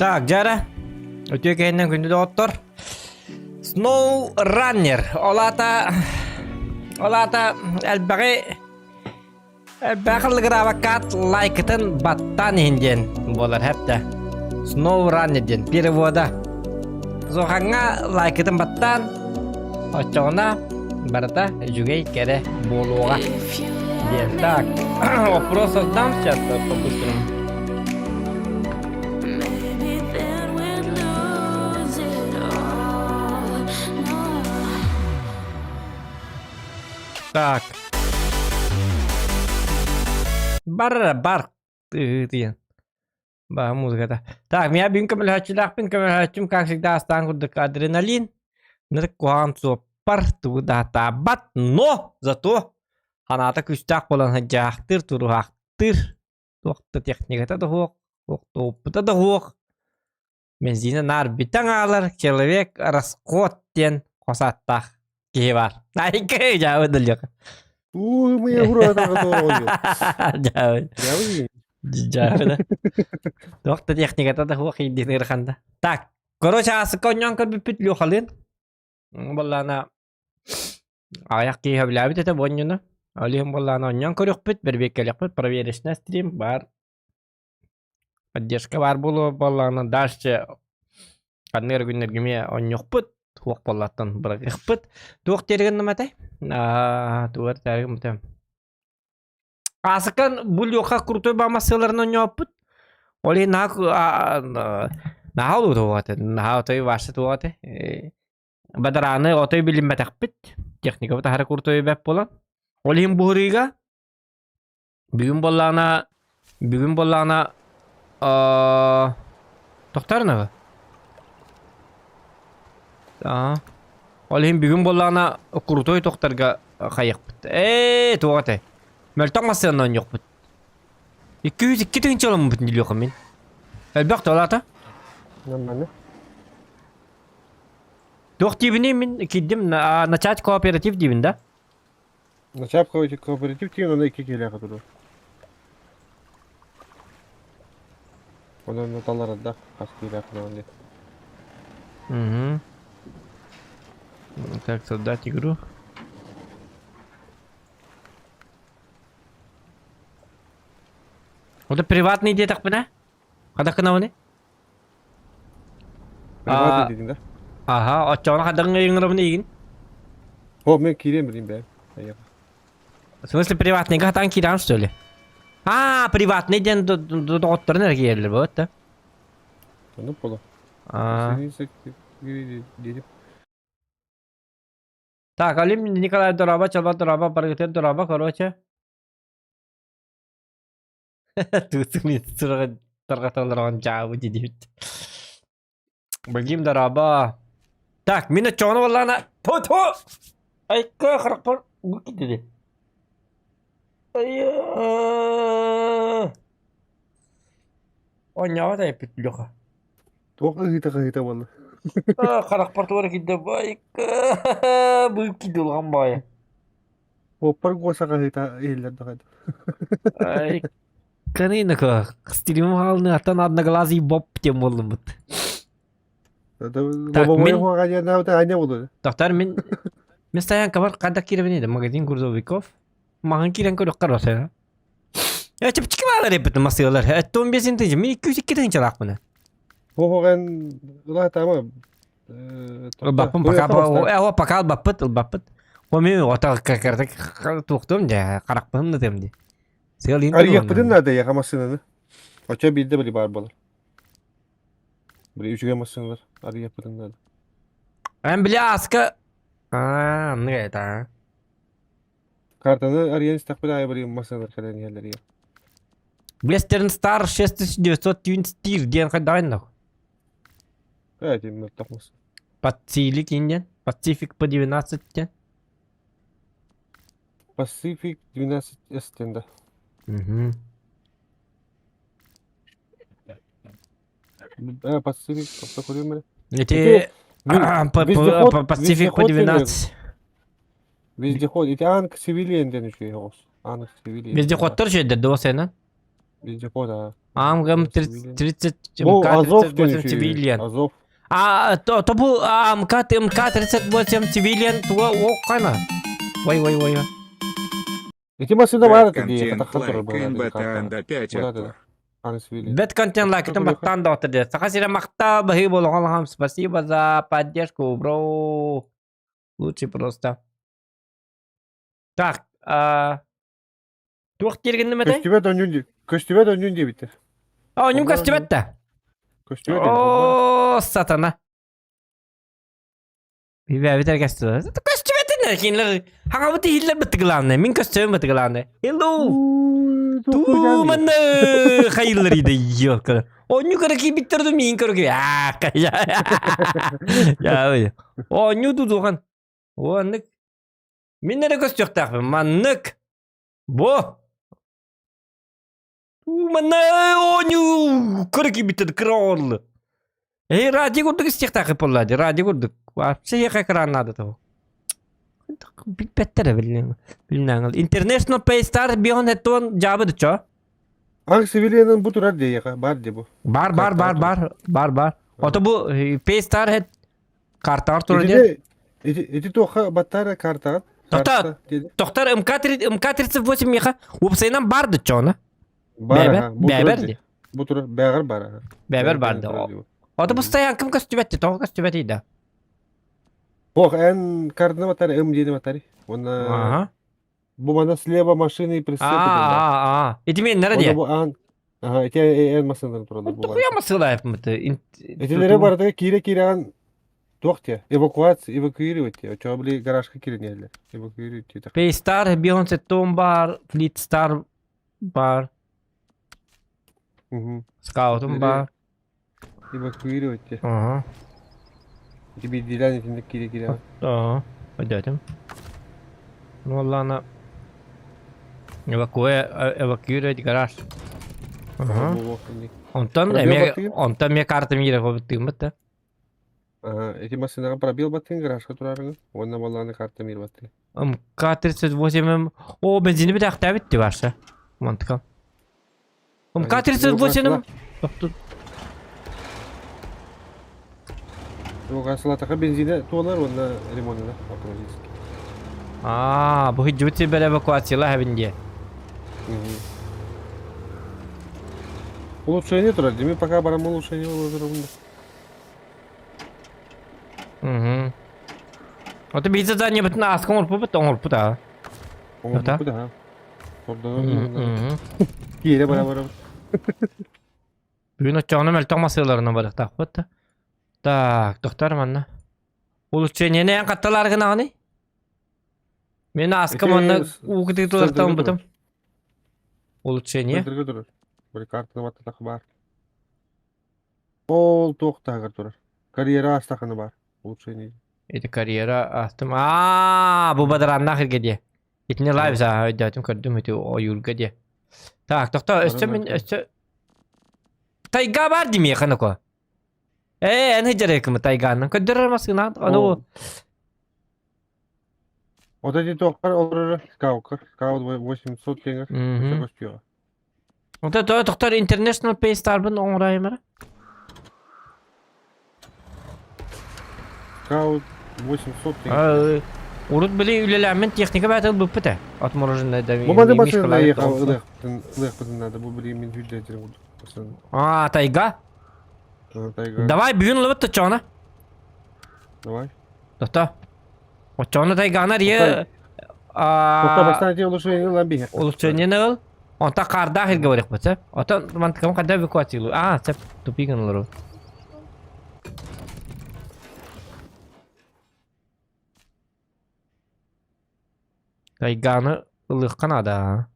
Так, дьара. Үтүө кэһиннэн күндү доҕоттор. Snow Runner. Ол аата ол аата элбэҕи элбэх ыллыгыраабаккаат лайкытын баттаан иһин диэн буолар хэптэ. Snow Runner диэн перевода. Зохаҥҥа лайкытын баттаан оччоҕуна барыта үчүгэй кэрэ буолуоҕа диэн. Так, вопрос создам сейчас по-быстрому. Так. Бар бар тыытыйан. Ба музыката. Так, меня бүгүн көмөлөһөөччүлээхпин, көмөлөһөөччүм как всегда астаан курдук адреналин. Нырык куһаҕан суоппар тугу да таабат, но зато ханаата күүстээх буолан сылдьаахтыыр, туруһаахтыыр. Туох да техниката да суох, туох да опыта да суох. Бензина наар бүтэн хаалар, человек расход диэн хос ааттаах киһи баар. Айка дьаабы дылдьах. Уу, мы Дьаабы. Дьаабы да. Туох да техниката да суох иирдин ыараханда. Так, короче, аасыкка онньоон көрбүппүт Лехалыын. Буоллаана аҕыйах киһи сөбүлээбит этэ бу онньуну. Ол иһин буоллаана онньоон көрүөхпүт, бэрбиэккэлиэхпит, проверочный стрим баар Поддержка баар буолуо буоллаҕына дальше ханнык эрэ күннэргэ эмиэ оонньуохпут, туох буоллаттан бырагыахпыт. Туох диэри гынным этэй? Аа, тугар таарыгым гыммытым. Аасыкан бу Леха крутой баамассыаларын оонньооппут. Ол иһин наһаа наһаа улуу туох этэ, наһаа отой ваше туох этэ. Бадарааны отой билиммэтэхпит. Техникабыт аһара крутой бэп буолан. Ол иһин буһурыыга Бүгүн буоллаҕына, бүгүн буоллаҕына аа тохтоорунабы? Аа. Ол иһин бүгүн буоллаҕына крутой тохторго хайыахпыт. Ээ, туох этэй? Мөлтөх массыынаны оонньуохпут. 202 тыһыынча ылыммыт диэххин мин. Элбэх туолаата? Нормально. Туох диибиний мин киирдим начать кооператив диибин да? Начав кооператив тиийэн онно икки киһилээх турар. Онон таларарда хас киһилээх туран диэн. Угу. Так, создать игру. Вот приватный диэтэхпинэ? Хадах гынабыный? Приватный диэтиҥ да? Аха, оччоҕуна хайдах ыҥырабын игин? О, мен киириэм билим бэйэм. Айыаха. В смысле приватныйга хатаан киирэҕин что ли? А, приватный диэн доҕотторун эрэ киирэллэр вот да. Ону поло. А. Так, Алим Николай дороба, чалба дороба, баргытыр дороба, короче. Тыытын тарҕаталлар дьаабы диэбит. Билгим дорообо. Так, мин оччоҕуна буоллаҕына ту-ту! Айка харахпар уу киирдэ. Айыы! Оонньообот эппит Леха. Туох ыһыыта-хаһыыта буолла? Харахпар туора киирдэ байка быып киирдэ улахан баайа. Уоппар Гоша хаһыыта иһиллэр даҕаны. Ай, Канынака, стримом хаалыныаттан одноглазый Боб тем буоллуммут. Так, мин... Доктор, мин... Мин стоянкабар хайдах киирэбин магазин грузовиков. Маҕан киирэн көрүөххэ барса. Э, чэпчэки баалар эппитин масыалар. Эттон бесин тыынча, мин 202 тыынчалаахпын. Хоһоҕен ылаатама Ылбаппын пока э, пока ылбаппыт, ылбаппыт. О мен ота туохтум дьэ, харахпын да ди. Сыал Арыйахпытын наада яха массыынаны. Очо биирдэ били баар буолар. Били үчүгэй массыыналар арыйахпытын наада. Эн били ааска Аа, оннук это. Картаны арыйан истэхпит аайы били массыыналар кэлэн иһэллэр ийэ. Western Star 6994 диэн хайдаҕын да? Э, тим мөлтөх массыына. Пацилик диэн, Pacific P12 диэн. Pacific 12 S диэн да. Угу. Э, Pacific, тобто көрүөм эрэ. Ити Pacific P12. Вездеход. Ити Анк Севильен диэн үчүгэй оҕус. Анк Севильен. Вездеходтар үчүгэйдэр дуо сенан? Вездеход, аа. АМГ Цивилиан. 30 Бу Азов МК-38 диэн үчүгэй. Цивилиан. Азов. А, то, то бу МК, МК-38 Цивилиан туга оққана. Ой, ой, ой. Ити массыына баар этэ дии, Бэт хатахха турар контент быһыылаах лайк ити картаҕа. НБТ 5 Бу да отпор. Аны Цивилиан. Бэт контент лайкытын баттаан да отыр дед. Саха сирэ махтал, баһыы болоҕон Спасибо за поддержку, бро. Лучше просто. Так, а... Туох дииргинним этэй? Көстүбэт онньун дии. Көстүбэт онньун диэбиттэр. Оонньум Онньун көстүбэт да. Көстүбэт ини. Онньун. О, сатана. Бибэбитер көстүбэт. Көстүбэтин кинилэр хаҥабыт иһиллэр бытты главное. Мин көстүбүн бытты главное. Hello. Туу манна хайыллар иде ёлка. Онню көрө кийбиттер ду миин көрө кий. Аа, кая. Я Онню дудухан. Оннык. Мин эрэ көстүөхтээхпин. Маннык. Бу. Манна оонньуу көрө киирбиттэр кыра оҕолу. Эй, радио курдук истиэхтээх буолла дии, радио курдук. Вообще ехе экран надо того. Билбэттэр билин. Билинээҥил. International Paystar бион хеттон жабы дычо. Ах, Севильянын бу турар дии ехе, бар дии бу. Бар бар бар бар бар бар. Ото бу Paystar хет картаар турар дии. Ити ити туохха баттара картаҕын? Тота Тохтар МК МК-38 миэхэ уопсайынан бар дычча оны. Бар Бэбэр ди. Бу турар бэҕэр бар аха. Бэбэр бар да. Ото постоянкам көстүбэт тоҕо көстүбэт да. Бох эн картына батар М диэни батари. Уонна бу мана слева машины и прицепы диэн баар. Аа, ити мен нара Уонна диэ. бу аан аха ити эн массыыналарын тураллар бу Тухуя барыта. масылаев Итилэри барыта киирэ-киирэҕин туох диэ? Эвакуация, эвакуировать диэ. Оччоҕо били гаражка киирэн Эвакуировать диэтэх. Paystar, Beyoncé Tom бар, Fleet Star бар, Мгм. Scout'ум Итилэри бар. эвакуировать диэ. Ага. Ити биирдиилээн итинник киирэ-киирэҕин. Ага. Пойдётем. Ну ладно. Эвакуэ, эвакуировать гараж. Ага. Буолуох инник. Онтон Пробел эмиэ баттыгын? онтон эмиэ карта мира хобуттыгыммыт да. Ага, эти массыынаҕа пробел баттыгын гаражка турарыгын уонна баллааны карта мир баттыгын. МК-38 О, бензини бүтээхтээбит дии барса. Мантыкам. МК-38 Эвакуациялаатахха бензинэ туолар уонна ремоннанар автоматически. Аа, бу хиджибит сирбэр эвакуациялаа эбин диэ. Улучшение турар, дими пока барам улучшение олорорун. Угу. Ото биир задание бытын ааска оҥорпупут оҥорпут аа. Оҥорбуппут аха. Сордонор Киирэ бара барабыт. Бүгүн оччоҕуна мөлтөх масыаларынан барыахтаахпыт да. Так, тохтор манна. Улучшениени эн хатталаар гынаҕыный? Мин ааска манна уу кытыытылартан бутум. Улучшение. Центрга турар. Били картаны баттатах баар. Ол туох таһыгар турар. Карьера астаханы баар. Улучшение. Ити карьера астым. Аа, бу бадараннаах иргэ диэ. Итини лайв сааһа өйдөөтүм көрдүм ити ойуурга диэ. Так, тохтоо, өссө мин өссө Тайга бар дии миэхэ ноко. Ээ, эн сылдьар тайгааннан көрдөрөр массыынаан. Ону Вот эти туоххар олорор скаукар. Скаут 800 теңер. Өссө көстүөҕэ. Онто то тохтор International Paystarбын оҥороймара. Скаут 800 теңер. Урут били үлэлээммин техника бээтэ ылбыппыт ээ. Отмороженное да Бу маны басын ылыахпытын надо. Бу били мин хүрдээтерин курдук. А, тайга? Тайга. Давай бүгүн ылыбыт оччоҕуна. Давай. Тохто. Оччоҕуна тайганы арыйа Тохто бастаан ити улучшение ылан биһиэх. Улучшение ыл. Онтон хаардаах иргэ барыахпыт сөп. Отон мантыкам хайда эвакуациялыы. Аа, сөп. Тупик гыналар. Тайганы ылыахха наада.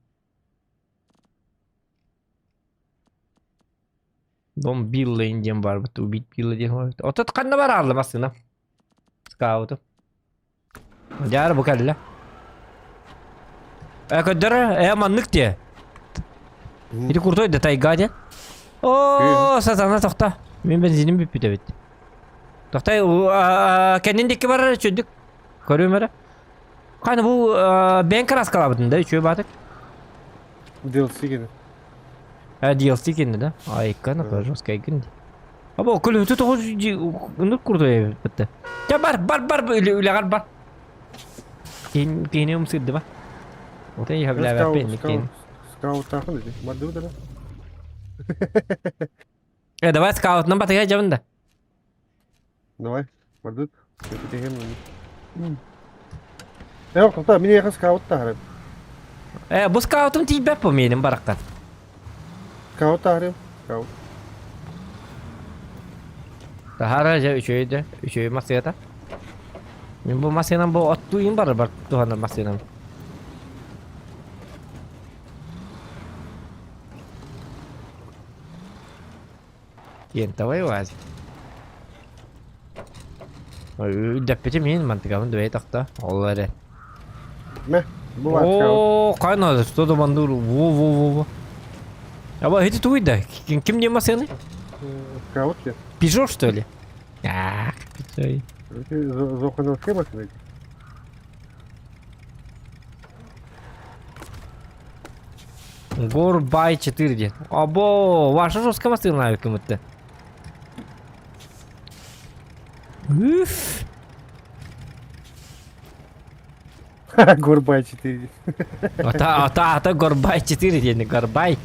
Дом Билла диэн барбыт, убить Билла диэн барбыт. Отут ханна бараалла массыына? Скауту. Дьаар бу кэллэ. Э, көрдөрө, э, маннык диэ. Ити крутой да тайга диэн. О, сатана тохто. Мин бензиним бүппүт эбит. Тохтой, кэннин диэки барар үчүгдүк. Көрүөм эрэ. Ханы бу бэйэҥ краскалаабытын да үчүгэй баатык. DLC гэнэ. А DLC кэннэ да? Айкана жесткая гин. Аба көлөтө тоҕо ынырык курдук эбит. Чэ бар бар бар үлэҕэр бар. Киһини умсырды ба. Вот я бля Скаут, скауттаахын ити. Бардыбыт эрэ. Э, давай скаутынан батыга дьабын да. Давай, бардыт. Э, тоқта, мин эйиэхэ скаут таһарым. Э, бу скаутум тиийбэт бу миэнин бараххан. Скаут таһарым. Скаут. Таһара дьэ үчүгэй да, үчүгэй массыата. Мин бу массыынан бу оттуйун бар бар туһанар массыынам. Кентовай УАЗик. Үрдэппитим иһин мантыкабын дыбай тохто. Ол эрэ. Мэ, бу бар скаут. О, кайна, что то мандур. Во, во, во, во. Аба, это туй да? Ким не масыны? Скаут я. Пежо, что ли? Ах, Пежо. Зохановская машина. Горбай 4 диэн. Або, ваша жестко массыына кымытты. Үф. Горбай 4. Ата, ата, ата Горбай 4 диэн. Горбай.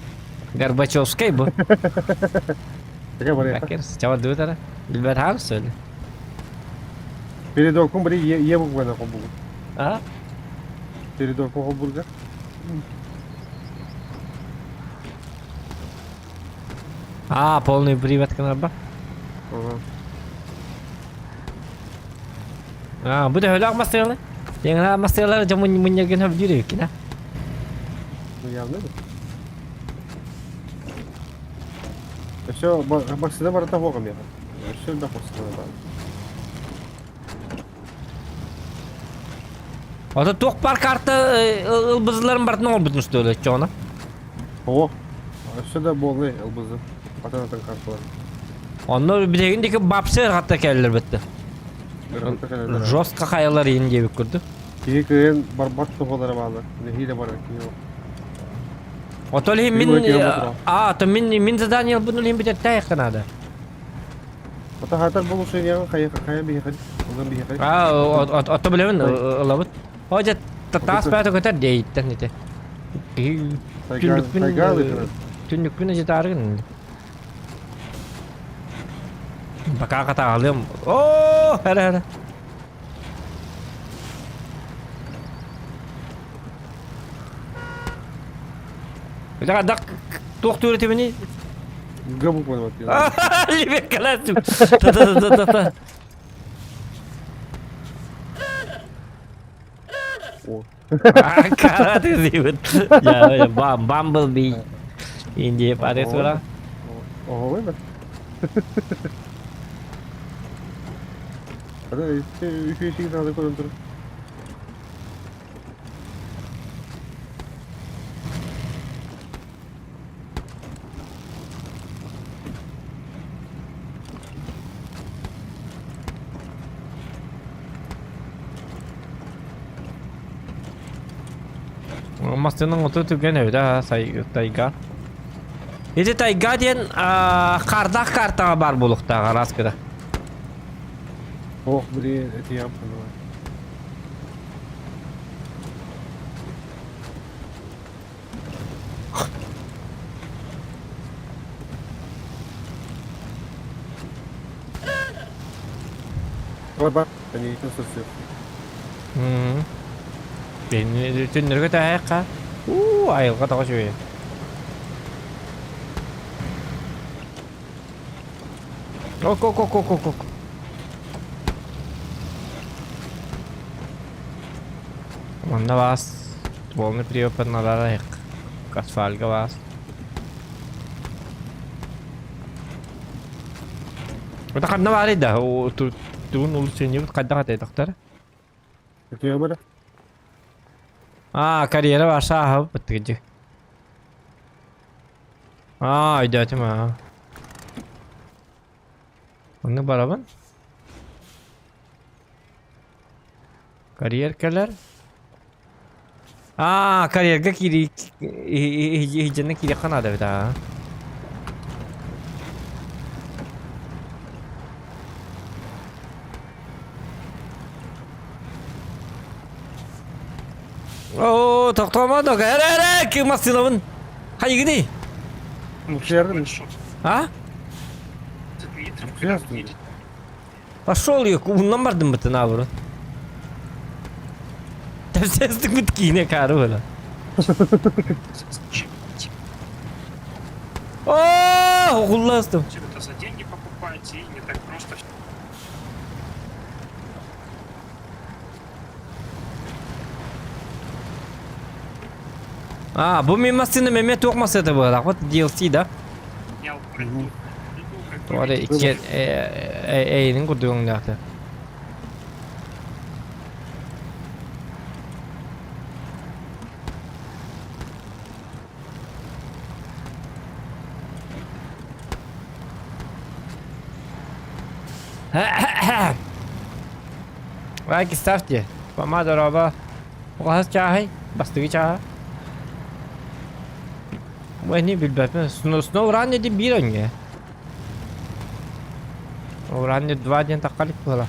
Горбачевскай бу. Такая Чавардыбытара. Билбэт хаан сөйле. Передокум бри е буквально хобугу. А? Передокум хобурга. А, полный привет канарба. Ага. А, бу төһөлөөх массыылы? Яңа массыылар дьэ мунньаргын хөбдүүр эбиккин, а? Ну явно да. Все, машина барыта хоҕом я. Все элбэх машина бар. Ото туох бар карта ылбызыларын бартын оҥорбутун что ли оччоҕуна? О, өссө да буоллай ылбызы. Атын атын карталар. Онно билигин диэки бапсы ырҕатта кэллэр бытты. Ырҕатта кэлэллэр. Жестко хайалар иин диэбит курдук. Киһи кыайан барбат тоҕолоро бааллар. Нэһиилэ барар киһи ол. Отол иһин мин а, то мин мин задание ылбын илин бүтэртээх надо. Ото хатар болушениеҕа хайа хайа биһиэхэ онон биһиэхэ. А, ото билэбин ылабыт. О, дьэ таас баата көтөр диэйиттэн ити. Түннүкпүн түннүкпүн ажытаарыгын. Бакаа хатаалыам. Оо, хара хара. Бля, дак туох түөрэтибини? Г букваны Либеккалаатым. Та-та-та-та-та. О. Караты диибит. Я бам Бамблби. Индия паре сура. Ого, да. Ада, үчүгэй надо көрөн турар. Массыынаҥ оту түргэн эбит аа тайга. Ити тайга диэн хаардаах картаҕа баар буолуохтаах араас гына. Ох, блин, это я понимаю. Бар бар, конечно, сырсыр. Түннөргө таһайыкка. Уу, айылҕа тоҕо үчүгэй. Ок, ок, ок, ок, ок, ок. Манна баас полный привод асфальга баас. Это ханна баарый да, тугун улучшениебит хайдах атайдахтар? Өтүө А, карьера ваша аһабыт быттыгыдьы. Аа, өйдөөтүм аа. Оннук барабын. Карьер кэлэр. Аа, карьерга киири иһдьэнэ киириэххэ наада эбит аа. Оо, тохтоомо да, эрэ эрэ, ким массыынабын? Хайыгыный? Мухердым. А? Мухердым. Пошел ее, кубуннан бардым бытын абырын. Тэпсэстик бит киинэ каары была. О, угулластым. Все это за деньги покупать и не так просто. А, бу мин массыына мэмэ туох массыата буолар? Вот DLC да? Туора икки эйинин курдук өҥнөөхтөр. Лайки ставьте. Помада роба. Хаһыс чааһый? Бастакы чааһа. Бу билбэппин. Snow Run диэн биир өҥҥө. Run 2 диэн таххалик буола.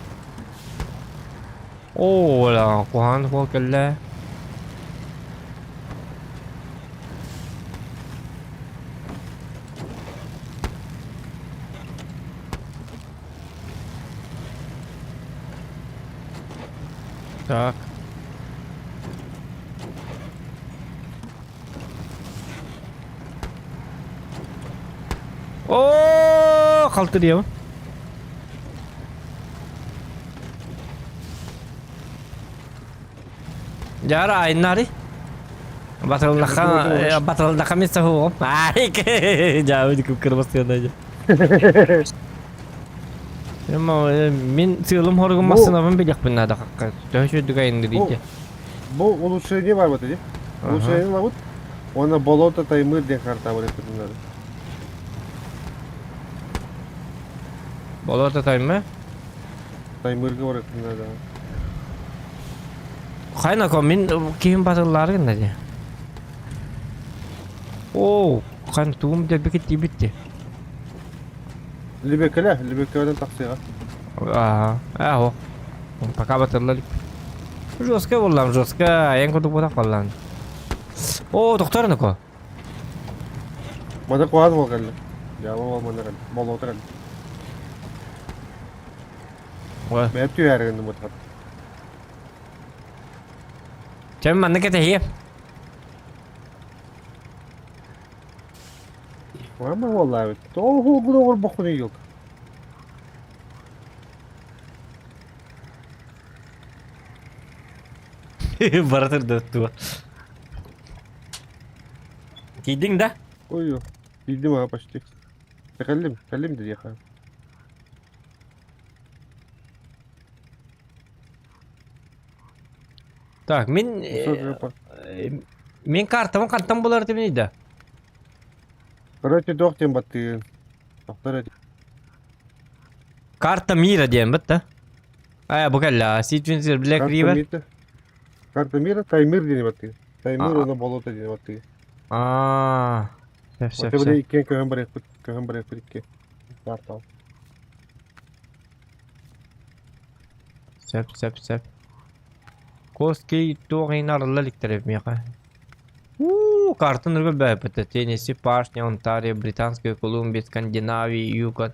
Оо, куһаҕан суол кэллэ. Так. О, халтырыйабын. Дьара айннары. Батыллаха батыллаха мен сахуом. Ай, жабы күп кырбастыганда. Мин сыылым хоругум массыынабын билиэхпин наада хакка. Төһө үчүгэй айынныр Бу улучшение бар бата дии. Улучшение лабыт. Уонна болото Таймыр диэн карта бар эппитин надо. Болото Таймыр? Таймырга бар эппитин надо. Хайна мин киһим батыллаары гынна дии. Оо, хан тугум дэлби тиийбит дии. Либекеле, Либекеледен тахсыаҕа. Аа, аа, пока батылла илик. Жестко буоллам, жестко, эн курдук буолах буоллаан. Оо, тохтор ноко. Маны куһаан буол кэллэ. Дьаама буол манна кэллэ. Болуота кэллэ. Бэйэм түһээри гынным бутаҕын. Чэ, манна кэтэһиэ. Мама буоллаабыт. Тоҕо хугун оҥорбоххунуй юк. Бара турда Тиийдиҥ да? Ой, тиийдим аа почти. Кэллим, кэллим диэхэ. Так, мин мин картабын хантан булар этибиний да? Короче, туох диэн баттыгын? Тохтор эти. Карта мира диэн бит да? Аа, бу кэллэ. Ситвинсер Black Карта River. мира. Карта мира, Таймыр диэн баттыгын. Таймыр уонна болото диэн баттыгын. Аа. Сөп, сөп, Оте сөп. били иккиэн көһөн барыахпыт, көһөн барыахпыт икки. Картал. Сөп, сөп, сөп. Коски туох иһин арылла иликтэр миэхэ. Уу, картын ырга бэппитэ. Теннесси, Пашня, Онтарио, Британская Колумбия, Скандинавия, Юкон,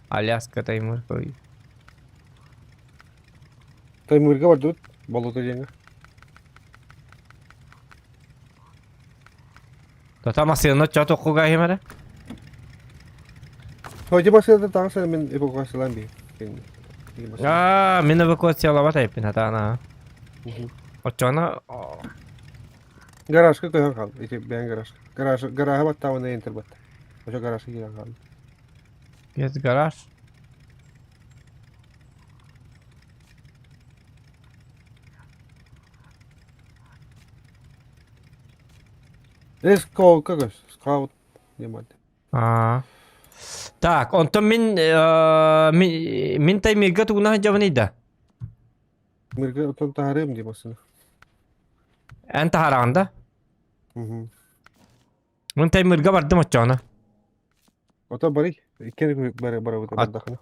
Аляска, Таймыр. Таймырга бардыбыт, болото диэҥҥэ. Тота массыына чо тоххуга иһимэрэ. Ходи массыына таҥас мин эвакуациялаан би. Аа, мин эвакуациялабат айыппын хатаана. Оччоҕуна Гаражка көһөн хаал. Ити бэйэҥ гараж. Гараж гарааһы баттаабына энтер батта. Ошо гаражка киирэн хаалла. Есть гараж. Скаут көс. Скаут диэн Аа. Так, онтон мин мин Таймирга тугуна сылдьабыный да? Мирга отон таһарыам дии массыына. Эн таһараҕын да? Мин Таймирга бардым оччоҕуна. Ото барый. Иккиэн бары барабыт бардахына.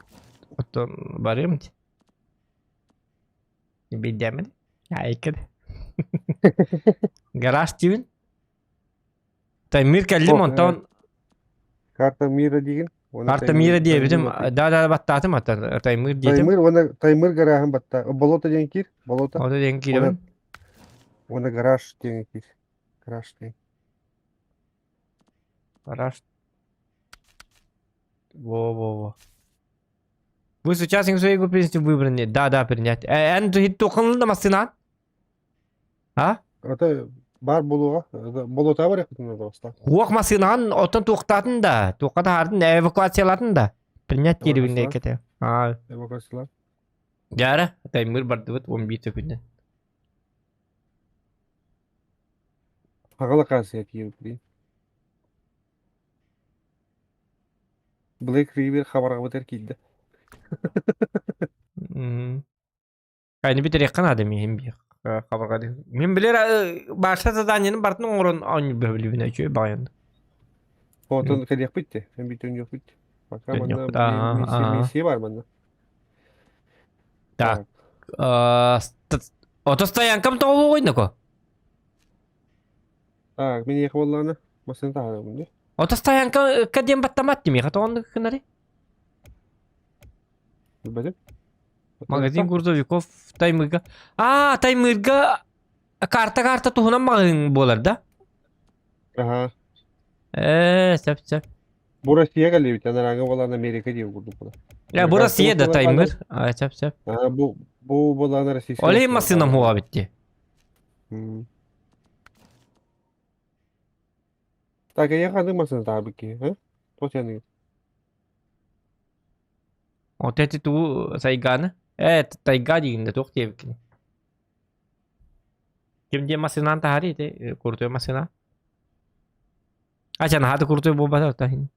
Оттон барыам дии. Биирдэммин. Айкын. Гараж диибин. Таймыр кэллим Ох, онтон Карта мира диигин. Уонна Карта мира Таймыр диэбитим. Таймыр Да да баттаатым ата Таймыр диэтим. Таймыр уонна Таймыр гарааһын батта. Болото диэн киир. Болото. Ото диэн Уонна киирэбин. уонна гараж диэн киир. Гараж диэн. Гараж. Во-во-во. Вы сейчас свою игру принести выбранные. Да, да, принять. Эн тухынлы да массынаан? А? Это бар болуға, болота бар яқытын баста. Уох массынаан оттон туохтаатын да, туохха таһаардын эвакуациялаатын да. Принять диэбинне кете. А, Эвакуациялар. Дьара, таймыр бардыбыт 11 төкүннэн. Хаҕала каасыйа киирбит блин. Блэк Ривер хабарҕабытыгар киирдэ. Айны бүтэриэххэ наада миһин биир хабарҕа Мин билэр баарса заданиены бартын оҥорон оонньуу бөһүлүбүнэ үчүгэй баҕайын. Отон кэлиэхпит те, бүтүн Пока манна миссия бар манна. Так. Ото стоянкам тоҕолуоҕуйнако? Так, мин ехе буоллаҕына массыына таһаарабын дии. Ото стоянка диэн баттамат димиэхэ тоҕоннук гынары? Билбэтим. Магазин грузовиков Таймырга. А, Таймырга карта-карта туһунан маҕаһыын буолар да? Аха. Сөп сөп. Бу Россия кэллибит, анарааҥы буолан Америка диир курдук буолар. Я, бу Россия да Таймыр. А, сөп сөп. А, бу бу буолан российская. Олей массыынам хуа битти. Так, я ханнык массыына таабыт киһи, а? Туох диэн Вот эти ту сайганы. Тайга диигин да туох диэбиккиний. Ким диэн массыынаан таһаарый ити курутуй массыына? А, наһаа да курутуй буолбата таһын.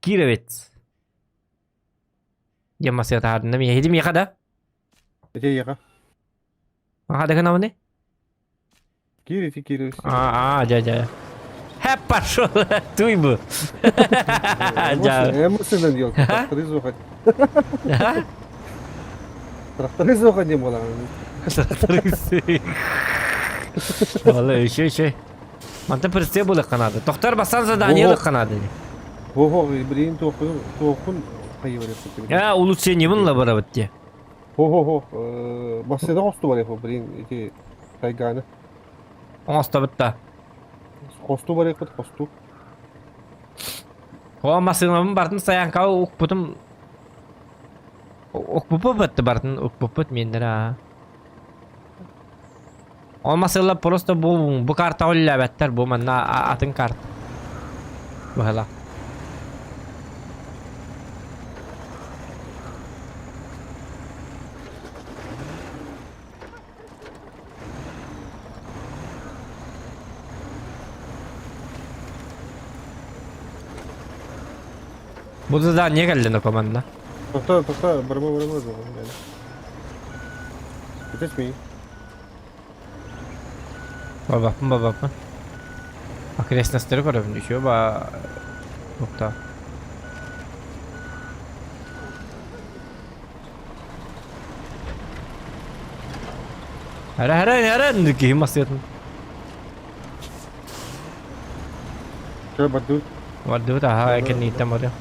Кировец. Диэн массыына таһаардым да миэхэ миэхэ да? Ити эйиэхэ. Аха да гынабыный? Киир ити киир. А, дьэ дьэ. Хэп пошел, туй бу. Дьэ. Эмоционально делал. Тракторист Тракторист диэн буолаҕын. Тракторист. Валла еще еще. Мантан прицеп булык канады. Тохтор бассан задание лык канады. Ого, блин, туохун туохун хайы Я улучшение бун лабарабыт те. Хо-хо-хо, массыына хосту барыах, блин, ити тайганы. Оҥостобут да. Хосту барыахпыт, хосту. О, массыынабын бартын стоянкаҕа укпутум. Укпуппут бартын укпуппут миэннэрэ аа. Ол массыылар просто бу бу картаҕа үлэлээбэттэр бу манна атын карта. Быһалаах. Бу задание кэллин команда. Тоқта, тоқта, барма, барма, Это смей. Бабаппын, бабаппын. Окрестностары көрөбүн еще ба Тохта. Хара хара хара киһи массыатын. Чё, бардыбыт? Бардыбыт аха кэннииттэн барыам.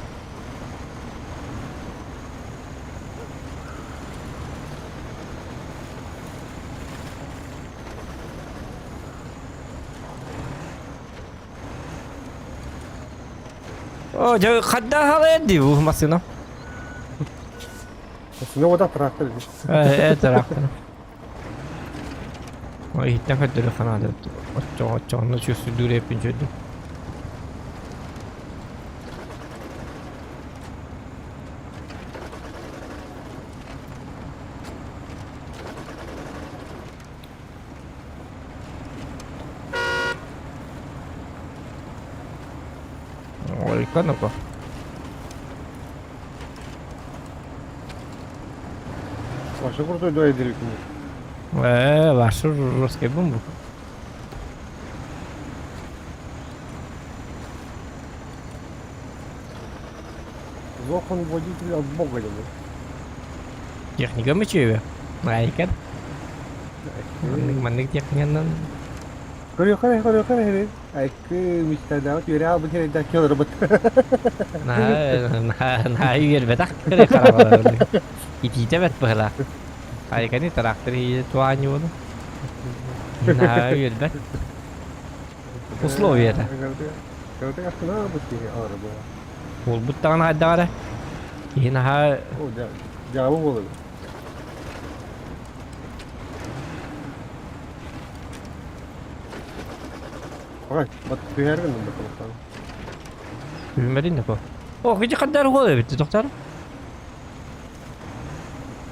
О, дьэ, хадда халайар дии бу массыына. Массыына уота трактор дии. Трактор. Ой, иһиттэн көрдөрө ханаады. Оччоҕо оччоҕуна чувствуйдуур эппин чөйдүм. Ой, ну-ка. Ваша крутой дуай директор. Ваша русский бомбу. Зохан водитель от бога деді. Техника мычеве. Айкер. Маннык маннык диэххинэн Көрүөххэ көрүөххэ эһэбин. Айкы мечтадаабыт үөрэ аалбыт сирэйдээх киһи Наһаа наһаа үөрбэтэх кэрэ хараҕалар. Итиитэ бэрт быһылаах. Айканы трактор иһиэ туаанньуону. Наһаа үөрбэт. Условията. Көрдө астына киһи алары Буолбут даҕаны хайдах эрэ. Киһи наһаа О, дьаабы буолар. Ой, вот түһэргин бакылыктан. Түһүмэрин да по. О, кiji хаддар хуол эбит, доктор.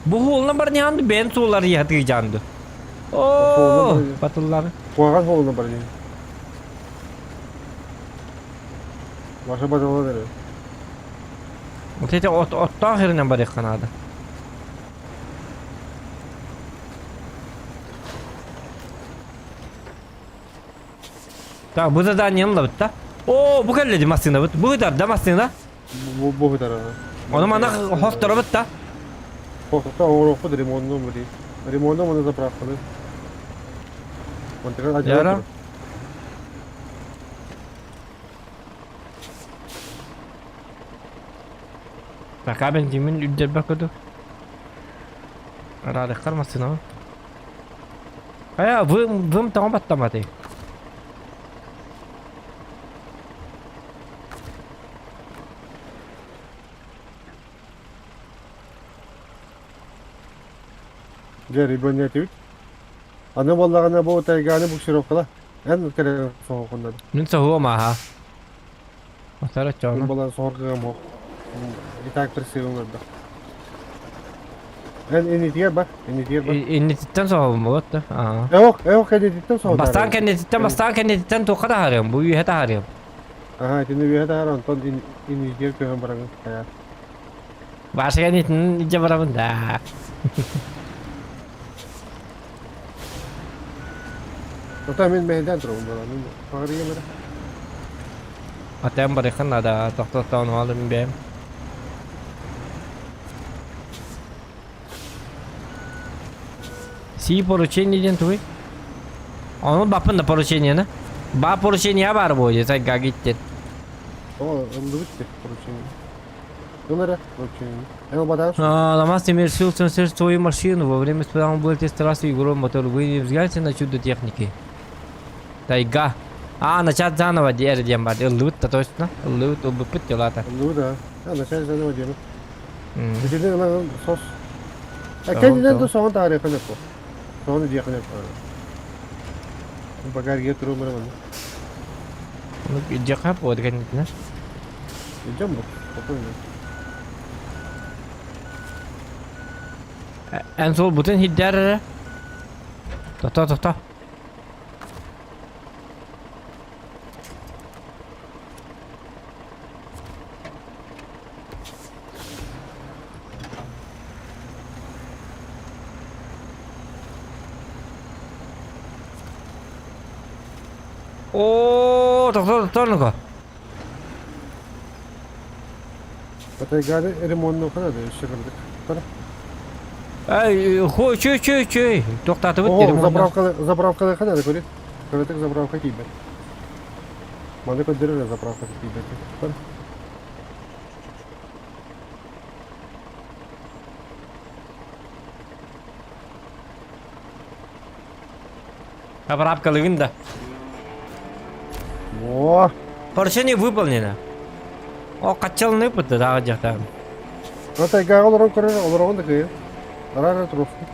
Бу хуолна бар ньаанды бэйэн суоллар яһатыы жаанды. О, батыллар. Куһаҕан хуолна бар диэн. Ваша батыллар эрэ. Вот эти от оттоох иринен барыахха наада. Так, бу заданием ылабыт да. О, бу кэллэ ди массыынабыт. Бу ытар да массыына. Бу бу ытар. Ону мана хосторобут да. Хосто оҥоруохпут ремонтну били. Ремонтну маны заправканы. Яра. Пока бензинмин үрдэрбэт курдук. Радыхтар массыынабын. Хайа, вым, вым тоҕо баттаматый? Дьэ, ребенок Аны буоллаҕына бу тайганы буксировкала. Эн кэлэн соһоххуннар. Мин соһуом ааһа. Отар Мин оччоҕуна. буолан соһоргыам суох. И так присыгым элбэх. Эн инитигэр бар, инитигэр бар. Иннититтэн соһобун болот да. Аа. Эох, эох кэннититтэн соһо Бастаан таарыйым. кэннититтэн, бастаан кэннититтэн туохха таһаарыам, бу үөһэ таһаарыам. Аха, итини үөһэ таһаар, онтон инитигэр көһөн бараҥын. Хайа. Баша кэннитин илдьэ барабын да. Ота мин мэһэйдээн турабын буолан. Мин баҕарыйым эрэ. Атыам барыахха наада, тохтоттоон хаалым бэйэм. Си поручение диэн тугуй? Ону баппын да поручениены. Ба поручение баар буо сайга гиттен. О, ыллыбыт поручение. Ыл эрэ поручение. Ламас имел свою машину во время испытания будет трассу игру мотор. Вы не взгляните на чудо техники. Тайга. А, начать заново диэр диэн бар. Ыллыбыт да точно. Ыллыбыт, ылбыппыт дьолата. Ыллыбыт да. А, начать заново диэн. Итини ылан сос. Кэннинэн да соҕон таарыахын эппо. Соҕон диэхин эппо. Пока эргиэ туруом эрэ манна. Ну, дьэхэ буолар кэннитинэ. Идем бу. Спокойно. Эн сол бутун хиддэр эрэ. Тохто, тохто. Оо, тохто, тохто, ну-ка. Батайганы ремонтнуохха наада өссө кырдык. Бара. Эй, хой, чөй, чөй, чөй. Тохтатыбыт О, ремонтна. заправка, заправкалыахха наада көрү. Кырдык заправка тиийбэт. Маны көрдөрөр заправка тиийбэт. Бар. Заправкалыгын да. О, Поручение выполнено. О, качалны ыппыт да дьахтар. Тайгаҕа олорон көрөр, олороҕун да кыайан. Арара туруохтун.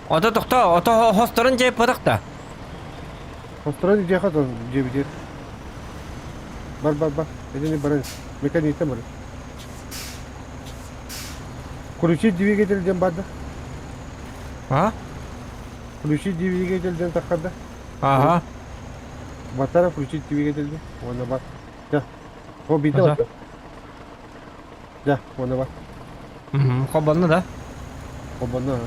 Ото тохто, ото хосторун дьайппатах да. Хосторун дьиэхэ дьиэбитигэр. Бар, бар, бар. Итини баран. Механиктан баран. Включить двигатель диэн бар да? А? Включить двигатель диэн таххар да? Ага. Батара включить двигатель диэн. Уонна бар. Да. О, биитэ бар. Да, уонна бар. Хобонно да? Хобонно.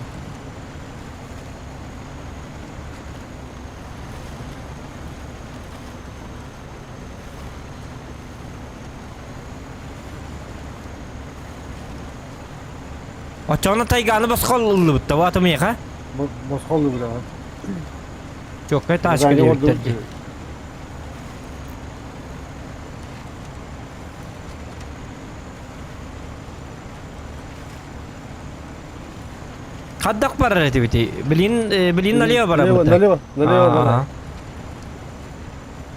Оччоҕуна тайганы босхо ыллыбыт да, ватымыйха? Босхол ыбыраҕа. Чуоккай тачка диэбиттэр дии. Хаддах барар этибити? Билин, билин налево барабыт. Налево, налево барар.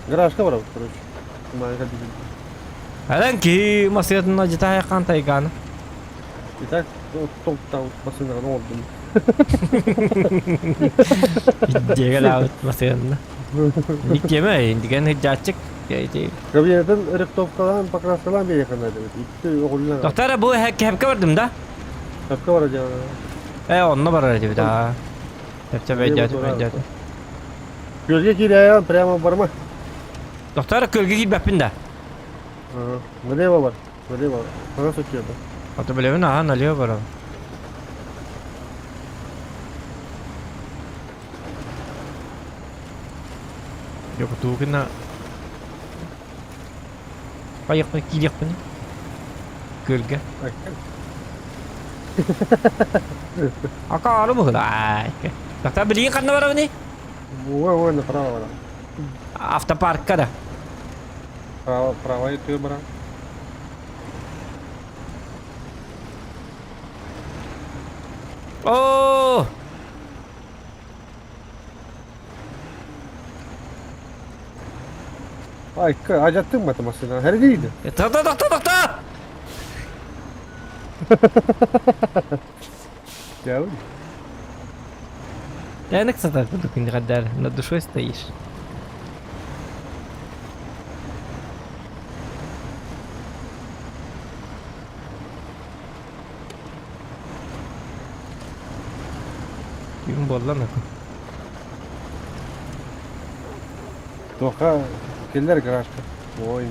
Гаражка барабыт, короче. Алан ки масыатын ажыта хайкан тайганы. Итак, топтау басынаҕын оҥордум. Дьиэгэлээбит масыанна. Иккиэмэ индиген хыдьааччык. Кабинетын рихтовкалаан, покраскалаан биэриэххэ наада эбит. Икки оҕуллан. Доктор, бу кэпкэ бардым да? Кэпкэ бара дьэ. Э, онно барар этибит аа. Кэпчэ бэйдээти бэйдээти. Күөлгэ киирээйэн прямо барма. Доктор, күөлгэ киирбэппин да? Налево бар. Налево. Хаҥас өттүгэр бар. Ото билэбин аха налево барабын. Йокутуукина Хайыахпын киириэхпин күөлгэ. Акаары быһылаай. Доктор билигин ханна барабыный? Уа, уа, направо барабын. Автопаркка да. Право, право өттүгэр баран. Оо! Айка, ажаттың ба машина? Хәрдейді. Тоқта, тоқта, тоқта! Дәуін. Әнік сатар күндік қадар, над душой стоишь. Ким буолла нахуй? Тоха кэллэр гаражка. Ой.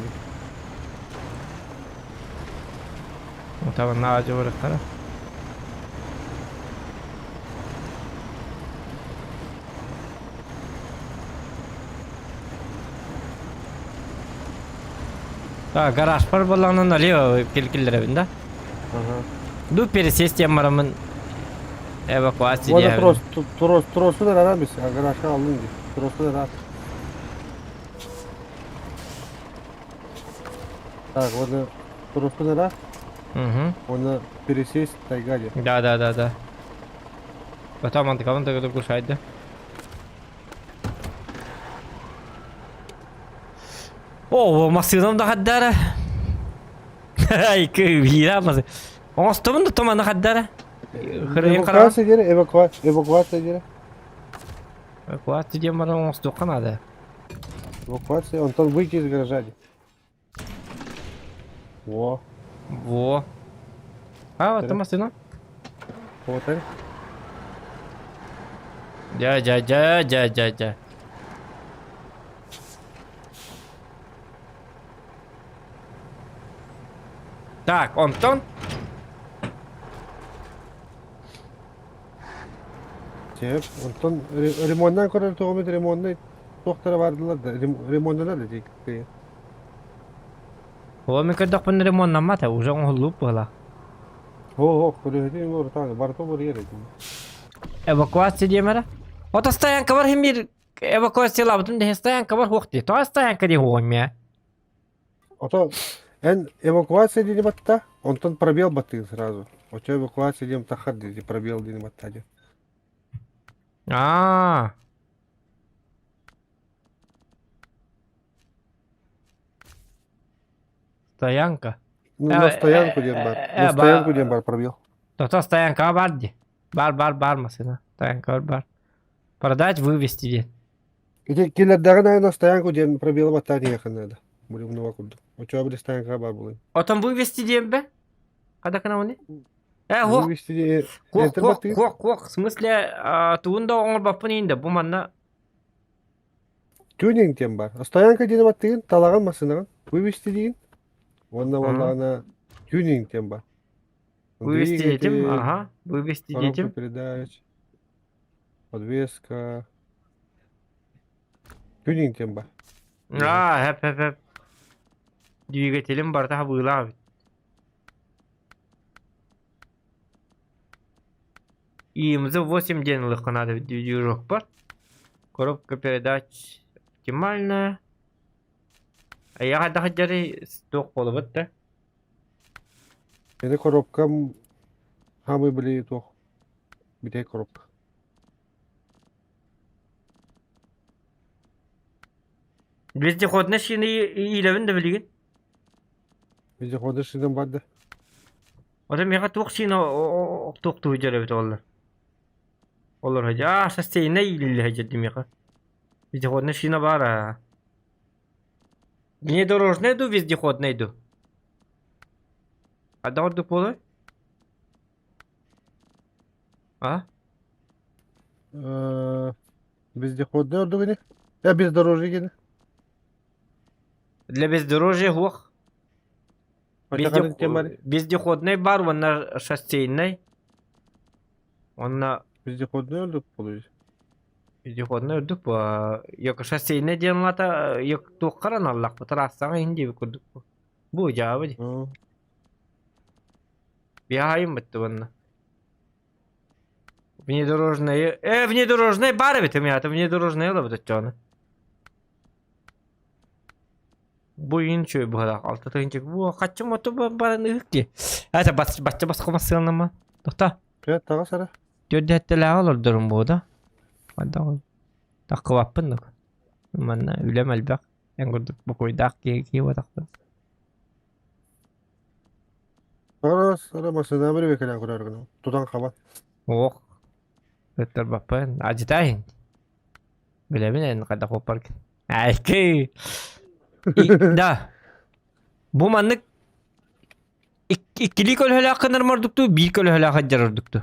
Табан наадьа барыктара. А, гараж бар буоллаҕына налево кэлкиллэрэбин да? Ага. Ду пересесть диэн бараммын эвакуация Уонна диэбин. трос, трос, тросун эрэ бис, гаражка аллын дии. Тросун эрэ. Так, уонна тросун эрэ, Угу. уонна пересесть тайга диэн. Да, да, да, да. Потом антыкабын төгүл кушайды. О, массыынам да хаддара. Икки масы. Оҥостубун да туманы хаддара. Хырыйын хараҕа. Эвакуация диэри, эвакуация, эвакуация диэри. Эвакуация диэн баран оҥостуохха наада. Эвакуация, онтон выйти из гаража диэн. Во. Во. А, вот массыына. Вот это. Дьэ, дьэ, дьэ, дьэ, дьэ, дьэ. Так, онтон? Чеп, онтон ремоннан көрөр тугумут ремоннай туохтара бардылар да ремоннанар да дии. О, мен көрдөхпүн ремоннаммата, уже оҥоһуллубут буола. О, о, көрөһүтүн орутааны барыта бурьер этим. Эвакуация диэмэрэ. Ото стоянка бар химир эвакуациялаабытым да стоянка бар хуох дии. Тоҕо стоянка дии хуоҕум мэ? Ото эн эвакуация диэни батта, онтон пробел баттыгын сразу. Очо эвакуация диэн тахар диэти пробел диэни батта диэн. Аа. Стоянка. Ну, на стоянку диэн бар. На стоянку диэн бар пробел. Тото стоянка бар дии. Бар бар бар машина. Стоянка бар. Продать, вывести диэн. Ити киллэрдэҕин аайы на стоянку диэн пробелы баттаан иһиэххин наада. Буревнова курдук. Очоҕо били стоянкаҕа баар буолуо. Отон вывести диэн бе? Хадакына Э, хуох, Вывести диэн хуох, enter хуох, баттыгын. хуох, хуох. В смысле, тугун да оҥорбоппун иһин да, бу манна Тюнинг диэн бар. Стоянка диэни баттыгын, талаҕын массыынаҕын вывести диигин. Уонна буоллаҕына тюнинг диэн бар. Вывести детям, Двигатель, ага, вывести коробка детям. передач, подвеска. Тюнинг диэн бар. А, хэп хэп хэп. Двигателим барыта хабыылаах эбит. ИМЗ-8 диэн ылыахха наада движокпар. Коробка передач оптимальная. Эйиэхэ хайдах сылдьарый? Туох буолабыт да? Ини коробкам самый били туох бүтэй коробка. Вездеходная шина иилэбин да билигин. Вездеходная шина бар да. Ото миэхэ туох шина туохтуу сылдьар эбит оллар. Олор сылдьар. Аа, шоссейнай иилиллэ сылдьар дии миэхэ. Вездеходная шина баар аа. Внедорожная дуу, вездеходная дуу? Хайдах ордук буолуой? А? Вездеходная ордук ини. Я бездорожье гини. Для бездорожья суох. Вездеходный бар уонна шоссейнай. Уонна Вездеходный ордук буолуй. Вездеходный ордук бу. Йок шоссейнай диэн лата йок туоххаран аллахпыт трассаҕа иһин диэбит курдук. Бу дьаабы дии. Биһаайым бытты уонна. Внедорожные. Внедорожные баар эбит мята внедорожные ылабыт оччоҕуна. Бу иин үчүгэй быһыылаах алта тыһыынча бу хаччым оту баран ыһык дии. Это бачча босхо массыынама. Тоқта. Привет, таҕыс эрэ. Төрдүһэттэлээҕи олордорум буо да. Хайдах таххыбаппын да. Манна үлэм элбэх. Эн курдук бокуойдаах киһи киһи буотахпын. Ара, ара массыына бери кэлэн көрөр Тутан хаба. Ох. Ыттарбаппын. Ажытайын. Билэбин эн хайдах буоппаргын. Айкы. Да. Бу маннык иккилии көлөһөлөөх гынар ордуктуу, биир көлөһөлөөх сылдьар ордуктуу.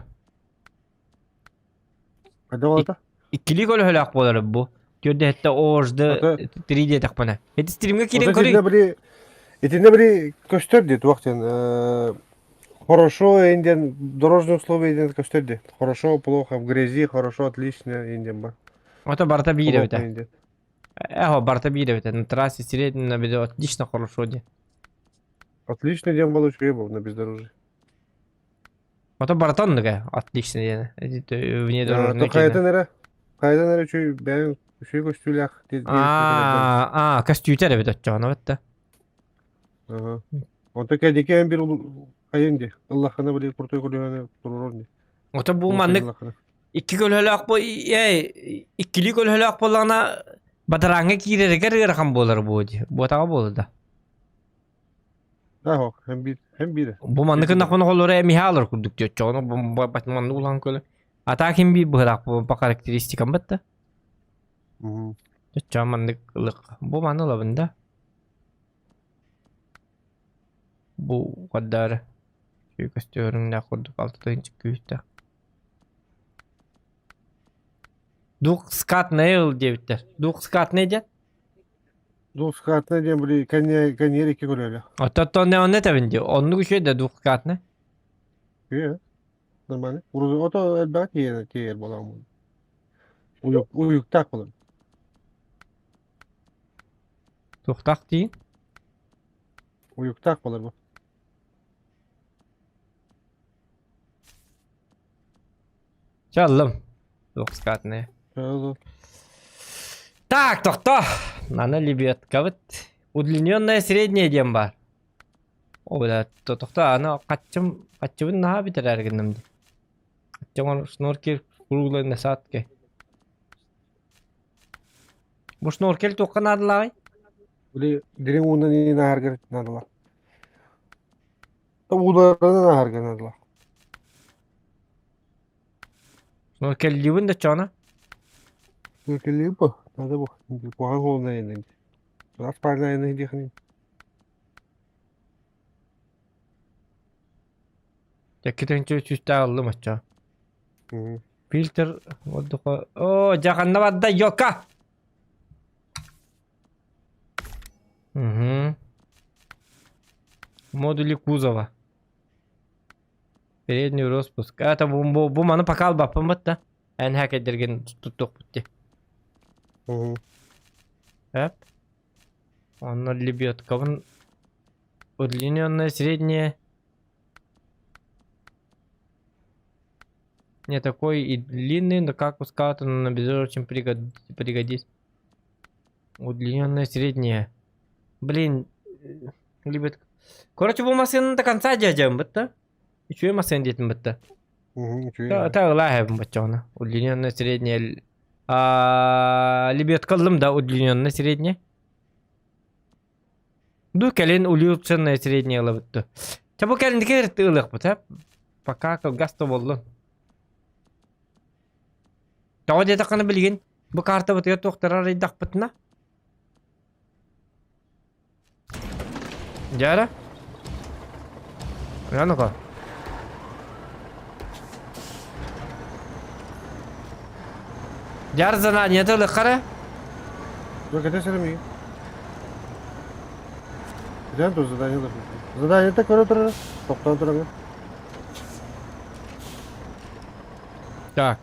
Хайдах олата? Иккилии көлөһөлөөх буолар бу. Төрдө ОЖД 3 диэтэхпинэ. Эти стримҥэ киирэн көрүй. Итиннэ били көстөр дии туох диэн хорошо диэн дорожные условия диэн көстөр дии. Хорошо, плохо, в грязи, хорошо, отлично диэн бар. Ото барыта биир эбитэ. Эхо, барыта биир эбитэ. На трассе средне на отлично хорошо диэн. Отлично диэн был үчүгэй был на бездорожье. Ото барыта оннук отлично диэн. Внедорожный. Хайдан эрэ хайдан эрэ үчүгэй бэйэҥ үчүгэй көстүүлээх Аа, көстүүтэ эбит оччоҕуна бытта. Онто кэдикээн бир хайын ди. Ыллахына били куртой көлүөнэ турурор ди. Ото бу маннык икки көлөһөлөөх бу эй иккилии көлөһөлөөх буоллаҕына бадарааҥҥа киирэригэр ыарахан буолар буо дии. Буотаҕа буолла да. Да, hem bir hem biri. Бу маннык гыннахпына холлоро эмиһэ алар курдук дии оччоҕуна маннык улахан көлө. А так им биир быһыраах по характеристикам бытта. Оччоҕо маннык ылык. Бу маны ылабын да. Бу хаддаары. Көстүөрүҥнээх курдук алта тыһыынча күүстээх. Двухскатный ыл диэбиттэр. Двухскатный диэн? Двухскатный диэн били коньер икки көрөлө. Оттон онно этэбин дии. Оннук үчүгэй да двухскатный. Үө. Нормально. Ото элбэх тиийэр тиийэр буолаҕым. Уйук уйуктаах буолар. Туохтаах тиийин? Уйуктаах буолар бу. Чэ ыллым. Двухскатные. Так, тохто. Аны лебедкабыт. Удлиненная средняя диэн баар. О, бля, тохто, аны хаччым, хаччыбын наһаа бүтэрээр гынным дии. Хаччым шнурки круглой насадки. Бу шнуркель туохха наадалааҕый? Били дириҥ уунан иин аһаргар наадалаах. Ууларынан аһарга наадалаах. Шнуркеллиибин да чоно. Шнуркеллиибин бу, надо бу. Куһаҕан суолунан айанныыр. Раз парна айанныыр диэххиний. Дьэккитин сүүстээх ыллым оччо. Фильтр воздуха. О, дьэ ханна барда ёка? Угу. Модули кузова. Передний распуск. Это бу, бу, бу маны пока албаппын бытта. Эн хакердерген туттуохпут дии. Эп. Онно лебедкабын удлиненное среднее. Не такой и длинный, но как у скаута, но на бездорожье очень пригодится. Удлиненное среднее. Блин, либо... Короче, бу массыынаны до конца дьадьам бытта. Үчүгэй массыына диэтим бытта. Үчүгэй. Та баччаҕына. Удлиненное среднее. Лебедка ыллым да удлиненное среднее. Ду кэлин улучшенное среднее ылабыт. Ча бу кэлиндики ылыахпыт, а? Пока кылгас да буоллун. Тоҕо диэтэххинэ билигин бу картабытыгар туохтары арыйдахпытына Дьара? Ну-ка. Дьар заданиета ылыххара? Кэтэ сэрэмий. Кэтэн тур задание Задание-то көрө турар. Тохтоон турар. Так.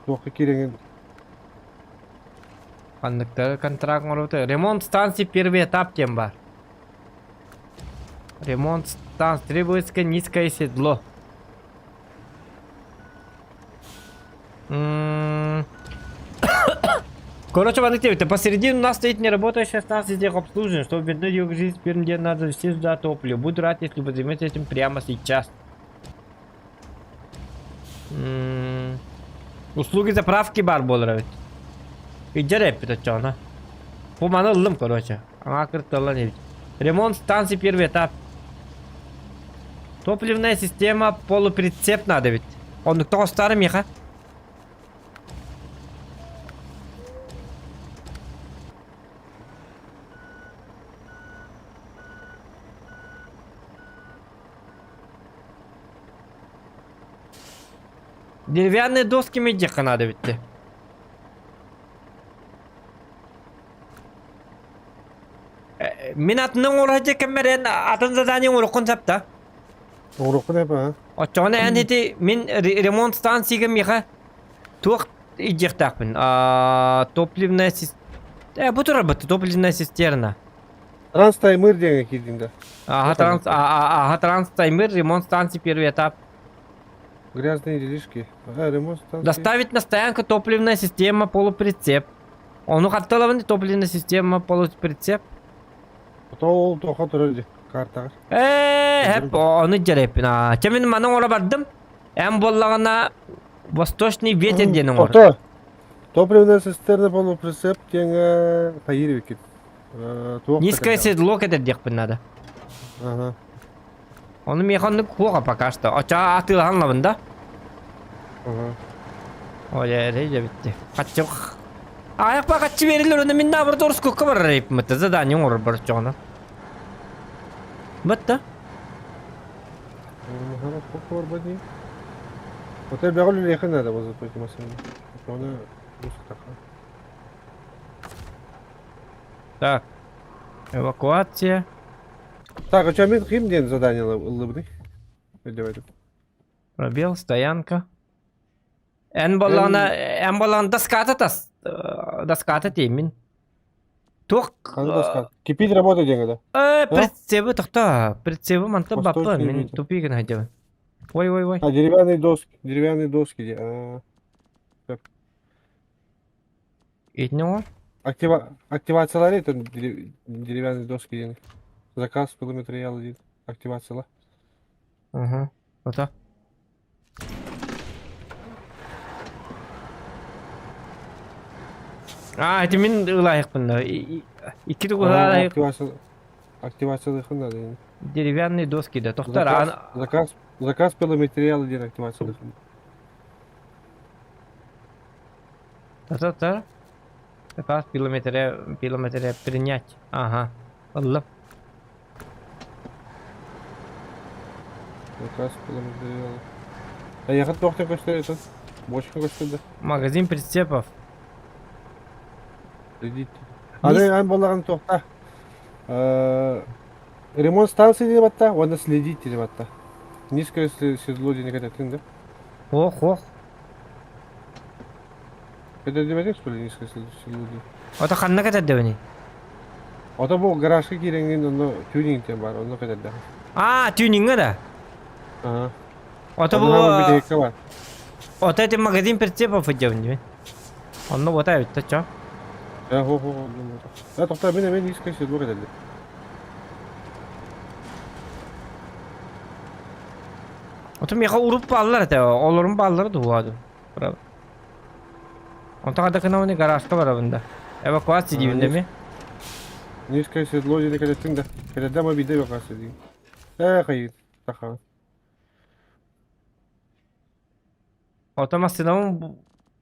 Туохха киирэҥин Ханныктары контракт оҥорбута? Ремонт станции первый этап диэн баар. Ремонт станции требуется низкое седло. М, Короче, маннык диэбитэ. Посередине у нас стоит неработающая станция техобслуживания. Чтобы вернуть ее к жизни, первым делом надо завести сюда топливо. Буду рад, если вы займетесь этим прямо сейчас. М, Услуги заправки баар буолар эбит. Илдьэр эппит оччоҕуна. Бу маны ыллым, короче. Аңаа кырталлан эбит. Ремонт станции первый этап. Топливная система полуприцеп надо ведь. Оннук тоҕустаары миэхэ. Деревянные доски медиэххэ наада эбит Мин атынан оҥоро кэммэр эн атын задание оҥоруоххун сөп да? Оҥоруохпун эп аа. Оччоҕуна эн ити мин ремонт станцияга миэхэ туох илдьиэхтээхпин? Топливная система... Бу турар бытты топливная цистерна. Транстаймыр диэҥҥэ киирдиҥ да? Аха, транс, аха, транстаймыр, ремонт станции первый этап. Грязные делишки. Ага, ремонт станции. Доставить на стоянку топливная система полуприцеп. Ону хатталабын топливная система полуприцеп. То ол тоха турар ди картаҕар. Ээ, эп, ону дьэрэппин. Чэ мин маны оҥоро бардым. Эн буоллаҕына Восточный ветер диэн оҥор. Ото. Топливная цистерна полуприцеп диэҥҥэ хайыыр эбиккит. Низкое седло кэтэрдиэхпин надо. Ага. Ону миэхэ оннук суоҕа пока что. Оччоҕо атыылаһан ылабын да? Ага. Ой, эрэй да битти. Хаччы Аайах хаччы берилер, оны мин наоборот орускукка барар эбиппин задание оҥорор бар оччоҕуна. Бытта. Вот я бегал или надо было заплатить машину. Она Так. Эвакуация. Так, а что мин ким диэн задание ыллыбыный? Давайте. Пробел, стоянка. Эн боллаҕына, эн боллаҕына доската тас, доската тиэммин. Туох... Ханна доска? Кипит работа диэҥэ да? Э, прицебы тохто, прицебы манта баппа, мин тупик гына сылдьабын. Ой, ой, ой. А, деревянные доски, деревянные доски де. А, Итини оҥор. Актива... Активациялар это деревянные доски диэн. Заказ пиломатериала диэн. Активацияла. Угу. Ото. А, это мин ылайықпын да. Икки тугу Активация... Активациялыхын надо. Деревянные доски да. Тохтар, Заказ, заказ, заказ пиломатериала диэн активациялыхын. Та-та-та. Заказ пилометря, пилометря принять. Ага. Ыллым. Заказ пиломатериала. А я туохтан көстөр этот? Бочка көстөр да. Магазин прицепов. Кредит. Аны ан боллаган туохта. Ремонт станции диэн батта, уонна следить диэн батта. Низкое седло диэн кэтэтин да? Ох, ох. Это диэбэтик что ли низкое седло диэн? Ото ханна кэтэрдэбиний? Ото бу гаражка киирэҥҥин онно тюнинг диэн баар, онно кэтэрдэҕин. Аа, тюнинга да? Ага. Ото Онно бу хааман бүтэһиккэ бар. Ото эти магазин прицепов идем дии. Онно бота эбит чо. Э, хо хо хо. Э, тохтоо, мин эмиэ низкое седло кэтэллэр. Ото миэхэ урут бааллар этэ, олорун бааллара дуо Правда. Онтон хата кынауны гаражка барабын да. Эвакуация диибин да ми. Низкое седло диэн кэтэттиҥ да. Кэтэрдэ ама биирдэ эвакуация диин. Э, хайыы, тахаҕын. Ото массыынам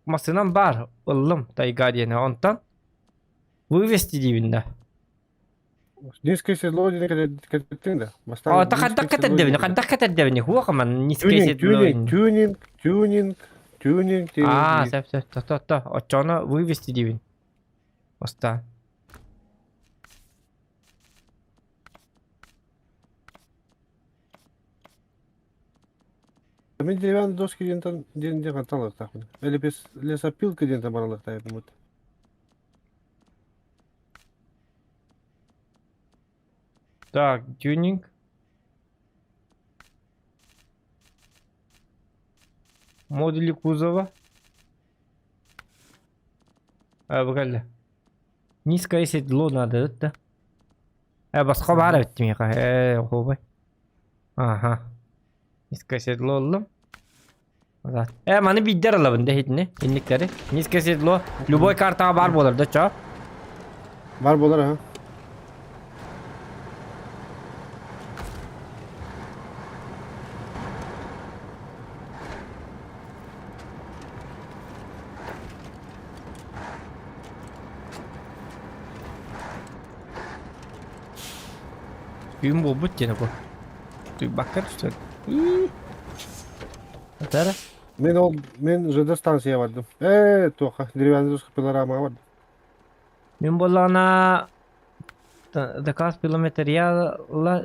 массыынам баар, ыллым тайга диэни. Онтон вывести диибин да. Низкое седло диэн кэтэттиҥ да. Бастаан Ото хайдах низкое седло кэтэрдэбини, диэн хайдах кэтэрдэбини, хуох аман низкое Тюнинг, седло. тюнинг, тюнинг, тюнинг, тюнинг, Аа, тюнинг. сөп, сөп, то, то, то. Оччоҕуна вывести диибин. Оста. Мин деревянные доски диэнтэн диэн диэн хантан ылыахтаахпын. Или лесопилка диэнтэн баралыахтаахпын вот. Так, тюнинг. Модули кузова. А, бу Низкое седло надо, да? Э, босхо баар эбит миэхэ. Э, оһуобай. Аха. Низкое седло ыллым. Э, маны биирдэр ылабын да итини, инниктэри. Низкое седло любой картаҕа баар буолар да чоо. Бар буолар аха. Түүн буолбут диэн бу. Туйбакка түстэр. Атара. Мин ол мин ЖД станция бардым. Ээ, туохха, деревянный доска пилорамаҕа бардым. Мин буоллаҕына заказ пилометрияла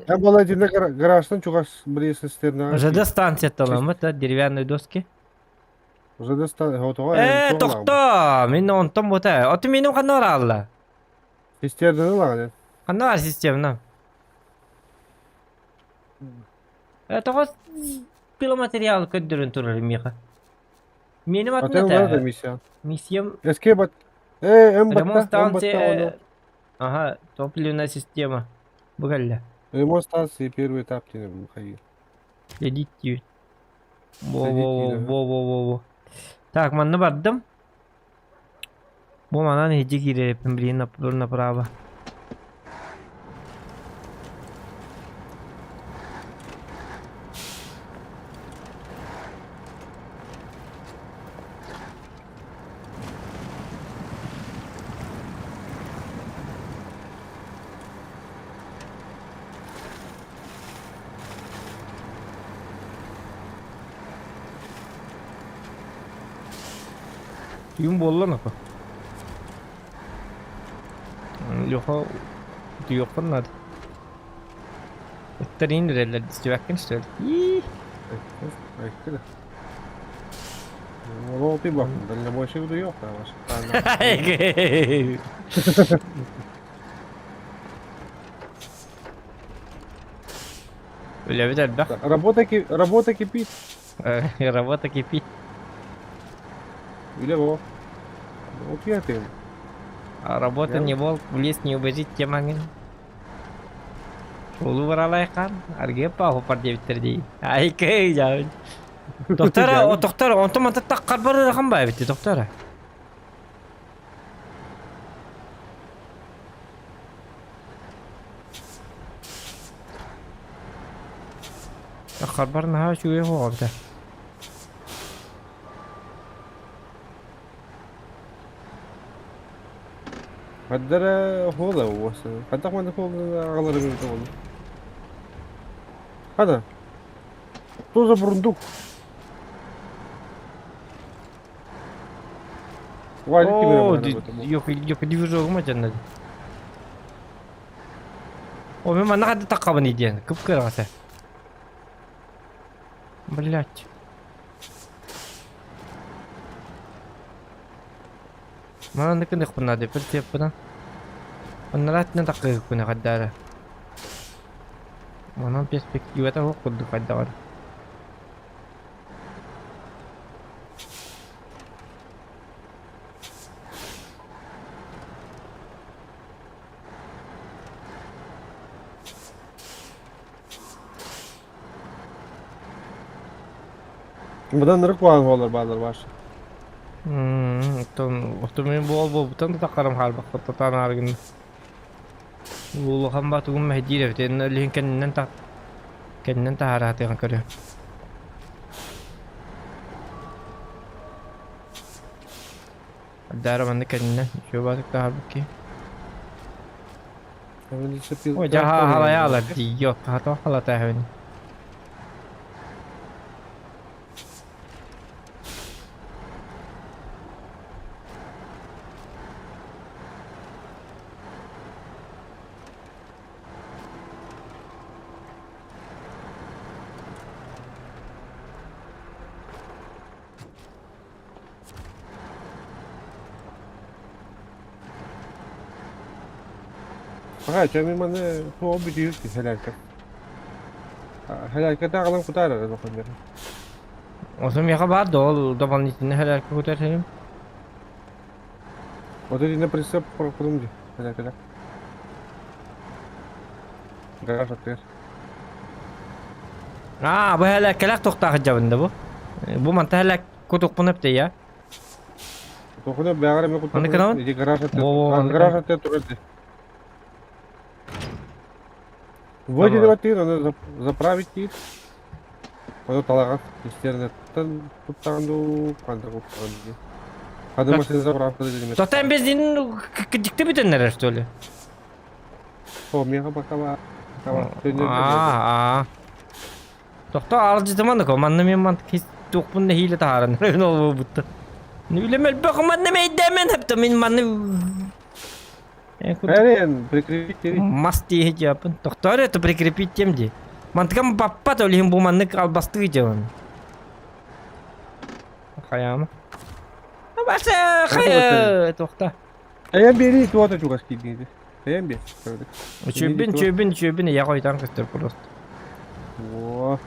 Я была итиннэ гаражтан чугас близ цистернаҕа ЖД станцияттан да деревянные доски. ЖД станция отоҕо Ээ, тохтоо! Мин онтон бута. Оту миним ханна бараалла? Цистернаны ылаҕын. Ханна бар системна? Э, тоҕо пиломатериал көрдөрөн турар миэхэ? Миэним атын Атын этэ. да миссия. Миссиям Эске бат. Э, эм ремонт батта, эм батта станция. ону. Ага, топливная система. Бу кэллэ. Ремонт станции первый этап диэн хайыы. Следить Во-во-во-во-во-во. Так, манна бардым. Бу манан иһдьи киирэриппин блин направо. Түүн буолла нахуй. Леха утуйуоххун наада. Ыттар иин үрэллэр истибэккин что ли? Ии. Айкы да. Ол ты бак, дальнобойщик утуйуох Үлэбит элбэх. Работа, работа кипит. Работа кипит. Үлэ бо. Утуйа А работа не волк, в лес не убежит темаңын. Улуу баралайхан, аргыа паху пар диэбиттэр дии. Айкэй дьаабын. Доктора, о доктора, онтон манта таххар барырахан баа эбитти, доктора. Таххарбар наһаа үчүгэй оҕобута. Хаддара хуола уоса. Хаддах манна хуола аҕалары билбит оҕолор. Хада. Что за бурундук? Валик О, движогум атанна. О, мен манна хадда таққабын диэн, кып-кыраҕаса. Блять. Манан кыныхпына деп теппына. Оннораатына таққыгыкпына хаддаара. Манан перспективата суох курдук хайдаҕар. Быдан ырык куһаҕан буолар бааллар бааш. Оттон оттон мин буол буолбуттан да таххарым хаалбакка тотаан ааргын. Улахан батугум мэһдиир эбит. Эн илиһин кэннинэн та кэннинэн таһаараатыаҕын көрүө. Даара манна кэннинэн үчүгэй баатык таһаарбыт киһи. Ой, дьаһаа халайаалар дии, йок, хато халатааһын. Аҕа, чэ мин маны суоҕу бүтүүр сэлээркэ. Сэлээркэтэ аҕалан кутаар эрэ дохуон Ону миэхэ баар да ол дополнительно сэлээркэ кутар сирим. Вот это прицеп кутум дии сэлээркэтэ. Гараж аттыгар. Аа, бу сэлээркэлээх туохтаах дьабын да бу? Бу манта сэлээк кутукпун эптэ я. Тохуна бэҕэр эмэ Аны куттахпына кынабын? ити гараж аттыгар Во-во, аны гараж аттыгар турар дии. Давай. Выделить надо заправить их. Ону талаҕа истернеттэн туттаҕын дуу, ханна куттаҕын дии. Хады машина заправка дедим. Тоттен бензин дикти бүтэннэрэр что ли? О, миэхэ пока ба. Аа, Тохто алжытыман ко манна мен ман туохпун нэһиилэ таһааран ол буолбутта. Үлэм элбэх манна мэйдээмен хапта мин манна Эрен, прикрепить Мас тииһи дьаапын. Тохтоор это прикрепить тем ди. Мантыкам баппат олиһин бу маннык албастыы дьабын. Хайаама. Баса хайа тохта. Эйэн биэрии туота чугас киирдиҥ Эйэн биэр. Чүбүн чүбүн чүбүн я хойтан көстөр просто. Во.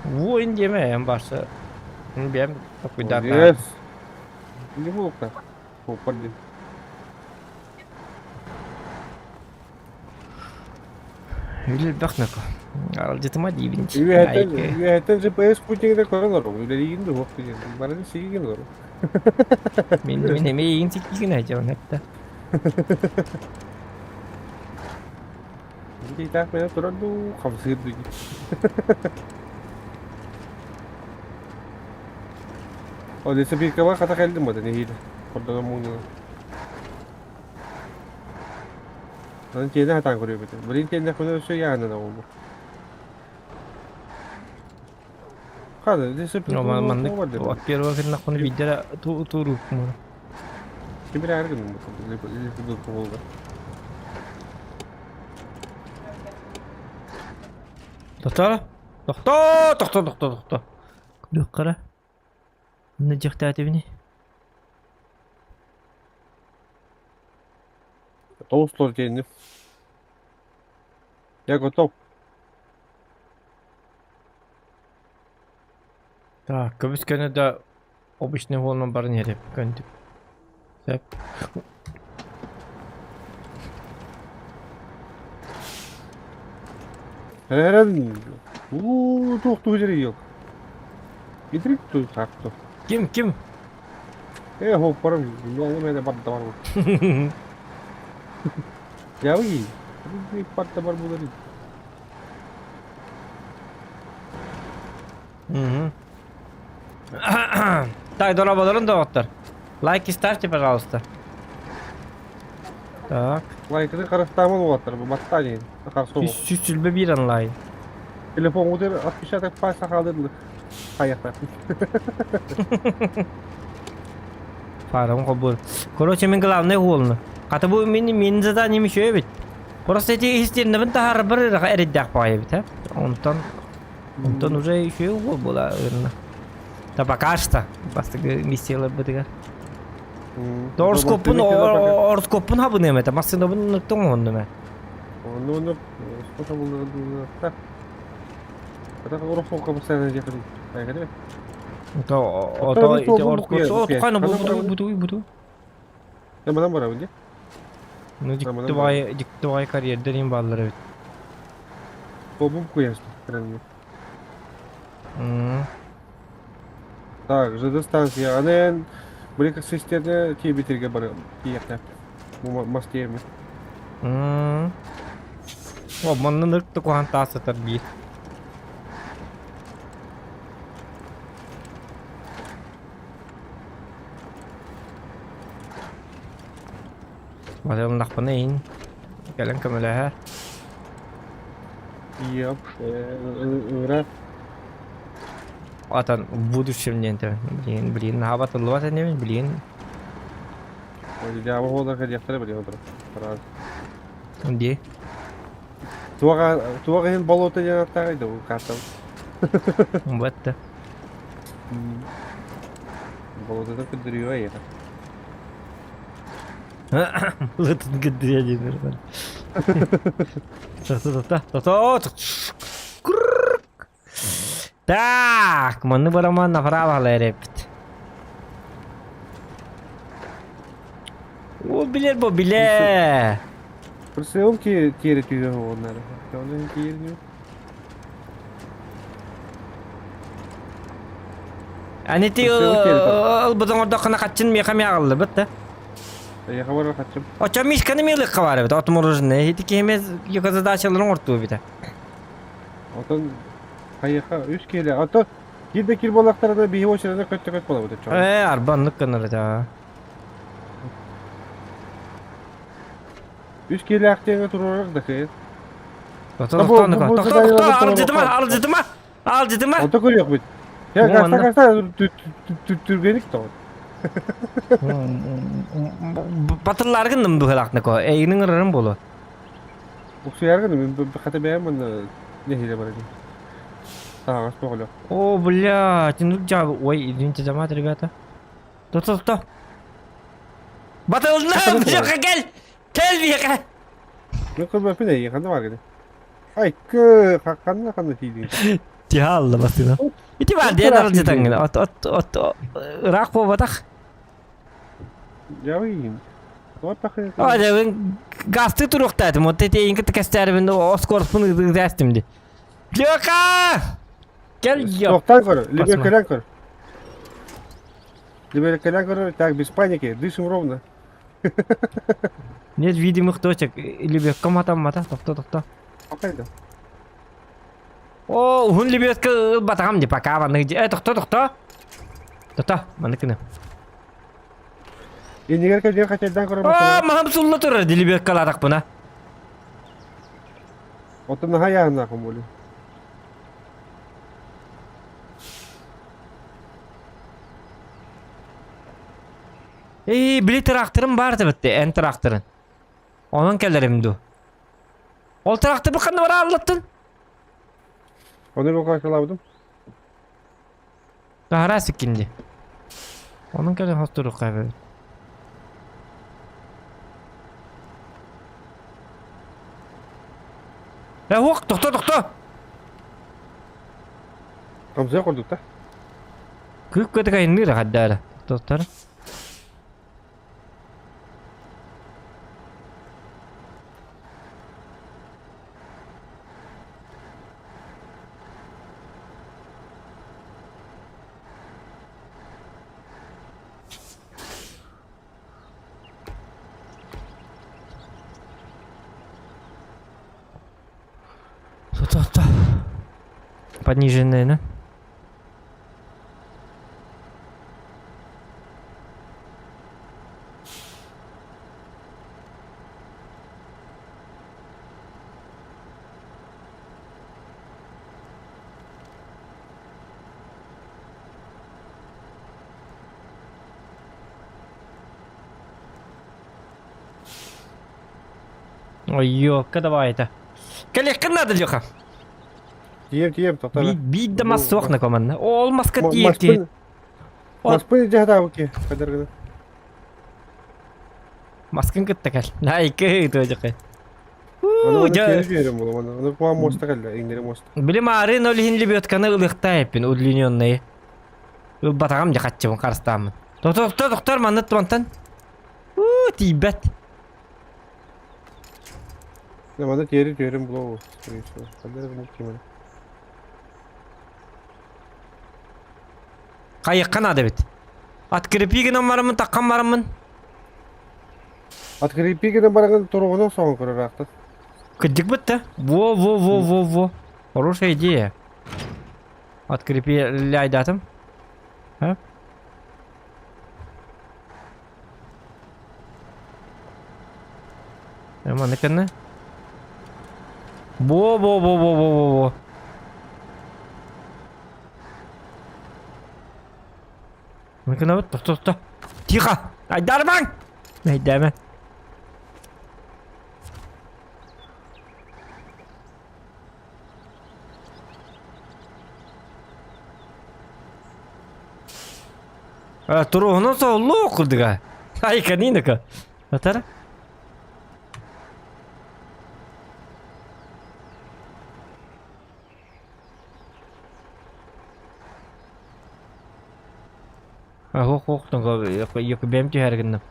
Во индиеме эм барса. Бэм такуйдар. Yes. Не буолуохта. Суоппар диэн. Үлэлбэх нако. Аралдьытыма диибин. Үөһэттэн үөһэттэн GPS спутнигы көрөн олоробун. Үлэлиигин да суох диэн. Барытын сигигин олоробун. Мин мин эмиэ эйигин сиккигин айдьабын эттэ. Итаах мэнэ турар дуу, хамсыыр дуу. О, лесопилкаба хата кэлдим бата нэһиилэ. Хордонон муҥнанан. Онон тиэнэ сатаан көрүөбүтүм. Блин тиэннэхпинэ өссө яанана буолбут. Хада, лесопилка Маннык от первого гыннахпына биирдэ туурукмун. Ким эрэ гынным лесопилка буолла. Тохтоо! Тохтоо! Тохтоо, тохтоо, тохтоо. Күлүк Манна дьиэхтээтибини? Тоҕус диэнним. Я готов. Так, көбүс көнө да обычный уолунан баран иһэр көнтүк. Сөп. Эрэн уу туох тугу дьэрийиэх. Итирик ту саакту. Ким ким? Э хооппорум нуолу мэне барда бар бу. Дьабый барда бар булар. Угу. Так, дорооболорун доҕоттор. Лайки ставьте, пожалуйста. Так. Лайканы харыстааман уолаттар бу баттаа диэн. Харсу. Сүүс биир онлайн. Телефоҥҥутугар отпечаток пальца хаалырлы. Хайахтар. Фарам хобур. Короче, мен главный уолну. Хата бу мин мин заданием еще эбит. Просто эти истернебин таһар бір эреддэх баҕайы эбит, а? Онтон онтон уже еще уол була ырна. Да пока что. Бастакы миссияларбытыгар. Орскоппун орскоппун хабыныам этэ. Массыынабын ныктың оһоннум ээ. Онну онну сколько булла так. Это орскопка постоянно ехали. Поехали. То ото ити орскоп кайна бу буту буту буту. Я манан барабын дии. Ну дьикти дьикти баҕайы карьердэр иһин бааллар эбит. Тобум куяс. Прям. Так, ЖД станция. Аны эн били систиэрнэ тиэбитиргэ бары тиийэхтэ. Бу мас тиэмэ. О, манна нырк куһаан таас сытар биир. Батылыннахпына иһин кэлэн көмөлөһөр. Иэп, ыыра. Атан в будущем диэн блин, блин, наһаа батыллыбат инибин, блин. Дьаабы буолар кэлиэхтэрэ билин отыро. Раз. Дии. Туох туох иһин болуота диэн аттааҕый да бу картам. Бэтте. Болуотата көрдөрүүгэ эйиэхэ. Лытын гыддыа диэн Та-та-та-та. Так, манны бараман направо эрэппит. О, билер бу биле. Прицелом тиэрэ түһэ оҕоннары. Оны тиэрни. Ани ти ылбытын ордоххуна хаччын миэхэ миаҕыллыбыт да. Эйиэхэ барар хаччым. Оччо мишканы миэлыкка бар эбит, отмороженное. Ити киһимез задачаларын ортуу бите. Отон хайыха үс киһилэ. Ото кир да кир буоллахтарына биһи очерена көттө көт буолабыт оччоҕо. Ээ, арба оннук гынар этэ. Үс киһилээх диэҥэ туруорар да кыайын. Тохто, тохто, тохто, алдьытыма, алдьытыма, алдьытыма. Ото көрүөхпүт. Я гаста гаста түргеник тоҕо. Батылларгын быһылаахна ко. Эйигин ырарым боло. Уксуяргын хата бэйэм манна нэһилэ барадым. Таһаҕас боҕоло. О, бля, тянуть жабы. Ой, извините за мат, ребята. То, то, то. Батылна, бляха, кел! Кел, бияха! Ну, көрбөппүн эйиги, ханна бар гыны? Ай, кы, ханна ханна тиийдиҥ? Тиһаалла басына. Ити бар диэн аралдьытаҥҥын. От, от, от, ыраах буолбатах. Дьабыйын. Ой, гасты туруохтаатым. Вот эти эйин кытта кэстээрибин оскорспун ыытаастым ди. Лёха! Кел ё. Тохтаан көр, либеркэлээн көр. Либеркэлээн көр, так, без паники, дышим ровно. Нет видимых точек. Лебедка мата-мата, тохто, тохто. Окей, О, уһун лебедка ылбатаҕым ди, пока маннык ди. Э, тохто, тохто. Тохто, маннык гына. Иннигэр кэлиэн хачайдаан көрөр О, маһым сулла турар ди лебедкалаатахпына. Оттон наһаа яһыннаахпын буолуо. Эй, били тыраахтырым баар эбит эн тыраахтырын. Онон кэлэрим дуу. Ол тыраахтырбы ханна бара аллаттын? Ону бу Таһара сиккин ди. Онон кэлэн хостурук эбит. Э, уох, тохто, тохто! Хамсыа курдук да? Күк көтө кайынныыр хаддаара. Тохтор. Тохто. Пониженная, да? Ой, ёпка, давай это. Кэлиэххин надо, Леха. Тиийэм, тиийэм, тохтоо. Биир да мас суох накоманна. Ол маска тиийэр киһи. Маспын дьаһатаабыт киһи. гына. Маскын кытта кэл. Найкы туожакы. Аны киэри биэрем буолуом. Аны куһаҕан муоста кэллэ, иҥнэри муоста. Били маарын ол иһин лебедканы ылыахтаа эппин удлиненные. Ылбатаҕым дьэ хаччыбын харыстааммын. Тохтор, тохтор, манна мантан. Уу, тиийбэт. Маны тиэри түөрүм булуо, скорее всего. Ханна эрэ булук ким. Хайыахха наада эбит. Открепи гынан бараммын, таххан бараммын. Открепи гынан бараҥын туругунан соҕон көрөр аахтан. Кырдьык бытта. Во, во, во, во, во. Хорошая идея. Открепи ляйдатым. А? Маны кэннэ. Во, во, во, во, во, во, во. Мыкынабыт, тохто, тохто. Тихо! Айдармаҥ! Айдама. Туруһунан соһуллуу курдуга. Ай, канинака. Атара. Суох суох бэйэм түһээри гынным.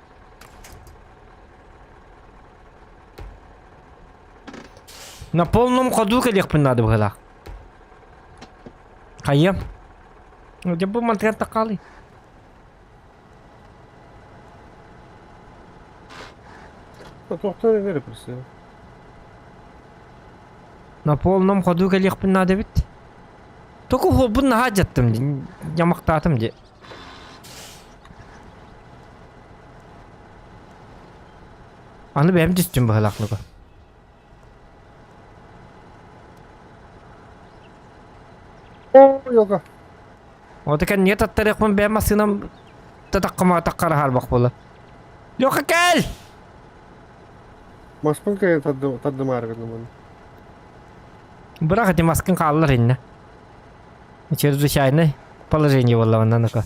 На полном ходу кэлиэхпин наада быһыылаах. Хайыам? Дьэ бу мантыгар таххаалый. Туохтан эрэ просто. На полном ходу кэлиэхпин наада эбит. Току хуолбун наһаа дьаттым дии, ньамахтаатым дии. Аны бэйэм түстүм быһыылаах О, йога. Вот кэннигэ таттарыахпын бэйэм массыынам татаххама таххара хаалбах буола. Леха кэл! Маспын кэлэн тардымаары гынным. Бырах ити маскын хааллар иннэ. Чрезвычайное положение буолла ну-ка.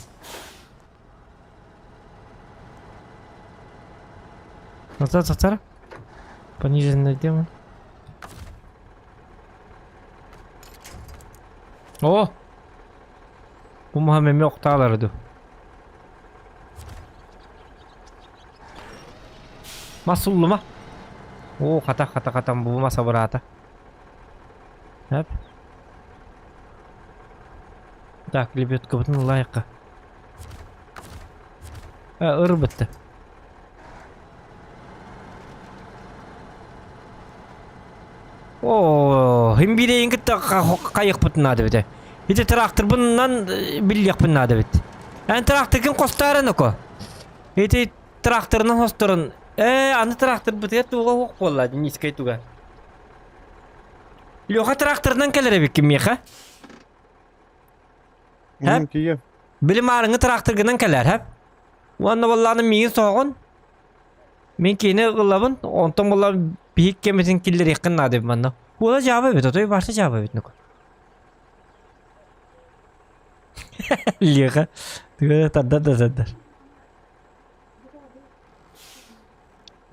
Назад, назад. Пониженный демон. О! Бу маһа эмиэ охтаалар ду. Мас суллума. О, хата, хата, хата, бу мас абыраата. Эп. Так, лебедкабытын ылайыққа. Ыр бітті. О, хим биирейин кытта хайыхпытын наада бит. Ити тракторбунан биллиэхпин наада бит. Эн тракторгын хостааран око. Ити тракторынан хосторун. Э, аны трактор бытыгар туга хуох буолла, низкай туга. Леха тракторынан кэлэр эбиккин миэхэ. Һэ? Тиийэ. Били маарыҥҥы тракторгынан кэлэр, һэ? Уонна буоллаҕына миигин соһоҕун. Мин киини ылабын, онтон буолла биһик кэмитин киллэриэххин наада эбит манна. Уола дьаабы эбит, отой барса дьаабы эбит нука. Леха, тардар да тардар.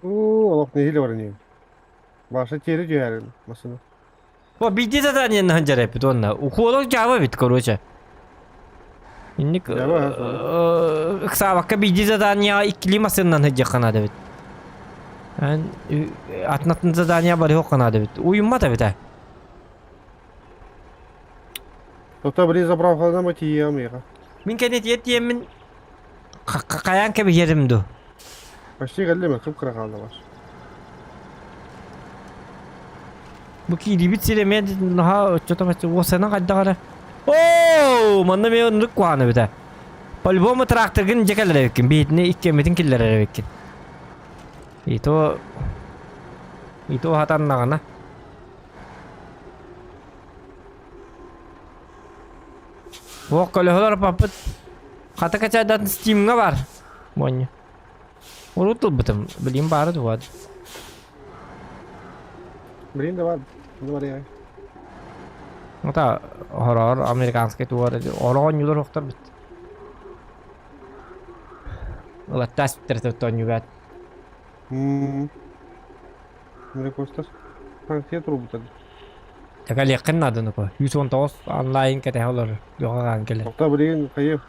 Уу, олох нэһиилэ баран иһэбин. Баша тиэрэ түһээрин массыына. О, биирдии заданиены сылдьар эппит уонна укуолук дьаабы эбит, короче. Инник Дьаабы, ыксаабакка биирдии заданиеҕа иккилии массыынанан сылдьыахха наада эбит. Атын-атын задание барыахха наада эбит. Уйуммат эбит ээ. Тота били заправкалана тиийэм миэхэ. Мин кэннитигэр тиийэммин хайаан кэбиһэрим дуу? Почти кэллим, кып-кыра хаалла баш. Бу киирибит сир эмиэ наһаа оччото бачча уосанан хайдах эрэ. Оо, манна эмиэ оннук куһаҕан эбит ээ. По-любому тракторгын дьэ кэлэр эбиккин, биһитини иккиэммитин киллэрэр эбиккин. И то и то хатаннаҕына. Уох көлөһөлөр паппыт хата качайдатын стимҥа бар. Монньу. Урут ылбытым, билим баара дуо? Блин, давай, давай. Ата хороор американский туар ороонньулар охтор бит. Ылаттаас биттэр тоонньугаат. Рекостас. Санкция турбута. Тэкэлиэххин наада нуку. 119 онлайн кэтэһэ олорор. Йоҕаҕаан кэлэр. Тоқта билигин хайы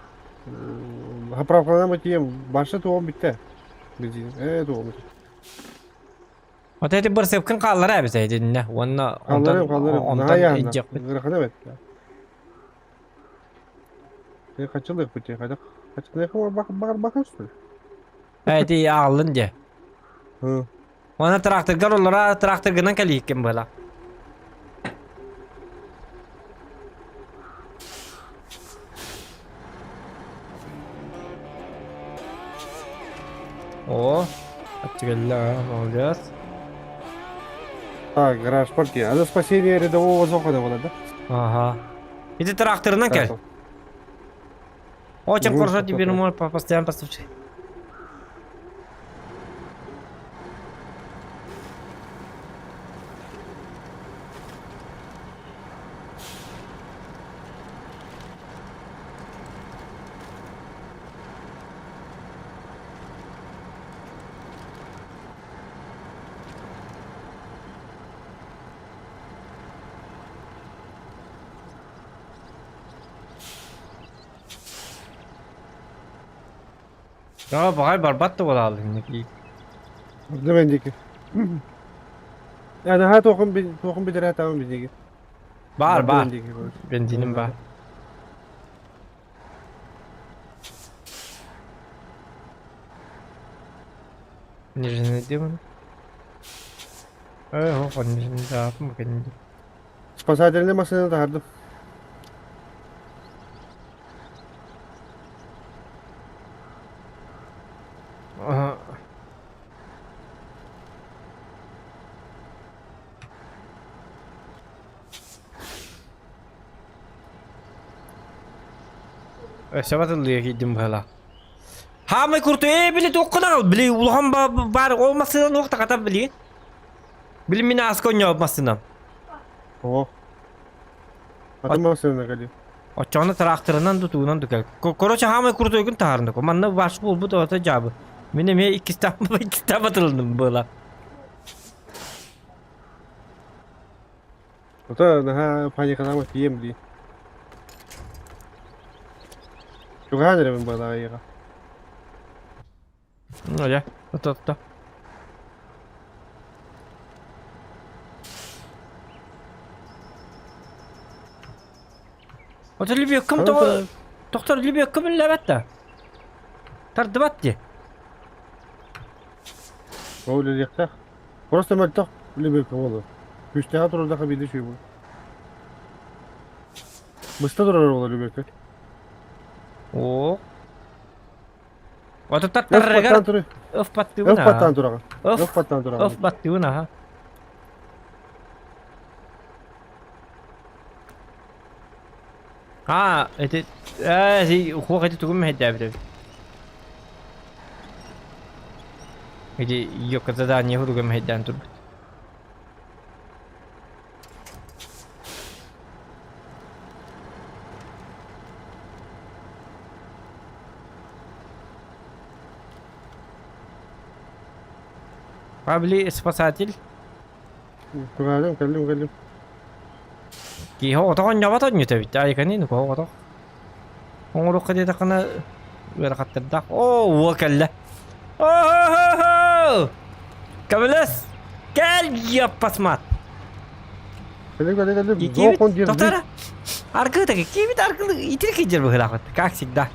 заправкалана тиийэн барса туом бүттэ. Бензин. Ээ туом бүттэ. Вот эти бырсыпкын хааллара эбит итиннэ. Уонна онтон Хаалларым хаалларым. онтон Наһаа илдьиэхпит. Ыарахана бэт. Хачылык бити, хайдах баҕарбакын что ли? Эти ааллын дьэ. Уонна тракторгар олора тракторгынан кэлииккин буола. О, аччыгылла, молодец. А, гараж партия. А за спасение рядового Зохана было, да? Ага. Ити тракторынан кел. Очень хорошо теперь мой постоянно поставщик. Да, баҕай барбат да буолааллар инники. Дымэн диэки. Наһаа туохун туохун бүтэрэ биһиги. Бар, бар. Бензиним бар. Нижний демон. Эх, ох, нижний да, Спасательный машина таһардым. Ага. Өссө батыллыа киирдим быһыылаах. Хаамай курту ээ били туоххун били улахан бар ол массыынан уох таката били. Били мин ааска онньообут массыынам. О. Атын массыына кэлии. Оччоҕуна тыраахтырынан да тугунан да кэл. Короче, хаамай куртуйгун таһаарындык. Манна баш буолбут оҕото дьаабы. Мин эмиэ иккистээх иккистээх батылынным была. Ото наһаа паникалаама тиийэм дии. Чугаһаан эрэбин быһалаах эйиэхэ. Ну я, ото ото. Ото лебедкам тоҕо тохтор лебедкам үллэбэт да. Тардыбат дии. Ол үлэлиэхтээх. Просто мөлтөх лебедка буолуо. Күүстээҕи турардаха биирдэ үчүгэй буолуо. Быста турар буолар лебедка. Оо. Ото таттарыгар Өф баттыыбын Өф баттаан тураҕын. Өф баттаан тураҕын. Өф баттыыбын аха. А, это э, хуох эти тугум мэһэйдээбит эбит. Эти ёка задание хуруга мэһэйдээн турбут. Павли спасатель. Кэллим, кэллим, кэллим. Киһи оҕото оонньообот оонньуута эбит. Айыканын оҕото. Оҥоруохха диэтэххинэ ыарахаттардаах. Оо, уол кэллэ. О-хо-хо-хо! Көмөлөс! Кэл, ёппасмат! Кэллим, кэллим, кэллим. Киибит, Зохон держи. тоқтара. Аргы таки, киибит аргылы итирик киджер быһыылаахпыт, как всегда.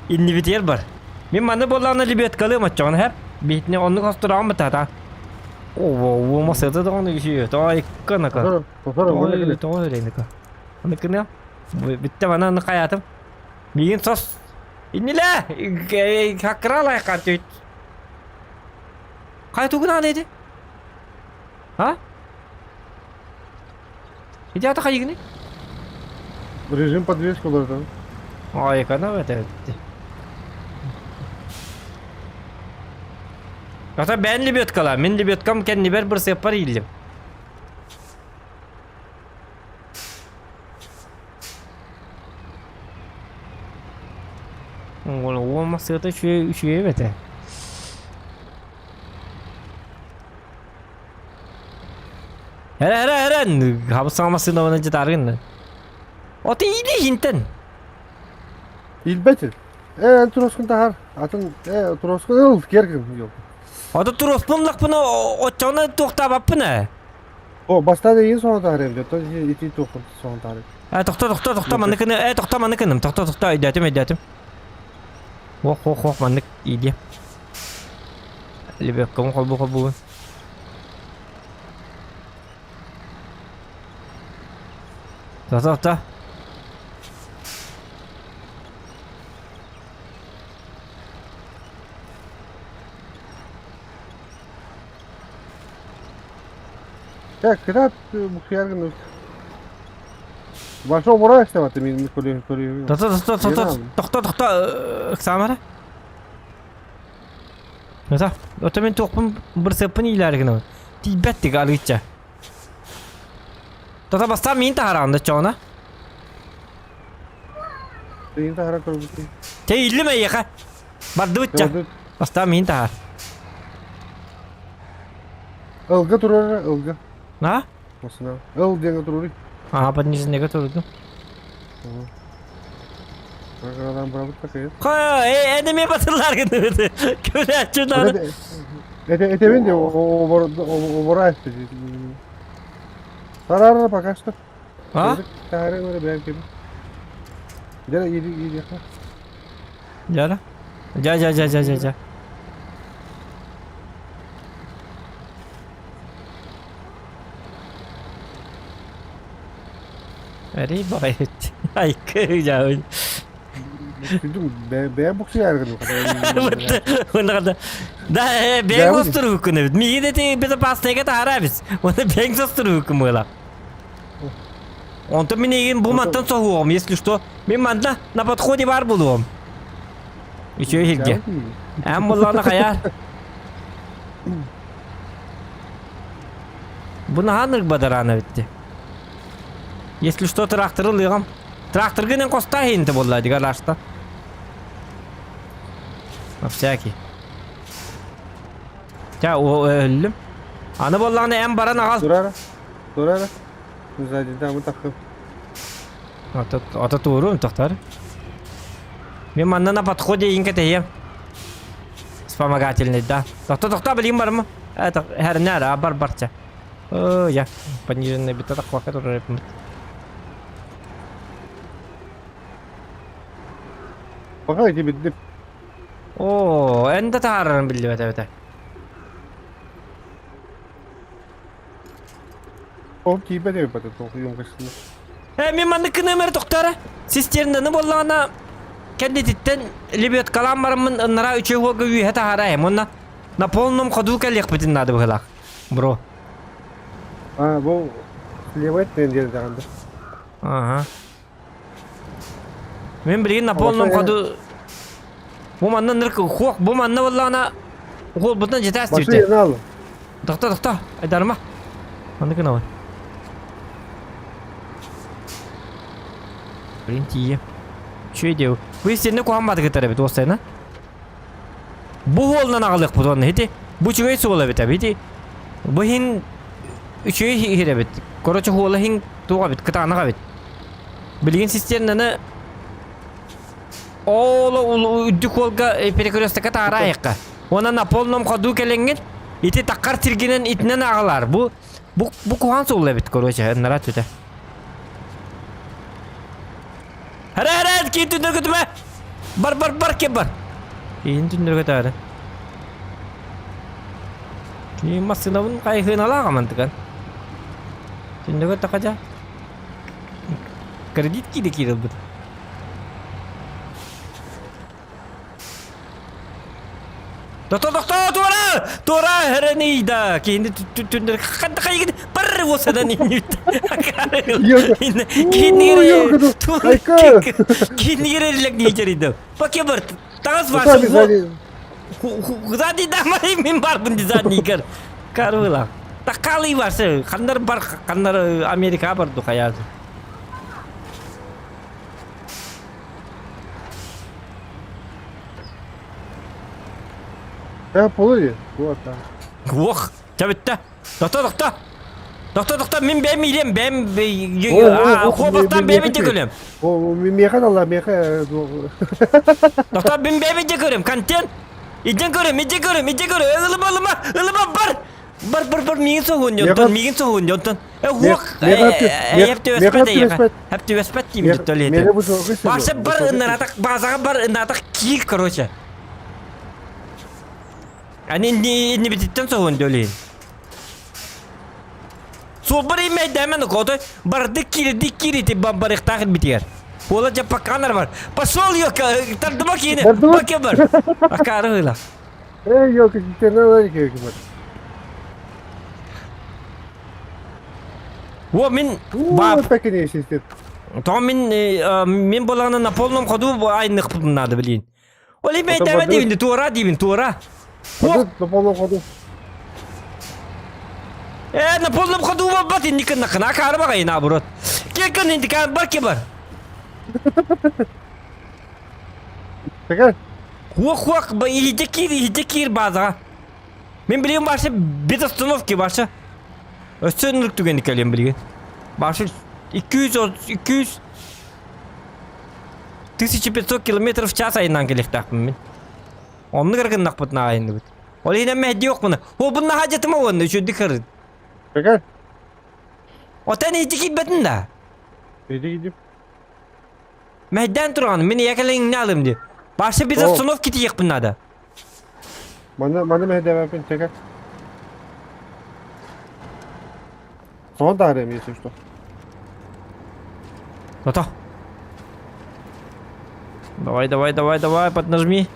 Иннибитигэр бар. Мин манны буоллаҕына лебедкалыам оччоҕуна һэп. Биһитини оннук хостороҕун бытаата. Оо, уома сыта доҕону үсүө. Тоҕо икканака. Тоҕо тоҕо өлейника. Аныкына бүттэ мана аны хайаатым. Миигин сос. Иннилэ! Хаккыралай картөйт. Хай тугунаан edi? А? Иди ата хайыгыны? Режим подвески уларытан. Ой, канал это. Ата бээн лебедкала, мин лебедкам кэннибэр бырсыаппар ииллим. Уома сыата үчүгэй үчүгэй эбэтэ. Эрэ эрэ эрэ хабысаҥа массыынабынан дьытааргын. Оты иили иһинтэн. Илбэт. Э, эн туроскун таһар. Атын, э, туроскун ыл, кергин. Ото туруоспун лахпына оччоҕуна туохтаабаппын ээ. О, бастаан эйигин соһон таһаарыам дьэ, оттон ити туоххун соһон таһаарыам. Э, тохто, тохто, тохто, маннык гына, э, тохто, маннык гыным, тохто, тохто, өйдөөтүм, өйдөөтүм. Ох, ох, ох, маннык иди. Лебедкабын холбуу холбуубун. Тохто, тохто. Так, кытаат буксуйар гынныбыт. Большого бура истэбэт мин көрү көрү. Тохто, тохто, тохто, тохто, тохто, ыксаама эрэ. Ата, ото мин туохпун бырсыаппын иилээри гынабын. Тиийбэт тиги арыычча. Тото бастаан миин таһараҕын да чоҕуна. Миин таһара көрбүтүм. Чэ ииллим эйиэхэ. Бардыбыт ча. Бастаан миин таһаар. Ылга турар, ылга. А? Осына. Ыл диэҥэ туруруй. Аа, поднижнега турдум. Программ бырабыт такая. Ха, э, эми батыллар гыныбыт. Көрәчү нары. Это это мен де обора Тарар пока что. А? Тары бар бәр кем. Дәр иди иди. Дьэ, дьэ, дьэ, дьэ, дьэ, дьэ, дьэ. Эрий баҕайыт. Айкы дьаабын. Бэйэ буксуйааргын. Да, бэйэҥ остурууккун эбит. Миигин эти безопасныйга таһаарабыз. Оны бэйэҥ состурууккун буолар. Онтон мин эйигин бу мантан соһуоҕум, если что. Мин манна на подходе бар буолуом. Үчүгэй сиргэ. Эн буоллаҕына хайаар. Бу наһаа ынырык бадараана эбитти. Если что, тракторы ылыаҕым. Тракторгын эн хостаа иһинтэ буолла гаражта. На всякий. Ча, өллүм. Аны буоллаҕына эн баран аҕал. Турара. Турара. Сзади, да, мы так. Ата, ата туурум тохтар. Мен манна на подходе иин кэтэһиэм. Вспомогательный, да. Тохто, тохто, билигин барма. Это, херня, бар барча. О, я пониженный бит так который Пока эти битти. О, эн да таһаарарын биллибэт эбитэ. Ол тиийбэт эбит толкуйум кыстына. Э, мин маннык гыныам эрэ тохторо. Систернаны буоллаҕына кэннититтэн лебедкалаан бараммын ыннараа үчүгэй уолга үөһэ таһаарайым уонна на полном ходу кэлиэхпитин наада быһыылаах. Бро. А, бу левый диэн диэн да. Ага. Мин билигин на полном ходу бу манна нырк хуох бу манна буоллаҕына уолбутунан жетээс Башы ал. Тохто, тохто, айдарма. Маннык гынабын. Блин, тиийэ. Үчүгэй диэу. Бу истиэнэ куһаҕан баатыгыттар эбит уостайна. Бу уолунан аҕалыахпыт уонна ити. Бу үчүгэй суол эбит эбит. Бу иһин үчүгэй иһир эбит. Короче, хуола иһин туох эбит, кытаанах эбит. Билигин систернаны Ол үрдүк уолга перекрестокка таһараайыкка. Уонна на полном ходу кэлэҥҥин ити таккар сиргинэн итинэн аҕалаар. Бу бу бу куһаҕан суол эбит короче ыннара түтэ. Хара хара киин түннүргүтүмэ. Бар бар бар кем бар. Киин түннүргүтөөрү. Киин массыынабын хайыһыыналаах амантыган. Түннүгү такажа. Кредит киирэ киирэлбит. Тохто, тохто, туора! Туора, херени да. Киһини түндер ханта хайгын бар осадан иннүт. Киһини киһини лек ничериде. Паке бар. Тагас бар. Сзади да мин барбын задний кар. Карвыла. Такалы барсы. Хандар бар, хандар Америка бар духаяды. Э, полуди. Вот так. Ох, чэ бүттэ. Тохто, тохто. Тохто, тохто, мин бэйэм иилиэм, бэйэм хуобастаан бэйэм илдьэ көрүөм. О, меха дала, меха. Тохто, мин бэйэм илдьэ көрүөм, контент. Иден көрөм, иден көрөм, иден көрөм. Ылыма, ылыма, ылыма, бар! Бар, бар, бар, миигин соһуон, онтон, миигин соһуон, онтон. Э, хуох, эйэп түбэспэт эйэхэ. Эп түбэспэт ким төлөйдө. Баша бар ынаратах, базаға бар ынаратах киир, короче. Они не не бититтен соһуон төлөйүн. Суолбар имэйдэмэн окото барды киирди киирити барыктаах битигэр. Уола дьаппакканар бар. Пошел ёка, тардыма киини. Баке бар. Акары ыла. Эй, ёка, ситена бар. О, мин бап. То мин мин болағына на полном ходу айнықпын надо, блин. Ол имэйдэмэ диибин, туора диибин, туора. На полном ходу. Э, на полном ходу бат инникин накына кары багай наоборот. Кекин индикан бар ке бар. Такая? Хуак хуак, иһите киир, иһите киир базаға. Мен билигин башы без остановки башы. Өссө ынырык түгени кэлиэм билигин. Башы 200 200 1500 километров в час айынан кэлиэхтээхпин мин. Оннук эрэ гыннахпытына айанныбыт. Ол иһинэн мэһэйдии охпуна. Уолбун наһаа дьатыма уонна үчүгдүк харыт. Какая? Отон иһити киирбэтин да. Иди, иди. Мэһэйдээн тураҕын, мин ийэ кэлэн иҥнэ алым дии. Баша без остановки тиийиэхпин наада. Маны, маны мэһэйдээбэппин, чэкэ. Соҕон таарыам, если что. Ото. Давай, давай, давай, давай, поднажми.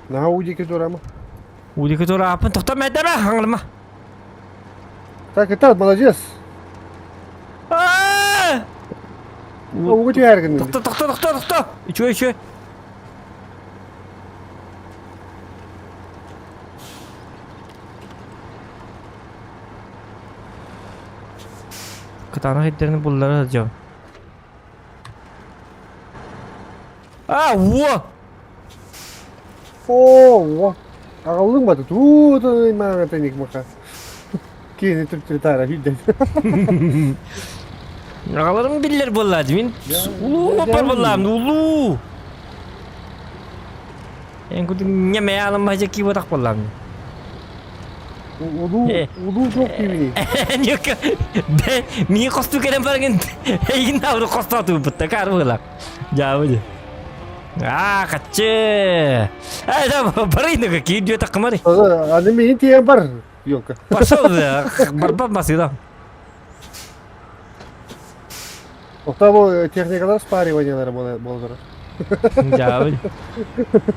Наһаа уу диэки туорама. Уу диэки туорааппын тохтоо мэйдэмэ хаҥалыма. Так, это молодец. Аа! Ууга түһэргин. Тохтоо, тохтоо, тохтоо, тохтоо. Үчүгэй, үчүгэй. Кытаанах ирдэрин буллара сылдьабын. А, во! О, во! Аҕаллыҥ бата туутун маҥата ник маха. Киини түптүрүтаара сүүрдэн. Аҕаларым биллэр буоллаады. Мин улуу оппар буоллаам, улуу. Эн курдук ньэмэ аламмаһа киибатах буоллаам. Улуу улуу туох диибиний? Ньукка миин хостуу кэлэн баргын эйигин наабыры хостоотуубут каар быылах. Дьаабы Аа, хаччы. Э, да, барыйныга киир дүө таккымары. Аны миин тиийэн бар, ёлка. Пошел, барбан басыда. Охта бу техникалар спариваниялары болдура. Дьаабы.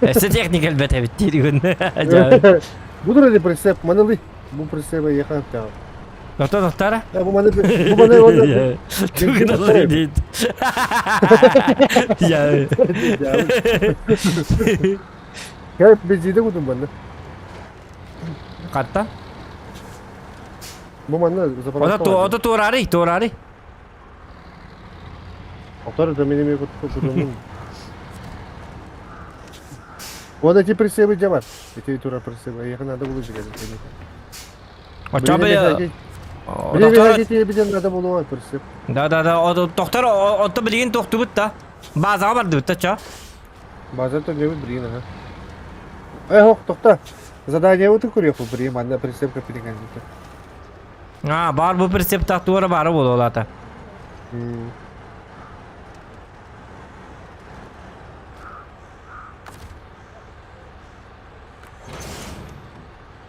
Өссө техника элбэт эбит диир Дьаабы. Бу дура прицеп манылый. Бу прицеп ехал тяга. Тоқта тоқтара. Бу маны бу маны Тугын дейт. Дьаабы. Кеп бензиде кутун банна. Хатта? Бу манна Ото ото туорари, туорари. Повтор это меня кутун. Вот эти прицепы где бар? Эти тура прицепы. Их надо было взять. Оччо бы Надо было прицеп. Да да да, доктор, ото билигин тохтубут да. Базаға бардыбыт да чо. База то не блин, ага. Эй, ох, тохта. Задание вот куреху, блин, манна прицепка перегоните. А, бар бу прицеп туора бары буолуолаата.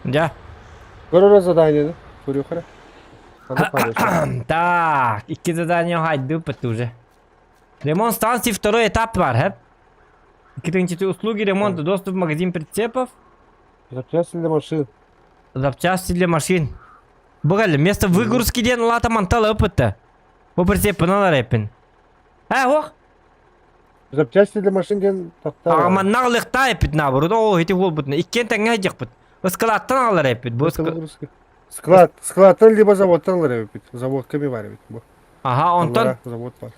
Дьэ. Көрөр задание, көрүөхөрө. Так, икки задание хайдыппыт уже. Ремонт станции второй этап бар, хэп? Икки услуги ремонта, доступ в магазин прицепов. Запчасти для машин. Запчасти для машин. Бу место выгрузки диэн улаата мантал ыппытта. Бу прицеппин алар эппин. Ә, ох! Запчасти для машин диэн тахта. Ага, лыхта эппит наоборот. О, ити буолбутна. Иккиэн тэҥҥэ сылдьыахпыт. Ыскалааттан аҕалар эппит. Бу Склад, складтан либо заводтан ылар эбиппит. Завод кеми бар эбит бу. Аха, онтон Завод бар.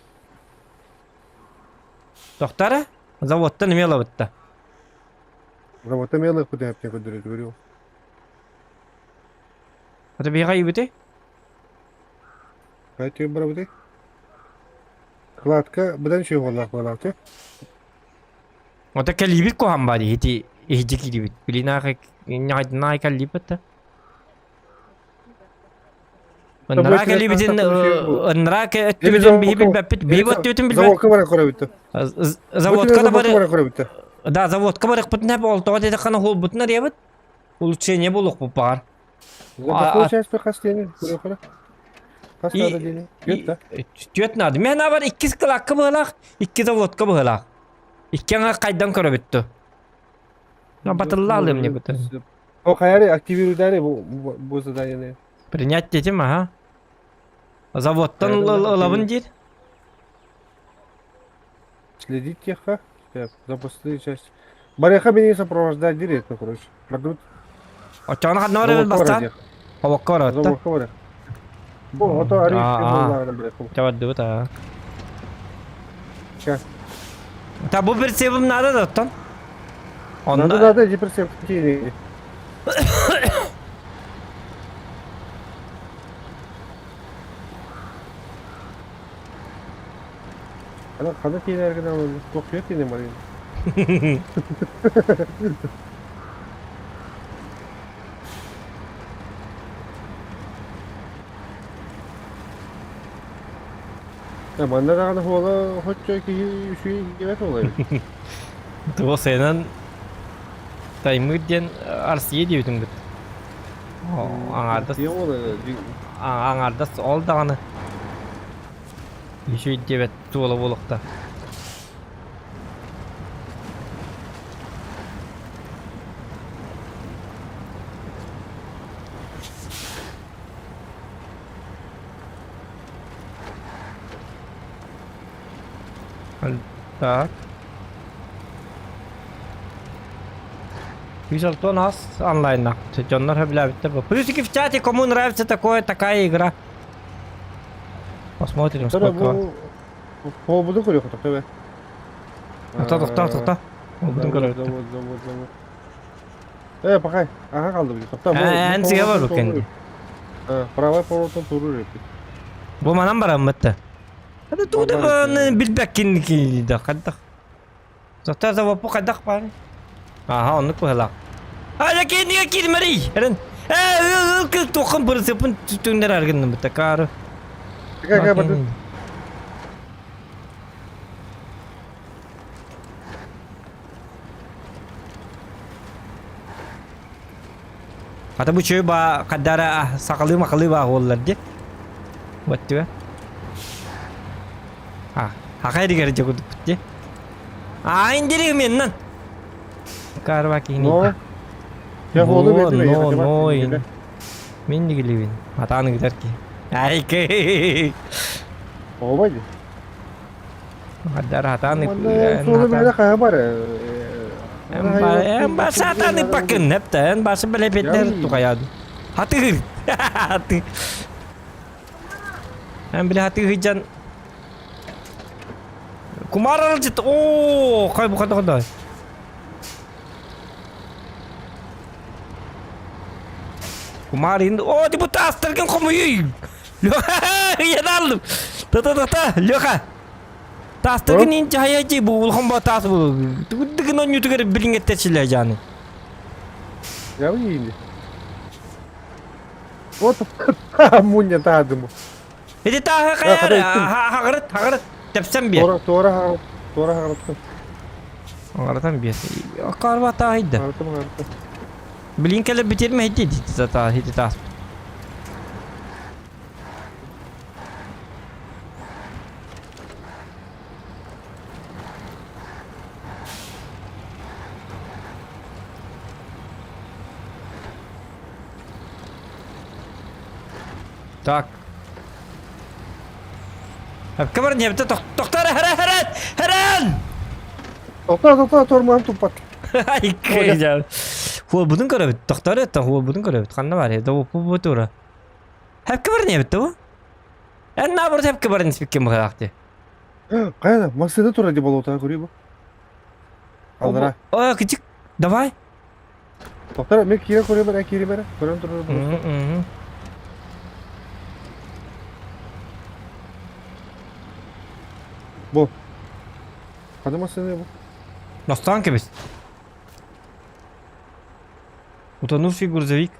Тохтара? Заводтан эмиэ ылабытта. Заводтан эмиэ ылыахпыт эһэптэн көрдөрө көрүө. Это биһиэхэ ыйбыты? Хайа барабыты? Кладка быдан үчүгэй буоллаах буолааты. Ото кэлиибит куһаҕан баар ити иһдьи киирибит. Билин наай кэллииппит да. Ыннараа кэлиибитин ыннараа өттүбүтүн биһи билбэппит. Биһи өттүбүтүн билбэт. Заводка баран көрөбүт. Заводка да бар. Бар. Да, заводка барыахпытын эп олтоҕо диэтэххинэ хуолбутун арыйабыт. Улучшение буолуохпут баҕар. Получается хас диэни көрөхөрө? Хас надо диэни? Түөрт да? Түөрт надо. Мен бар икки складка быһалаах, икки заводка быһалаах. Икки аҥар хайдан көрөбүт ту. Батылла алыам не бутын. О, хайари активируй бу бу задание. Принять детим, ага. Заводтан ылабын диир. Следить теха. Запасные части. Барыха меня сопровождать директно, короче. Продукт. Оччоҕуна ханна барабыт бастаан? Хобокко барабыт да? Хобокко барар. Бу ото арый Чабардыбыт аа. Та бу прицепым надо да оттон? Онно... Надо, надо, иди прицеп. Хана хана тиэнэргин алын, туох тиэнэ барыйын. Манна даҕаны хуола хоччо киһи үчүгэй киһи буолар эбит. Туох сыанан таймыр диэн Арсия диэбитим бит. Аҥаардас аҥаардас ол даҕаны үчүгэй диэбэт туола буолуохта. Так. 106 ас онлайна. Дьоннор сөбүлээбиттэр. Плюсики в чате, кому нравится такое, такая игра. Посмотрим, сколько. Буду көрүөх тоқта Тоқта, тоқта, тоқта. Буду көрүөх. Завод, завод, завод. Э, пока. Ага, қалды бізге. Тоқта. Эн сиге бар екен. Правый повороттан туру репит. Бу манан барам бітті. Hadi тугда билбэккин да хайдах. Тоқта завод хайдах бар. Аха, оннук быһылаах. Ая кииннигэ киирмэрий! Эрэн. Ээ, ыл туоххан бырысыппын түҥнэр аргынным бытакаары. Хата бу чөй ба хаддара сакалы макалы ба буоллар ди. Баттыга. А, хакай дигер жокудук ди. Айн дириг меннан. Карва кихини. Но. Я волу Но, но, но. Мен дигилибин. Атааны гитар ки. Айкы. Оҕобай Хаддар хатааны. Суолу билэ хаһа бар. Эн басы атааны пакын непте. Эн басы билепеттер тухаяды. Хатыгыр. Хаты. Эн биле хатыгыжан. Кумар алжыт. Оо, кай бу кандай кандай. Кумар инди. О, ти бу таастаргын хомуйуй. Леха, я алдым. Та-та-та-та, Леха. Таастаргын инчи хайачы бу улахан ба таас бу. Тугуддыгын онньутугар билиңеттечиле жаны. Я инди. Вот мунья таадымы. Эти тааһы хайар, хагырыт, хагырыт. Тэпсэн биэр. Тора тора тора хагырыт. Аҥаратан биэр. Акаарба тааһыйда. Хагырытым хагырытым. Билин кэлэ битерме хити хити таас. Так. Әпкә бар небте тоқтар хәрән хәрән! Тоқта тоқта тормам туппат. Ай кыйжа. Хуа будун көрөбүт. Тоқтар это хуа будун көрөбүт. Ханна бар еді. Бу бу тура. Әпкә бар небте бу? Эн наоборот әпкә бар ниспикке мыгакты. Кайда? Машина тура деп болута көрүй бу. Аллара. О, кичик, давай. Тоқтар, мен кире көрө бара, кире бара. Көрөн турар просто. Бу. Хана машина бу? Настан кебис. Утонувший грузовик.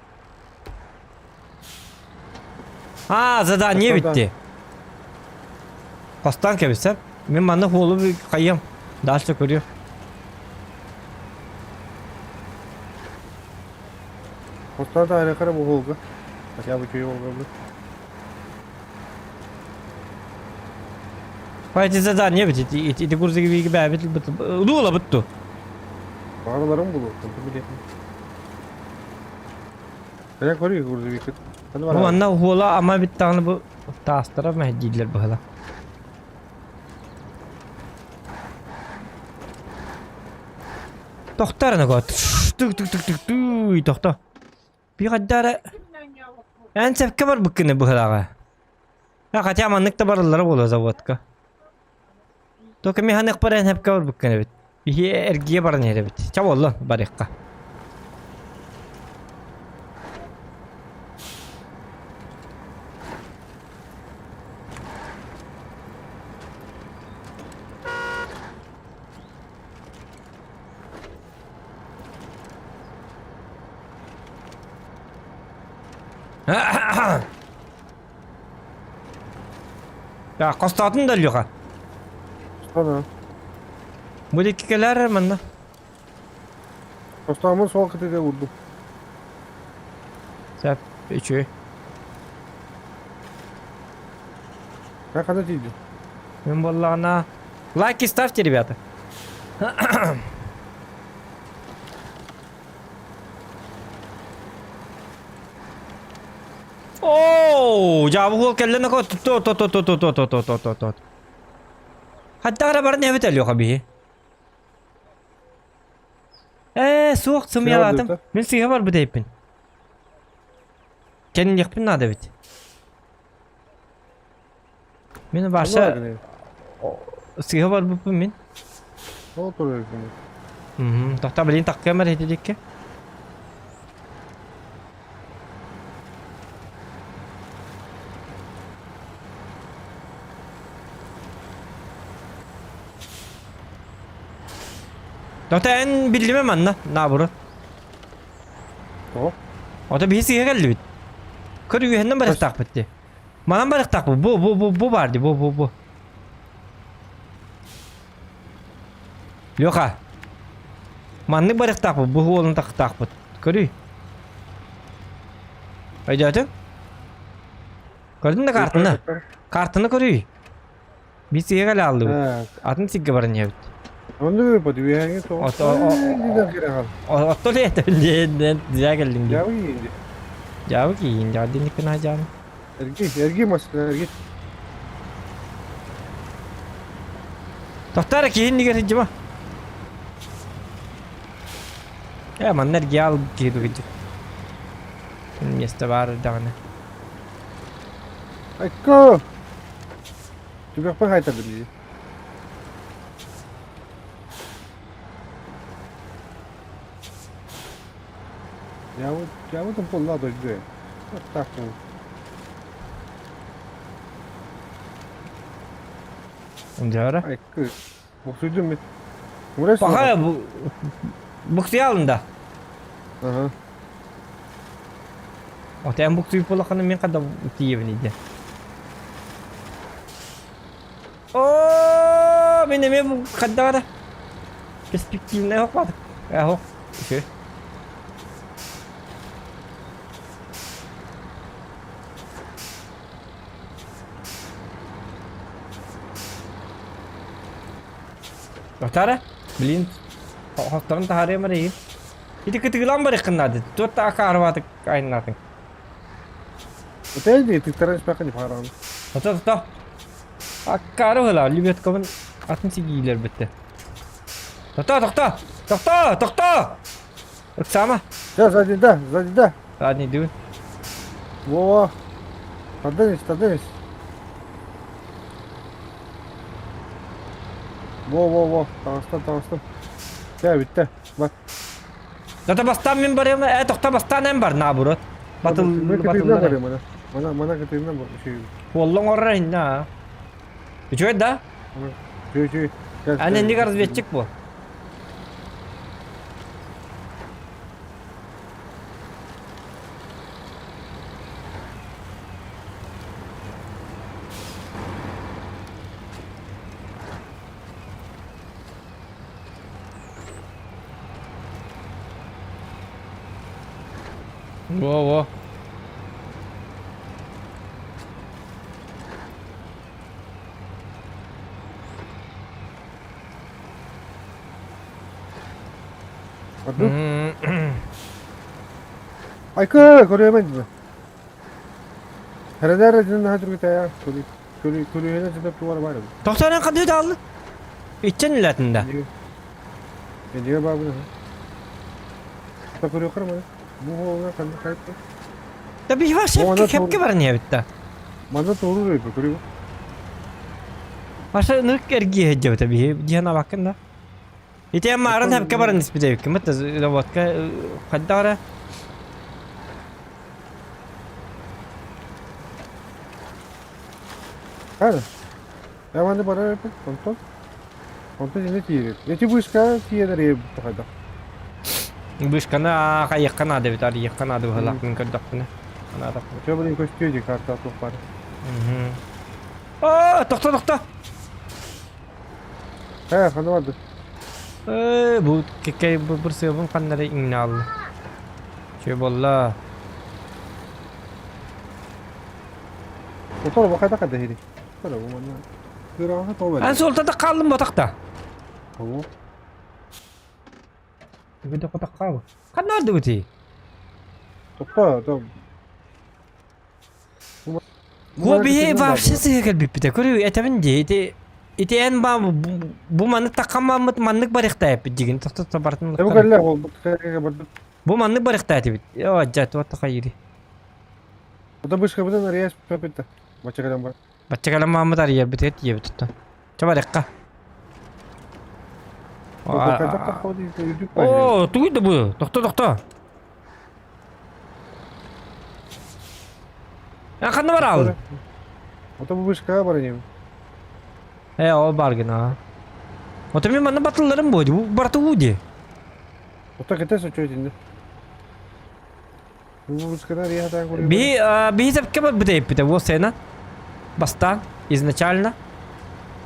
А, задание битти. Хостан кэбисэ. Мин манна хуолу хайыам. Дальше көрүө. Хостан да кара бу холга. Хотя бы чуй холга бу. Эти задание бит ити ити грузовик бэбит бит. Дуола бутту. Барыларым булу. Кая көрүү грузовик. Бу манна уһуола ама бүттэҕинэ бу таастара мэһэйдииллэр быһыла. Тохтор эрэ ногоо тук тук тук тук тууй тохто. Биир эн сөпкө барбыккыны быһылааҕа. Хотя маннык да бараллара буолуо заводка. Только механик бар эн сөпкө барбыккын эбит. Биһи эргийэ баран иһэр эбит. Ча буолла барыахха. Я, хостоотун да Леха. Ана. Бу диэки кэлээр манна. Хостоомун суол кытыга урдум. Сөп, үчүгэй. Хана тиийдим? Мин буоллаҕына лайки ставьте, ребята. Оо, дьаабы уол кэллэ нако то то то то то то то то то то. Хаттаҕа эрэ баран эбит Алеха биһи. Ээ, суох сымыйалаатым. Мин сыыһа барбыт эбиппин. Кэнниэхпин наада эбит. Мин Ваша сыыһа барбыппын мин. Ол турар Тохта блин таккыам эрэ итидикке. Тота эн биллиме манна, наоборот. Тоҕо? Ото биһи сыыһа кэллибит. Көр үөһэннэн барыахтаахпыт дии. Манан барыахтаахпыт. Бу бу бу бу баар дии, бу бу бу. Леха. Маннык барыахтаахпыт, бу уолун тахтаахпыт. Көрүй. Өйдөөтүҥ? Көрдүн да картаны? Картаны көрүй. Биир сиргэ кэлэ хааллыбыт. Атын сиргэ баран иһэбит. Онно под үөһээҥи Отто лиэтэ дьаа кэллиҥ дии. Дьаабы киин дьаадинникпин аһдьаан. Эрги, эрги машина, эрги. Тохтоо эрэ киһи иннигэр сылдьыма. Ээ манна эргийэ хаалбыт киһи дугуйдук. Миэстэ баар даҕаны. Айка! Түгэхпин хайтардым дии. Я вот, я вот буолла дойду. Вот так вот. Дьара. Айкы. Буксуйдум мит. Паха буксуйа алында. Ага. Отен буксуйуп буоллаххына мин хада тиийэбин иде. Оо, мин эмиэ бу хайдаҕа перспективнай охпатык. Эһо, үчүгэй. Отара, блин, хосторун таһаарыам эрэ Ити кытыылаан барыаххын наада. Туот да акаарыбаатык айаннаатыҥ. Это не ты второй спаха не паран. Ото ото. Аккаары ыла, лебедкабын атын сигиилэр бүттэ. Тохто, тохто! Тохто, тохто! Ыксаама. Да, сзади, да, сзади, да. Задний дүүн. Во. Тардыныс, тардыныс. Во, во, во. Таҕыстым, таҕыстым. Чэ, бүттэ. Бар. Зато бастаан мин барыам, э, тохто бастаан эн бар, наоборот. Батыл, Мен кытыынан батыллар. барыам, мана. Мана, мана кытыынан бар. Үчүгэй. Уоллаң орор инна. Үчүгэй да? Үчүгэй, үчүгэй. Кэл, Эн кэл. инник разведчик бу. Во-во. Одну. Айка, көрөмөн дии. Хэрэнээр дьин наһаа түргүтэйэ. Күлү күлү күлүһүнэ дьиндэ туар бар. Тохтоон ханды дааллы. Иччен үлэтин да. Эдиге бабы. Та көрү кырмы. Бу хоолга ханды кайты. Да би var Оона şepke kepke бар не битта. Манна тууру рейпе көрү. Баша нырк эргие хеджебите би диһана баккын да. Ити марын хепке барын испитебиккин бит заводка хаддара. Хана. Я манна барар рейпе. Онтон. Онтон дьине тиийэр. Эти быска тиийэр рейп тахайда. Бышканы хайыкка наада бит арыйыкка наада быһылаах мин көрдөхпүнэ. Анаатахпына. Чё блин көстүө дии карта туох баар. Аа, тохто тохто. Ээ, ханна барды? Ээ, бу кеккей бу бір сыабын ханнары иҥнэ алла. Чүө буолла. Отор бу хайдах хайда иһири? Отор бу манна. Кыраҕаһа тоҕо Эн бэрдэ. суолтата хааллым ботахта. Того. Түгүдэ хотаххаабы. Ханна бардыбытый? Тохто, то. Го биһи вообще сыһа кэлбиппитэ. Көрү этэбин дии. Ити ити эн ба бу маннык таккаммаммыт маннык барыхтаайппыт дигин тохто бартын Бу кэллэ ол бу бардыт. Бу маннык барыхтаатыбыт. Оо дьэ туох хайыри. Ота бышкабытын арыйас пепетте. Бача кэлэн бар. Бачча кэлэн мааммыт арыйарбытыгар тиийэбит туттан. Чэ барыахха. Оо, тугуй да бу? Тохто, тохто. Эн ханна бараҕын? Ото бу вышкаҕа бар иним. Э, ол баргын аа. Ото мин манна батылларым буо дии. Барыта уу дии. Ото кэтэ сочо итиннэ. Бу вышкадан арыйа сатаан Би биһи сэпкэ барбыт эппитэ уол сена. Бастаан изначально.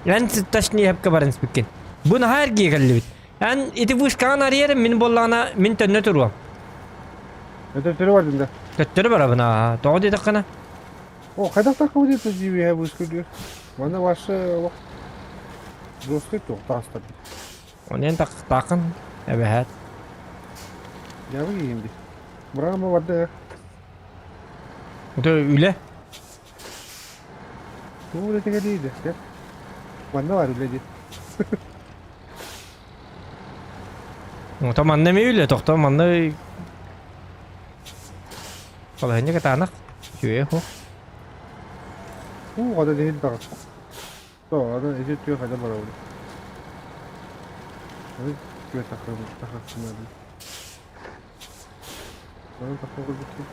Эн точнее сэпкэ баран испиккин. Бу наһаа эргийэ кэллибит. Эн ити вышкаҕын арыйарым мин буоллаҕына мин төннө туруом. Төттөрү бардым да. Төттөрү барабын аа. Тоҕо диэтэххинэ? О, хайдах такого диэт дьиибиһэ вышка диир. Манна ваше олох жесткий туох таастар. Онен тахтаахын эбэһээт. Дьабы киһим дии. Бырама барда. Это үлэ. Тугу үлэтигэр диир дэ. Манна бар үлэ дии. Ото манна эмиэ үлэ тохто манна Балаһынньа кытаанах. Үчүгэйэ суох. Уу хата диһин таҕыс. Тоҕо аны ити түө хайда барабын. Аны түө таххым тахахсымады. Аны тахха көрбүттүм.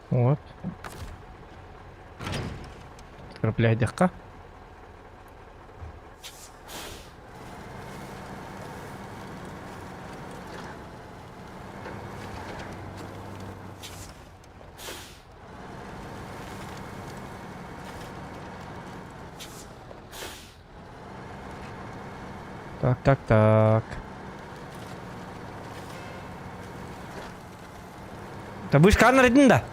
Вот. Крапляйдыхха. Так, так, так. Да вышка арыйдын да?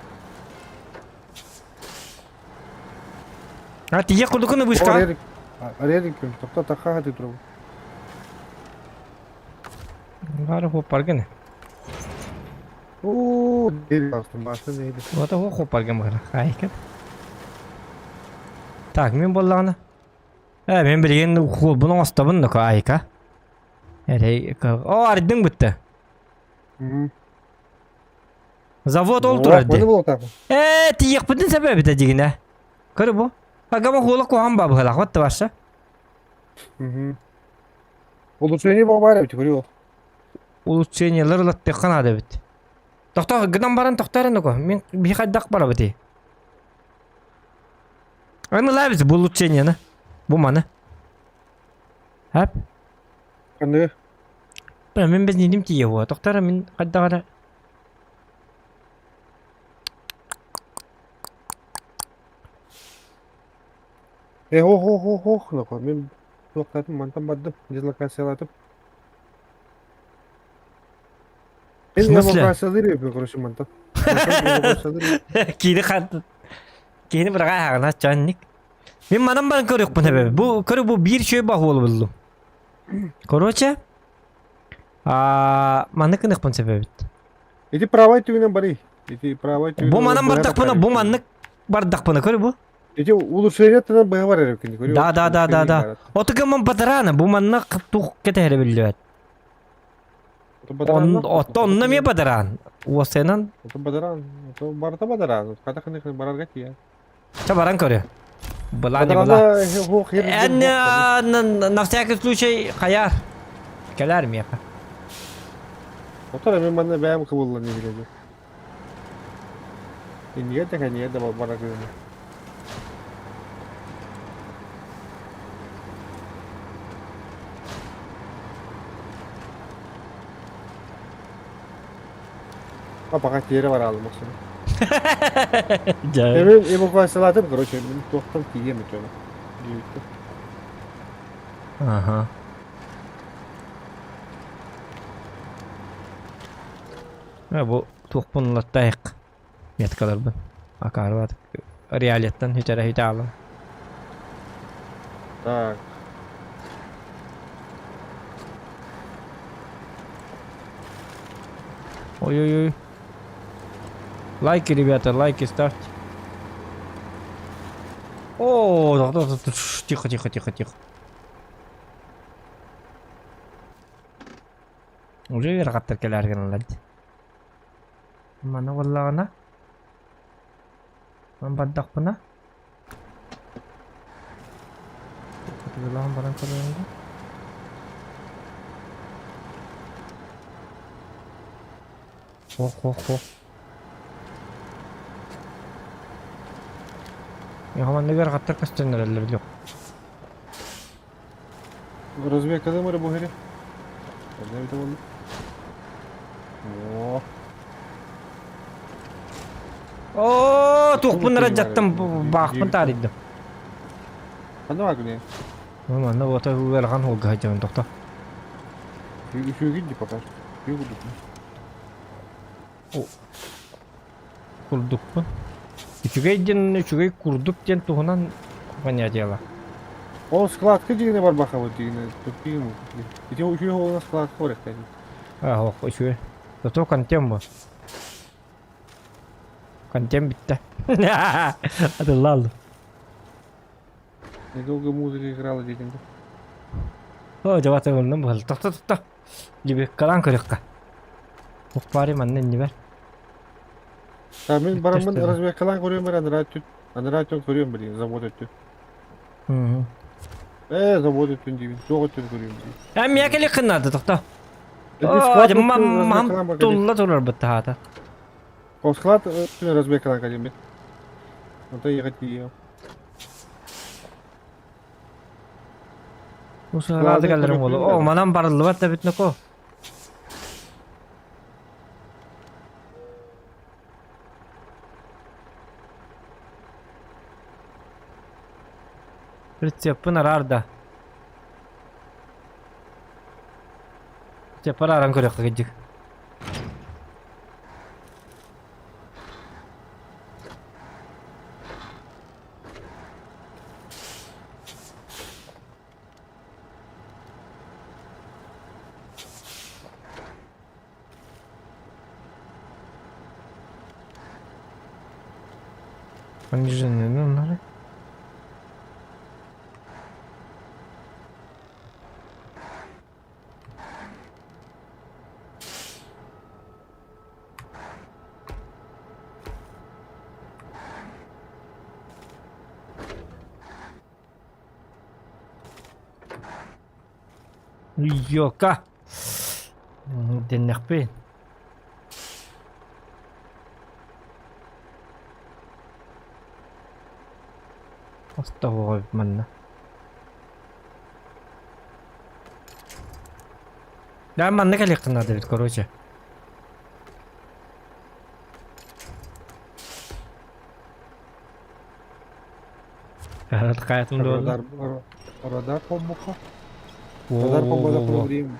А тиийэ курдукуну вышка? Арыйар тохто тахха хаты турабын. Бары хуоппаргын. Оо, басын ейді. Вот ол хуоппаргын бары. Хайкет. Так, мен боллаҕына. Э, мен билигин хуолбун оҥостобун да айка. Эрэй, о, ардың бытты. Завод ол турар ди. Э, тиийэхпитин сэбэбитэ дигинэ. Көрү бу. Агама хуола куһаҕан баа быһыылаах, вот табарса. Улучшение баар эбит, көрүө. Улучшениелар ылаттыахха наада эбит. Тохтоо, гынан баран тохтоо эрэ ноко. Мин биһи хайдах барабытый? Аны ылаабыз бу улучшениены. Бу маны. Хап. Ханныгы? Мин бензиним тиийэ буо. Тохтоо эрэ мин хайдах эрэ Э, ох, ох, ох, ох, ноко. Мин туохтаатым, мантан бардым, дислокациялаатым. В Мин смысле? эвакуациялыыр эбиппин, короче, мантан. Мантан эвакуациялыыр Киһини хат киһини быраҕа аһаҕына чанник. Мин манан баран көрүөхпүн эбэ. Бу көрү бу биир чөй баһуол буллум. Короче, а маннык гыныахпын сөп эбит. Ити правай түгүнэн барый. Ити правай Бу түгүнэн манан быһа бардахпына, тахсар бу эбит. маннык бардахпына көрү бу. Ити улучшение быһа бар эбит көрү. Да, да, да, да, да. Отугаммын батарана, бу манна тух кэтэһэрэ биллибэт. Отто онно эмиэ бадараан. Уосайынан Ото бадараан, ото барыта бадараан. Хата ханы барарга тиийэ. Ча баран көрү. Была не была. Эн на всякий случай хаяр. Кэлэр миэхэ. Отор эми манна бэйэм кыбыллан билэби. Иннигэ да кэннигэ да бара кыыны. Папаға тиэрэ бараалым охсуну. Дьэ. Эми эвакуациялаатым, короче, мин туохтан тиийиэм этэ ону. Диэбиттэр. Ага. Э, бу туохпун ылаттайык меткаларбын. Акаарбат реалияттан хүтэрэ хүтэ аалым. Так. Ой-ой-ой. Лайки, ребята, лайки ставьте. О, да, да, да, тихо, тихо, тихо, тихо. Уже ыарахаттар кэлээр гыналлар дии. Маны буоллаҕына ман бардахпына Хотугулаан баран көрөйүн дуу? Ох, ох, ох. Манныгар ыарахаттар көстөн эрэллэр билиэх. Разведкада эрэ буһари. Онно эбитэ буолла. Оо. Оо, туохпун эрэ дьаттым, баахпын таарыйдым. Ханна баар күнэ? Манна уота ыарахан хуолга сылдьабын тохто. Үчүгэй дии пока. Үчүгэй курдук. Курдукпун. Үчүгэй диэн үчүгэй курдук диэн туһунан понятиелар. Ол складка дьиҥинэ барбахабыт дьиҥинэ туппиим. Ити үчүгэй оҕолор складка барыахтаах. Аа, ох, үчүгэй. Зато контент бу. Контент бүттэ. Атылла алды. Недолго музыка играла дигинде. О, жабата ылынным быһыл. Тохто, тохто. Дибеккалаан көрүөххэ. Укпари манна иннибэр. Та мин бараммын разведкалаан көрүөм эрэ анараа өттүн. Анараа өттүн көрүөм билигин завод өттүн. Ээ, завод өттүн диибин, туох өттүн көрүөм диибин. Ээ, миэхэ кэлиэххин наада, тохто. Мам тулла турар быттаата. Склад өттүн разведкалаан кэлиэм. Онтон ехать тиийиэм. Усараады кэлэрим буолуо. О, манан барыллыбат да эбит ноко. Прицеппин араар да. Прицеп арааран көрүөххэ кырдьык. Понижение, ну, надо. Ёка! Дэннэхпин. Остоҕоҕой манна. Да манна кэлиэххин наада эбит, короче. Хайатын Радар, радар холбукка. Радар холбода время.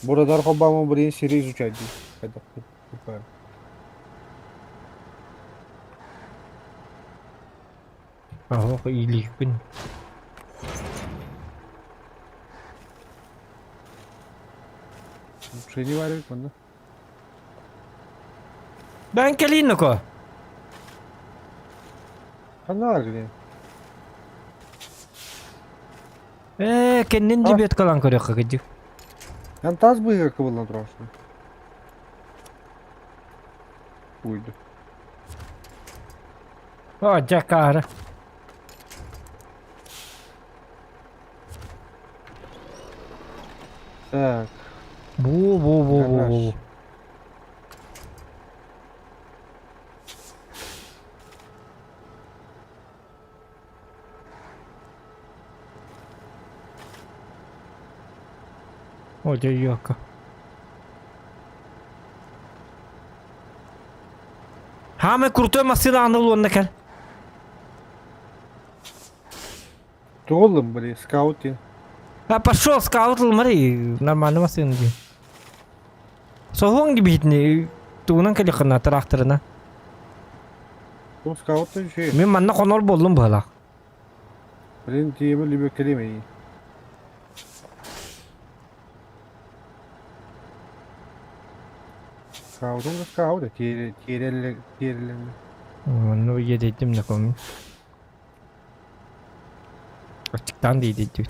Бу радар холбаама блин сири изучать дии. Оһох иилиикпин. Шини бар эбит манна. Бэн кэлиин ноко. Ханна бар кини? Ээ, кэннин дебеткалаан көрүөххэ кыдьык. Эн таас быыһыгар кыбыллан тураҕын. Уйду. О, дьакаары. Так. Бу бу бу бу бу. О, дьэ, Хаамай крутой массыына анал уонна кэл. Туоллум, блин, скаут диэн. А пошел, скаут ылмари, нормально массыына дии. Соһуоҥ дибиһитини тугунан кэлиххина тыраахтарына. Бу скаут үчүгэй. Мин манна хонор буоллум быһалаах. Блин, тиэмэ лүбэккэлиэмэй. Скаутум да скаут, тиэрэллэннэ. Онно иэдэйдим да коммун. Аччыктаан диэдэйдибит.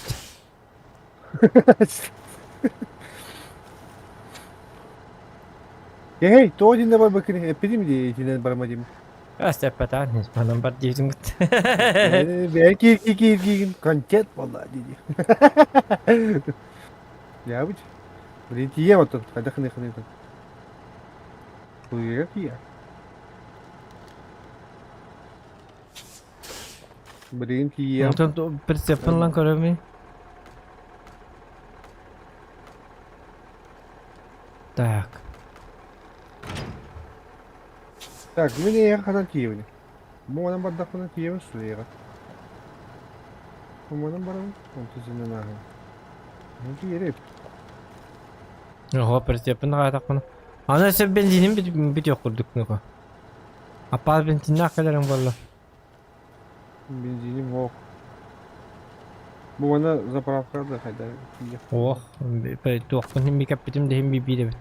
Эй, тоҕо итиннэ барбаккын эппитим дии итинэн барыма диим. Астеппатаан манан бар диэтиҥ Бэйэ кииргиин контент буолла дии. Ябыч. Блин, тиийэм оттон хайдах хыныхыны Туйга тиийэ. Блин, тиийэм. Онтон прицеппин ылан көрөмүй? Так. Так, мин эйиэхэ ханан тиийэбин? Бу манан бардахпына тиийэбин суох эйиэхэ. Бу манан барабын, онтон синнэн ааһабын. Мин тиийэрим. Оһо, прицеппин хаатахпына. Аны өссө бензиним бүтүөх курдук нука. Аппаас бензиннээх кэлэрим буолла. Бензиним суох. Бу манна заправка да хайда тиийэ. Ох, туохпун иһин кэппитим да иһин биир эбит.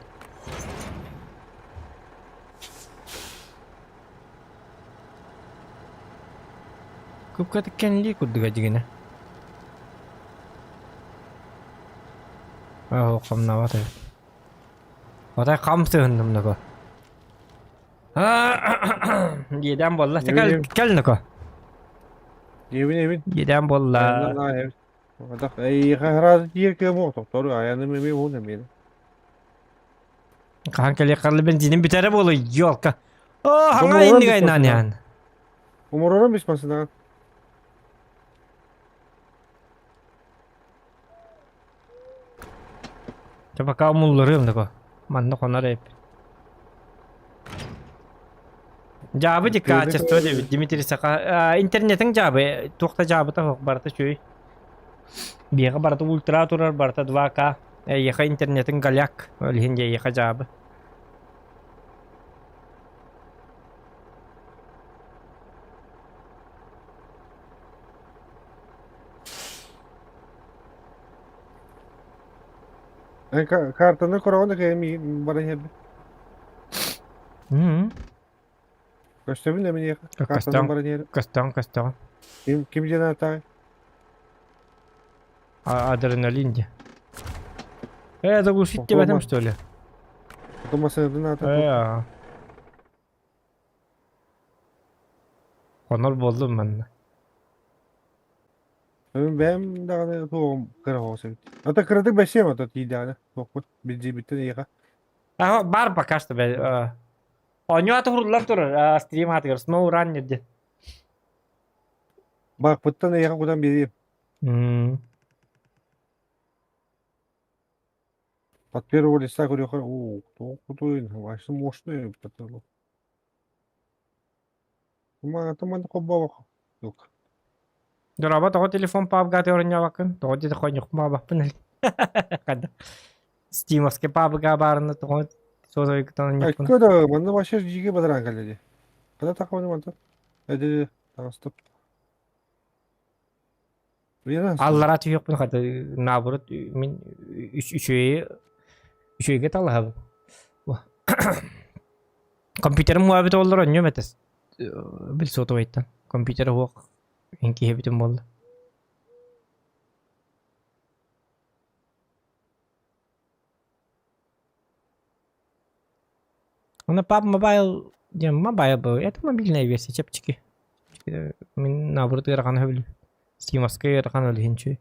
Купкатык кэннилии курдуга дьигинэ. Оо, хамнабат эбит. Отой хам сыһынным нако. Иэдээн буолла. Кэл, кэл нако. Эбин эбин. Иэдээн буолла. Эйиэхэ сразу тиийэр кыам суох тохтор айаным эмиэ уһун эмиэ. Хаһан кэлиэххэ бензинин бүтэрэ буолуо, елка. Оо, хаҥа иннигэ айнаан иһэн. Умурором бис масынаҕын. Чэ пока умулларыам да Манна хонор эбит. Дьаабы ди качество диэбит Дмитрий Саха интернетиҥ дьаабы туох да дьаабыта суох барыта үчүгэй. Биһиэхэ барыта ультра турар барыта 2К. Эйиэхэ интернетиҥ голяк ол иһин дьэ эйиэхэ дьаабы. Картаны көрөҕүн да кэйэн баран иһэрбин. Көстөбүн да миниэхэ. Картаны баран иһэр. Көстөҕүн көстөҕүн. Ким ким диэн ааттааҕый? Адреналин диye. Э, заглушить тебя там, что ли? Потом машинатын аата. Э, Хонор буоллум манна. Бэйэм даҕаны туоҕум кыра оҕус эбит. Ата кыратык бэссиэм ото тиийдэҕинэ туохпут билдьийбиттэн эйиэхэ. Аха бар пока что Оонньуу аты уруллан турар стрим аатыгар Snow Runner диэн. Баахпыттан эйиэхэ кутан биэриэм. От первого лица көрүөххэ оо туох кутуйун вообще мощный потолок. Туман холбообох. Дорообо, тоҕо телефон пабгаты оронньообоккун? Тоҕо диэтэ хонньохпун баабаппын Хада. Стимовский пабга баарына тоҕо сотовикытан онньохпун. Айка да, манна вообще жиге бадаран кэллэ Когда такого мантан? Эди таҕыстым. Аллара түһүөхпүн хата наоборот мин үчүгэйи үчүгэйгэ талаһабын. Компьютерым уһаабыт оллор онньуом этэ бил сотовайтан. Компьютер уһуох ин киһибитин буолла. Уонна PUBG Mobile диэн Mobile был. Это мобильная версия чэпчэки. Мин наоборот ыарахан сөбүлүүр. Стимовскай ыарахан ол иһин үчүгэй.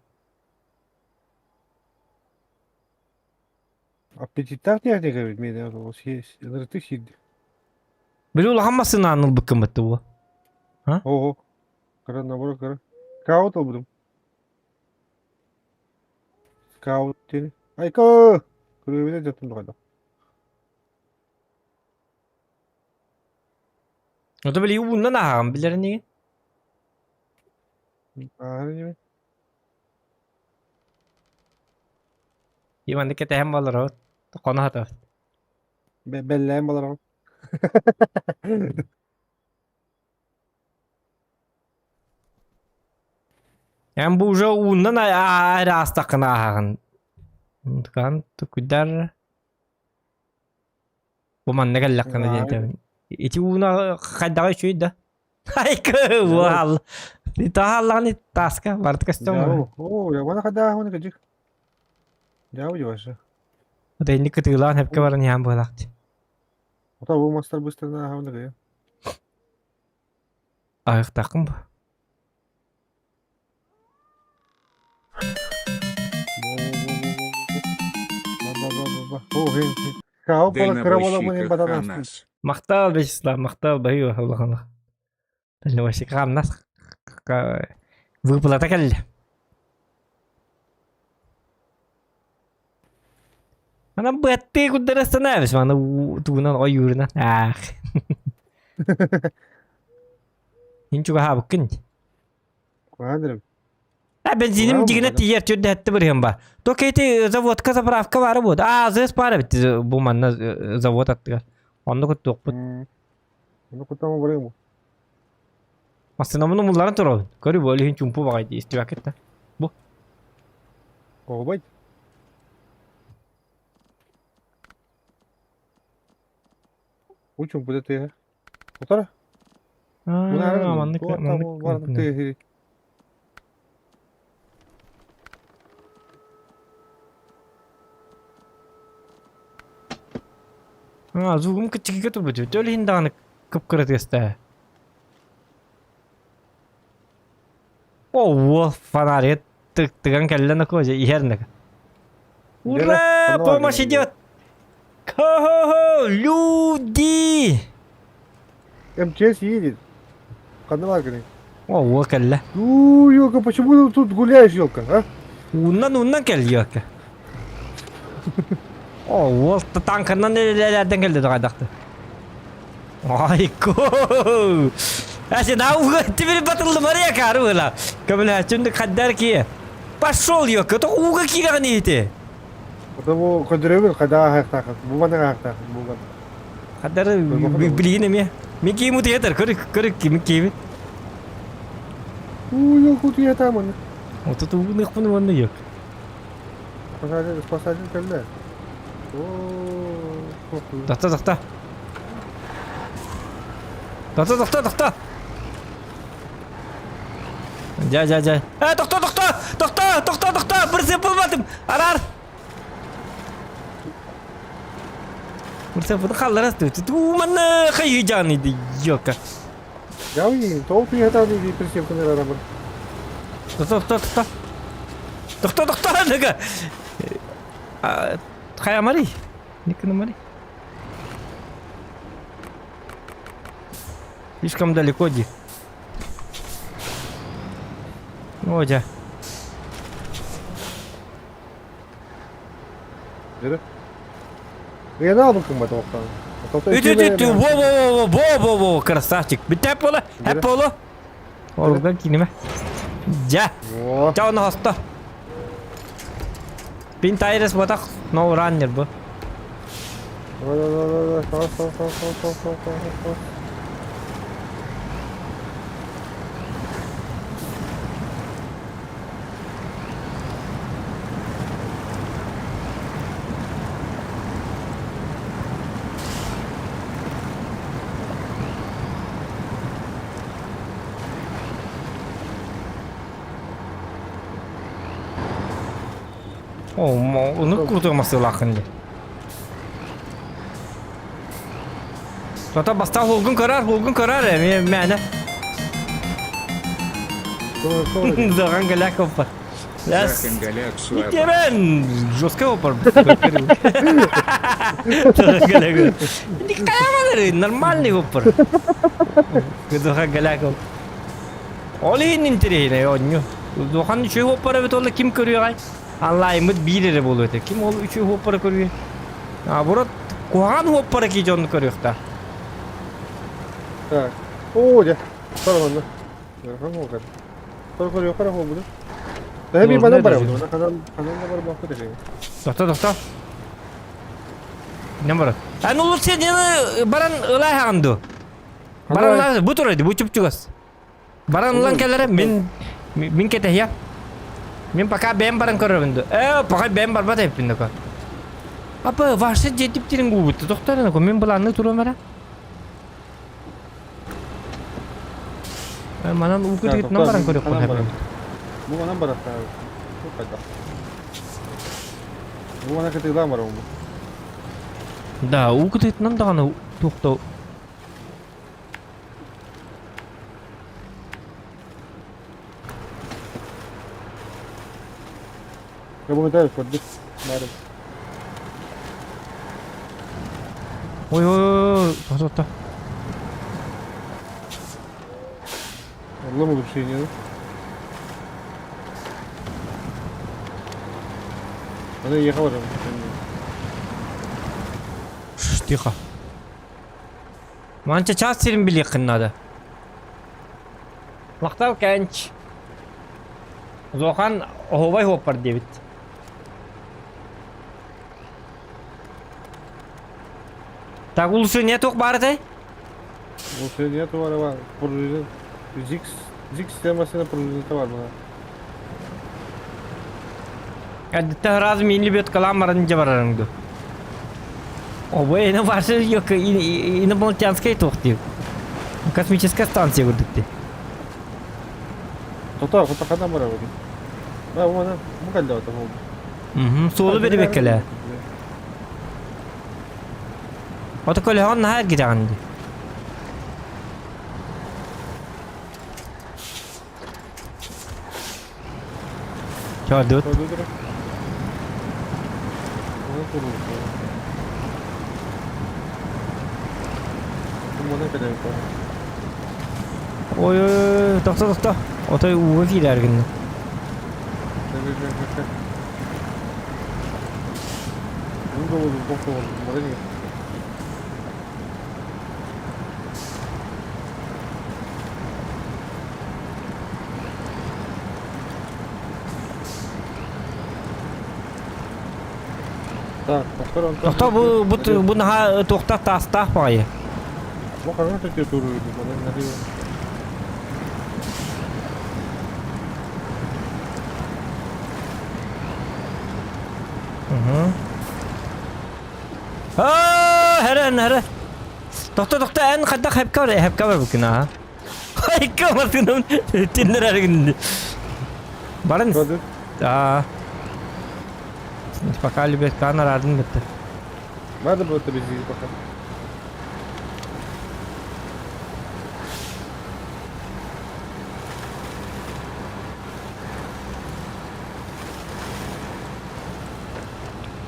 Аппетиттаах техника эбит миэнэ ынырытык сиирди. Били улахан массыынаан ылбыккын бытты буо. Ого. Кыра наоборот кыра. Скаут ылбытым. Скаут диэн. Айка! Күрүөбүнэ дьаттым дохайда. Ото били ууннан ааҕан билэр инигин. Ааһар инибин. Иванды кэтэһэн баларобут. Хоно хатабыт. Бэллээн баларобут. Эн бу уже ууннан эрэ аастаххына ааһаҕын. Тукаан тукуйдар бу манна кэллэххинэ диэн этэбин. Ити ууна хайдаҕа үчүгэй да? Айкы уол. Таһаллаҕын тааска барыта көстөн Оо, ябана хайдааһын кыдьык. Дьаабы дьуоша. Ата инник кытыылаан хэпкэ баран иһэн быһалаахти. Ата бу мастар быстарына ааһабын да Айыктааххын бу. Дальнобойщика Ханас. Махтал, Вячеслав, махтал, баһыыба улахана. Дальнобойщика Хамнас выплата кэллэ. Манан быаттыы курдары остановишь, маны тугунан ойуурунан. Аах. Мин чугаһаабыккын. Куһаан А бензиним дигинэ тиийэр түрдэ бырыһым ба. То кейти заводка заправка бары буот. А АЗС баар эбит бу манна завод аттыгар. Онно куттуохпут. Онно куттама барыам. Массыынабын умулларан турабын. Көрү бу олиһин чумпу баҕай дии истибэккит да. Бу. Оҕубайт. Бу чумпу да тыаһа. Утара. Аа, маннык маннык тыаһы. Аа, звугум кыччыгыга турбут. Төл иһин даҕаны кып-кыра тыастаа. О, фонарь тыган кэллэ нако же иһэр нака. Ура! Помощь идет! Хо-хо-хо! Люди! МЧС едет. Ханна бар гыный. О, уол кэллэ. У, елка, почему ты тут гуляешь, елка, а? Ууннан ууннан кэл, елка. О, уол танканан элэрден кэлди дагайдакты. Айко! Әсен ауға теперь батылды Мария кары была. Көміләчүнді қаддар ки. Пошел, елка, то уға кираған ете. Потому көдөрөбүн када ахактаах, бу мана ахактаах, бу мана. Қаддар билигин эме. Мен киим утуятар, көрүк, көрүк ким киимин. У, елка утуята мана. Отут угунукпун уонна yok. Спасатель, спасатель кэллэ. О, Тохто, тохто. Тохто, тохто, тохто. Дьэ, дьэ, дьэ. Э, тохто, тохто! Тохто, тохто, тохто! Бырсып булбатым! Арар! Бырсып буду халларас туу манна хайы жаны ди ёка. Я уи, топ я там и присевка на рабы. Тохто, тохто, тохто. Тохто, тохто, аныга. Хайамарый? Никанамарый? Слишком далеко ди. О, дьэ. Дөрө. Ыйана албыккын ба тоқтан. Үт үт үт во во во во во во красавчик. Бүтэп буола, хэп буола. Оруган кинеме. Дьэ. Дьэ оны хосто. Пин тайрес ботах no runner бу. Ону курдук масыылааххын дии. Тота бастаан хуолгун көрөр, хуолгун көрөр эмиэ мээнэ. Захан галяк оппар. Итебен жестко оппар. Нормальный оппар. Захан галяк Ол иһин интэриэһинэй оонньуу. Улахан үчүгэй уоппара эбит уонна ким көрүөҕэй? Онлайммыт биир эрэ буолуо этэ. Ким ол үчүгэй уоппара көрүө? Наоборот, куһаҕан уоппара кии дьону көрүөхтээх. Так. Оо, дьэ. Сорох онно. Сорох көрүөххэ эрэ буолбута. Төһө биир манан барабын, манан ханан ханан да барбаппыт этэ. Тохто, тохто. Не барар. Эн улуция дьыны баран ылааһаҕын дуу? Баран ылаа, бу турайды, бу чуп-чугас. Баран ылан кэлэрэ мин мин кэтэһиэ. Мин пока бэйэм баран көрөрбүн дуу. Ээ, пока бэйэм барбат эбиппин доко. Апа, ваша дьиэтип тирин губутта тохтор эне мин былаанныы туруом эрэ. Манан уу кытыгытынан баран көрүөхпүн сөп. Бу манан барар. Хайдах. Бу манан кытыылаан барабын. Да, уу кытыытынан даҕаны туохта Я көрдүк. Бары. Ой ой ой, тохто. Орлом улучшение. Она ехала же. Тихо. Манча час сирин билиэххин наада. Махтал кэнч. Зохан оһуобай хуоппар диэбит. Так улучшение туох баар этэй? Улучшение туох бар пружина Зикс Зикс системасына пружината бар мына. Әдетте раз мин лебедкалаан баран дьэ барарыҥ дуу. Обой ини ваша инопланетянскай туох диир. Космическая станция курдук дии. Тота, тота ханан барабын. Да, уона, бу кэллэ ото буолду. Мм, суолу бэрибэккэлээ. Ото көлөһөҕүн наһаа эргитэҕин дии. Чоордубут. Ой ой тохто тохто. Отой ууга киирээр гынна. Тохто бу бу бу наһаа туохтаах таастаах баҕайы. Бу хаҥа төтө туруйду манан налива. Угу. Аа, хәрэ, хәрэ. Тохто, тохто, эн хайдах хэпкэ бар, хэпкэ бар букин аа. Хайка мартыным тиннер эргинди. Баран. Аа. Пока любит канар ардын бітті. Надо было тебе здесь пока.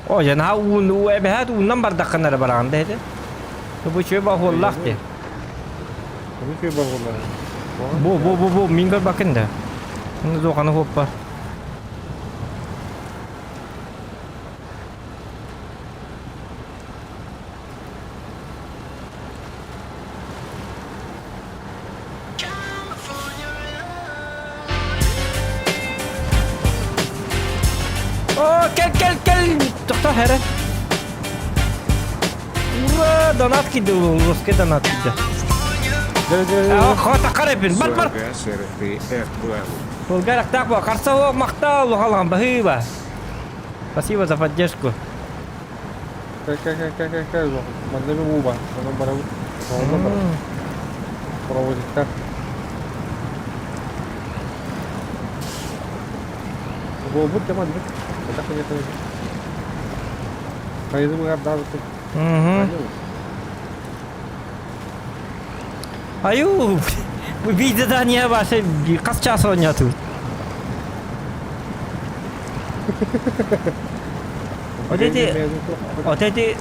О, наһаа уун эбэһээт ууннан бардаххына эрэ бараҕын да этэ. Бу үчүгэй баһуоллаах дии. Бу үчүгэй баһуоллаах. Бу бу бу бу мин көрбөккүн да. Ну дуоханы хуоппа. О, кел, кел, кел! Тохто, хәрә. Ура, донат киде ул, русский донат киде. Хота карайбын, бар, бар. Булгар актак ба, карса о мактал, халан бахыба. Спасибо за поддержку. Кэ-кэ-кэ-кэ-кэ, манна би уу бар, онон барабыт, онно барабыт. Проводиктар. Буолбут да маннык. Это конечно. Хайды быһардаабыт. Аю, бу биир задание ваше хас час оонньоотубут? Вот эти, вот эти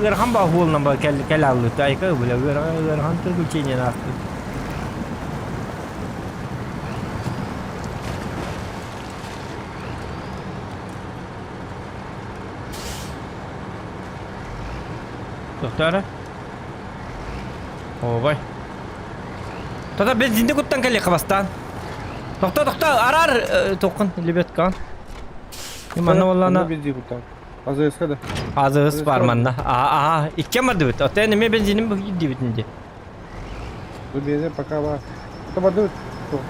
ыарахан баһуолунан ба кэл кэл аллыт айка бля ыарахан ыарахан приключение ааспыт. Тохтоо Ообай. Тогда бензинди куттан кэлиэххэ бастаан. Тохтоо, тохтоо, араар тоққун лебедкаҕын. Манна буоллаана бензин куттан. АЗС-ка да. АЗС бар манна. Аха, иккиэн бардыбыт. Оттон эмиэ бензиним диэбит дии. Бу бензин пока бар. Это бардыбыт.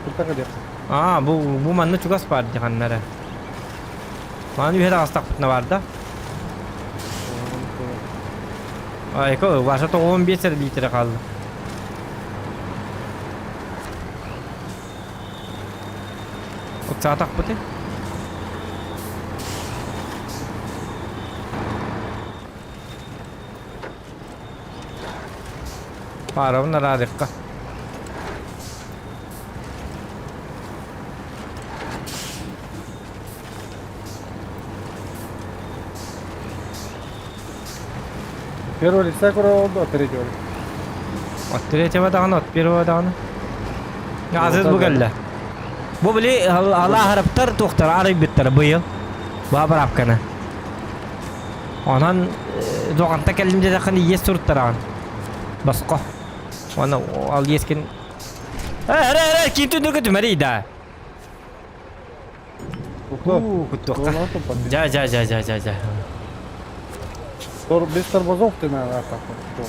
Куттан кэлиэх. Аа, бу бу манна чугас бар дии ханнара. Маны үһэ таҕыстахпытына бар да. Айка, ваша 95 литра хаалла. Ыксаатахпытый? Паарабын араарыахха. Первого лица көрө от третьего. От третьего даҕаны, от первого даҕаны. Азыз бу кэллэ. Бу били алааһараптар туохтар арыйбыттара быйыл. Баабараапканы. Онон дуоҕанта кэллим диэтэххинэ иэс суруттараҕын. Босхо. Уонна ол иэскин Э, эрэ, эрэ, киин түннүкү түмэрий да. Уу, куттуохха. Дьа, дьа, дьа, дьа, дьа, дьа. Без тормозов ты, наверное, так вот.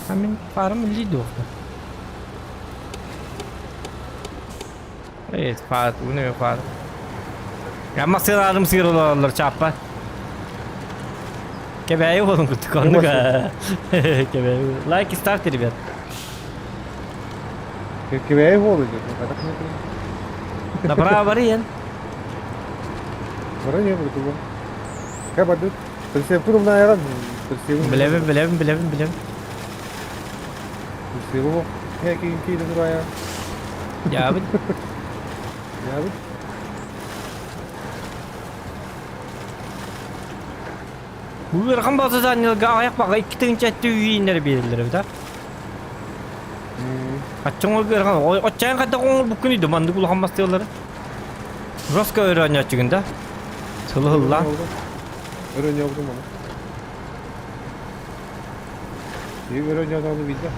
А мин фарым илии дуохта. Evet, far, bu ne far? Ya masalalarım sıyırılırlar çappa. Кэбээйи буолун курдук оннук Кэбээйи. Лайки ставьте, ребят. Кэбээйи буолу Направо барыйын. Барыйын буолу. Кэбадыт. Присевкурум на айран. Билэбин, билэбин, билэбин, билэбин. Присеву. Хекин киирэн турая. Дьаабыт. Дьаабыт. Бу ыарахан баҕа заданьелга аҕыйах баҕа икки тыһыынча өттө үүннэрэ биэрэллэр эбит а. Аччаҥ ыарахан оччоон хайдах оҥорбуккунуй да маннык улахан мастыалары. Жестко өрөөнньөөччүгүн да. Сылыһыллаан. Өрөөнньөөбүтүм аны. Өрөөнньөөтөҕүнэ биирдэ.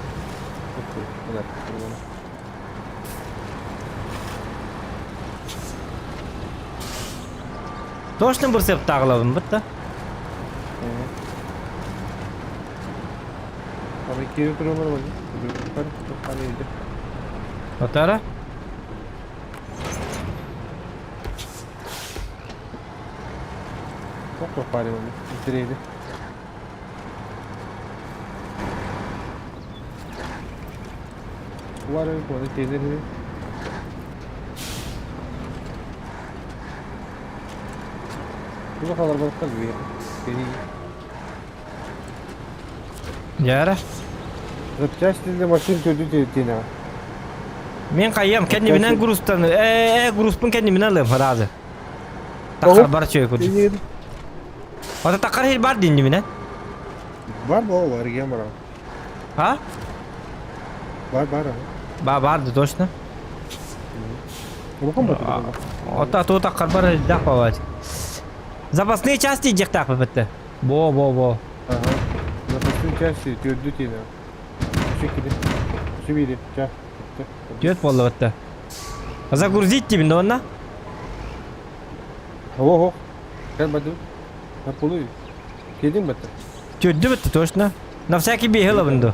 Точно бырсыаптааҕылабын бытта. Отара? Туга халарбаттар биир. Дьэ эрэ. Запчасти для машин төрдү тиэнэҕэ. Мин хайыам кэннибинэн грузтан э грузпун кэннибинэн ылыам сразу. Тахар бар чөй курдук. Ото тахар хир бар диннибинэн. Бар бо бар ген бар. А? Бар бар. Ба бар да точно. Улахан бат. Ото ту тахар бар дах бавать. Запасные части дьиэхтээх бэбэтте. Бо бо бо. Ага. Запасные части төрдү тиэнэҕэ. Үчүккүдэ. Үчүбири. Ча. Түөрт буолла бэтте. Загрузить дибин да онна? Ого. Кэл бады. Пулуй. Кедин бэтте. Төрдү бэтте точно. На всякий биһи ылабын ду.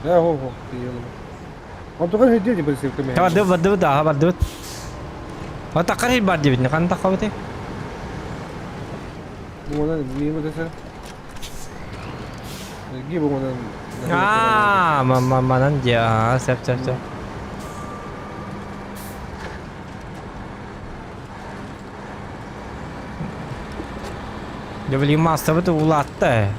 Да, хо хо. Онтугар хедде ди бир сиркеме. Барды барды да барды. Отаккар хил бар дибин. Кан таккабыты? Бугунан мимо десе. Ги бугунан. Аа, манан дия, сеп сеп сеп. Дьэ билигин маассабыт улаатта ээ.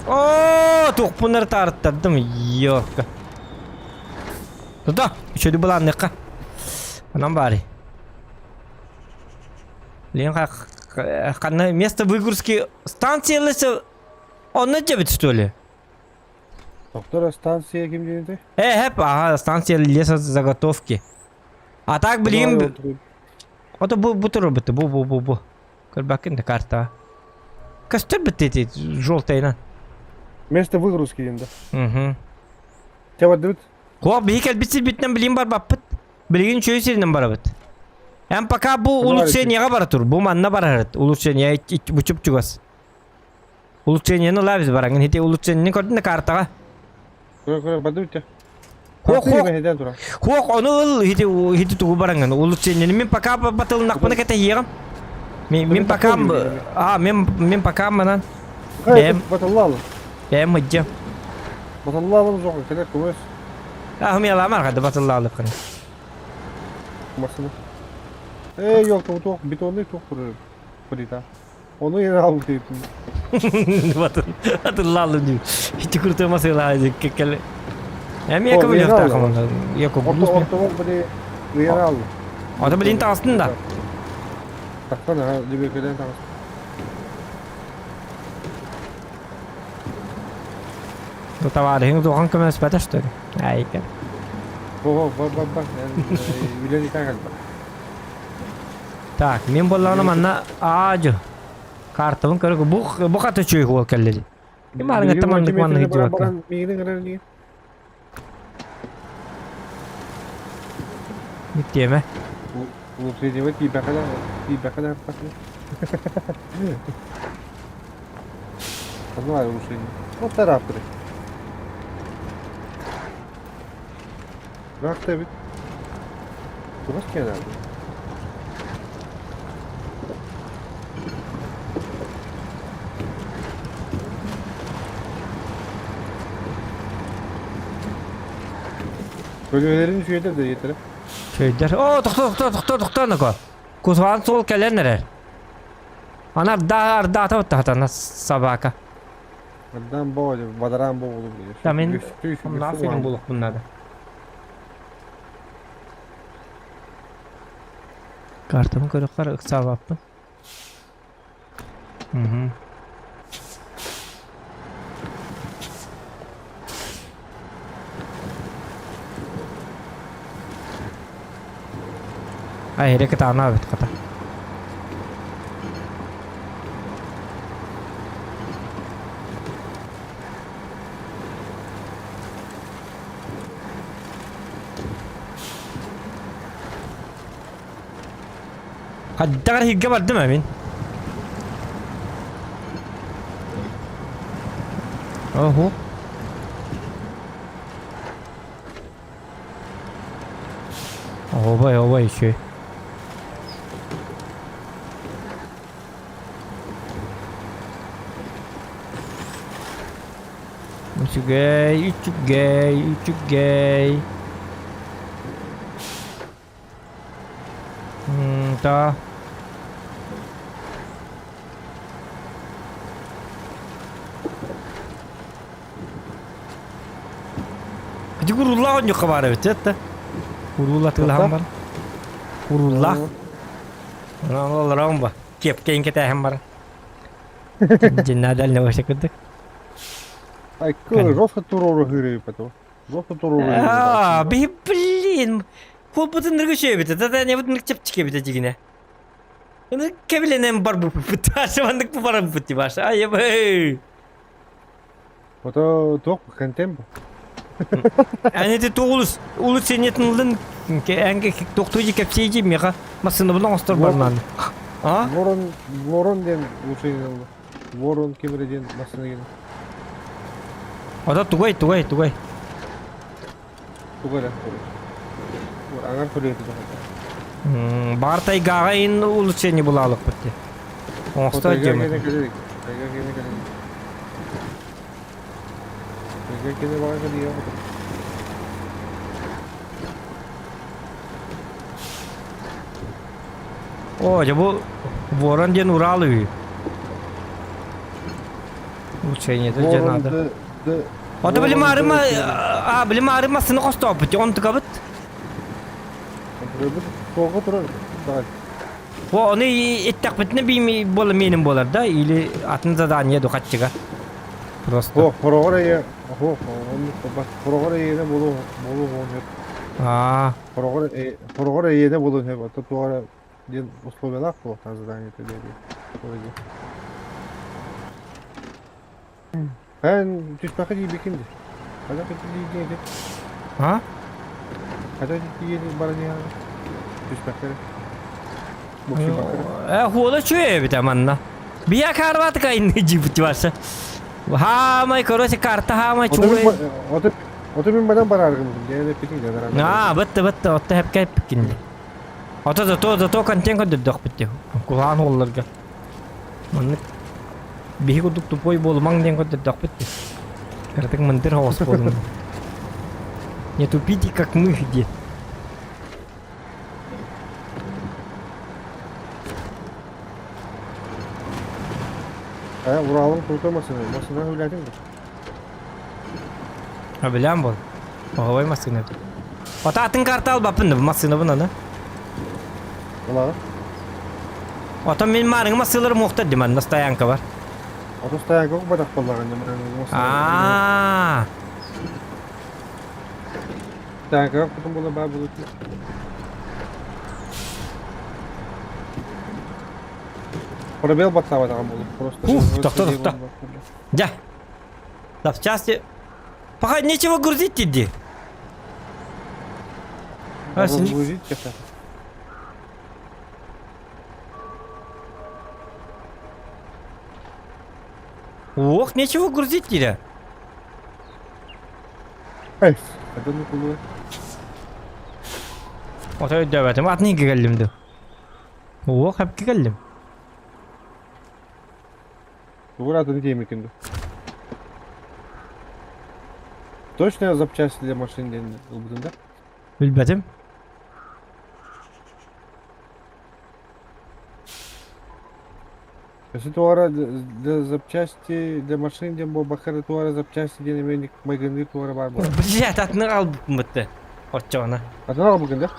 Оо, туохпун таарыттардым, ёрка. Туда, үчүгэй былаанныахха. Онон баарый. Лен ханна место выгрузки станция леса онно дебит что ли? Доктор станция ким диэтэй? Э, хэп, ага, станция лесозаготовки. А так, блин, ото бу бу турбут, бу бу бу бу. Көрбөккүн да карта. Көстөр бит ити желтайынан. Место выгрузки диэн да. Угу. Те бардыбыт. Хуа биһи кэлбит сирбитинэн билин барбаппыт. Билигин үчүгэй сиринэн барабыт. Эн пока бу улучшениеҕа бара тур. Бу манна барарыт. Улучшение бу чуп-чугас. Улучшениени ылабыз бараҥын. Ити улучшениени көрдүн да картаҕа. Көрө көрө бардыбыт те. Хуох хуох хуох ону ыл ити ити тугу бараҥын. Улучшениени мин пока батылыннахпына кэтэһиэҕим. Мин мин пока а мин мин пока манан бэйэм Баталлаалы. бэйэм ыдьым. Баталлаалы жоқ кэлэр көмөс. Ахмияламар хады батыллаалыккын. Масына. Э, ёлка, туох бетонный туох плита. Ону yine алып дейт. Батыллаалым дии. Ити куртума сыйлаа кеккеле. Эми яко билиэхтээх яко Ортоҕор били ыйан алды. Ото билин таҕыстын да. Тахсан аха дебекелен таҕыстын. Товарищың туохан көмөлөспөтө что ли? Айка. О, бар бар бар. Үлэни таҕалба. Так, мин буоллаҕына манна аадьу. Картабын көрө бу бу хата үчүгэй уол кэллэ. Ким арыҥаттан маннык маннык дьыбакка. Миигин гынан дии. Тиэмэ. Улучшение тиийбэхэ тиийбэхэ да Одна улучшение. Вот тараптыры. Рахта бит. Тугас киэнэ. Көлүөлэрин үчүгэйдэр да диэтэрэ. Үчүгэйдэр. Оо, тохтоо, тохтоо, тохтоо, тохтоо, ноко. Кусаҕан суол кэлэн эрэр. Аны арда ардаата баттахатана собака. Ардаан боо, бадараан боо болуп Да мен нафиг булукпун надо. Картамы көрөккөр ыксаабаппын. Угу. Ай, рекета эбит хата. Хаддагар хигге бардым мин. Ого. Обай, обай еще. Үчүгэй, үчүгэй, үчүгэй. Да. Ити куруллаах онньукка баар эбит это. Курулла тылаһан бар. Куруллаах. Олорон ба. Кепкейин кэтээһин бар. Дьиннаа дальнего кырдык. Айкы, жестко турору хыры потом. Жестко турору. А, блин. Куоппутун ныргы шөбүтэ, тата не бут чепчике бите дигине. Аны кебиленен бар бу бу бу бар бу баш. Ай бэй. Ото туох контент бу? Аны ти тугулус улус сенетин әнге токтуйжи кепсейжи меха масына булан остор барман. А? Ворон, Ворон ден улучшение алды. Ворон кемере ден масына келди. Ата тугай тугай тугай. Тугай Аңар көрөтү. Бар тайгаға ин улучшение булалык битти. Оңсто жеме. Тайга кене келе. Тайга кене бага келе. О, же бу Ворон ден Урал үй. Улучшение это же надо. Ата билим арыма, а билим арыма сыны костоп бит. Он тыгабыт. Тоғы турар. Давай. О, оны иттак битне бими бола менин болар да или атын задание ду катчыга. Просто. О, хорогор эе. Хо, он бас хорогор эйене болу болу он. А, Хорогор э хорогор эйене болу хеп. Ата туара ден условиялар ko та задание те деди. Вроде. Эн түспәкә ди бикинди. Када кити ди. а? Када ди ди бара ди. Түспәкә. Букси бакыр. Э, хуола чуе бит аманна. Бия карват кайны жибути баша. Хамай, короче, карта хамай чуе. Ото ото мин бадан бараргым. Дәне пикин дә. А, бітті, бітті, отта хеп кәп кинди. Ата зато зато контент көдөрдөх битти. Кулаан олларга. Маннык биһи курдук тупой болумаң диэн көдөрдөх битти. Кырдык мындыр хоос болуң. Не тупите, как мы где. Ә, Уралың крутой машина. Машина гүләдең бе. А билям бол. Оҕой массыына. Ата атын карта албаппын да массыына бун аны. Була. Ата мен марыңы массыылар муохтар дим анна стоянка бар. Ото стоянка бадак боллаган. Аа. Стоянка потом була ба булып. Пробел батсаба таган булып. Просто. Уф, тохто, тохто. Дя. Запчасти. Пока нечего грузить иди. А, Разгрузить это. Ох, нечего грузить дире. Эй, это ну кулы. Ото өйдөбөтүм атын иге келдим ду. Ох, хапки келдим. Тугур атын темекинди. Точно запчасти для машин ден ылбытын да? Билбетим. Если туара для запчасти для машин ден бо бакара туара запчасти ден эменик майгынды туара бар бо. Блядь, атын албыппын бытты. Отчоҕуна. Атын ал бүгін да?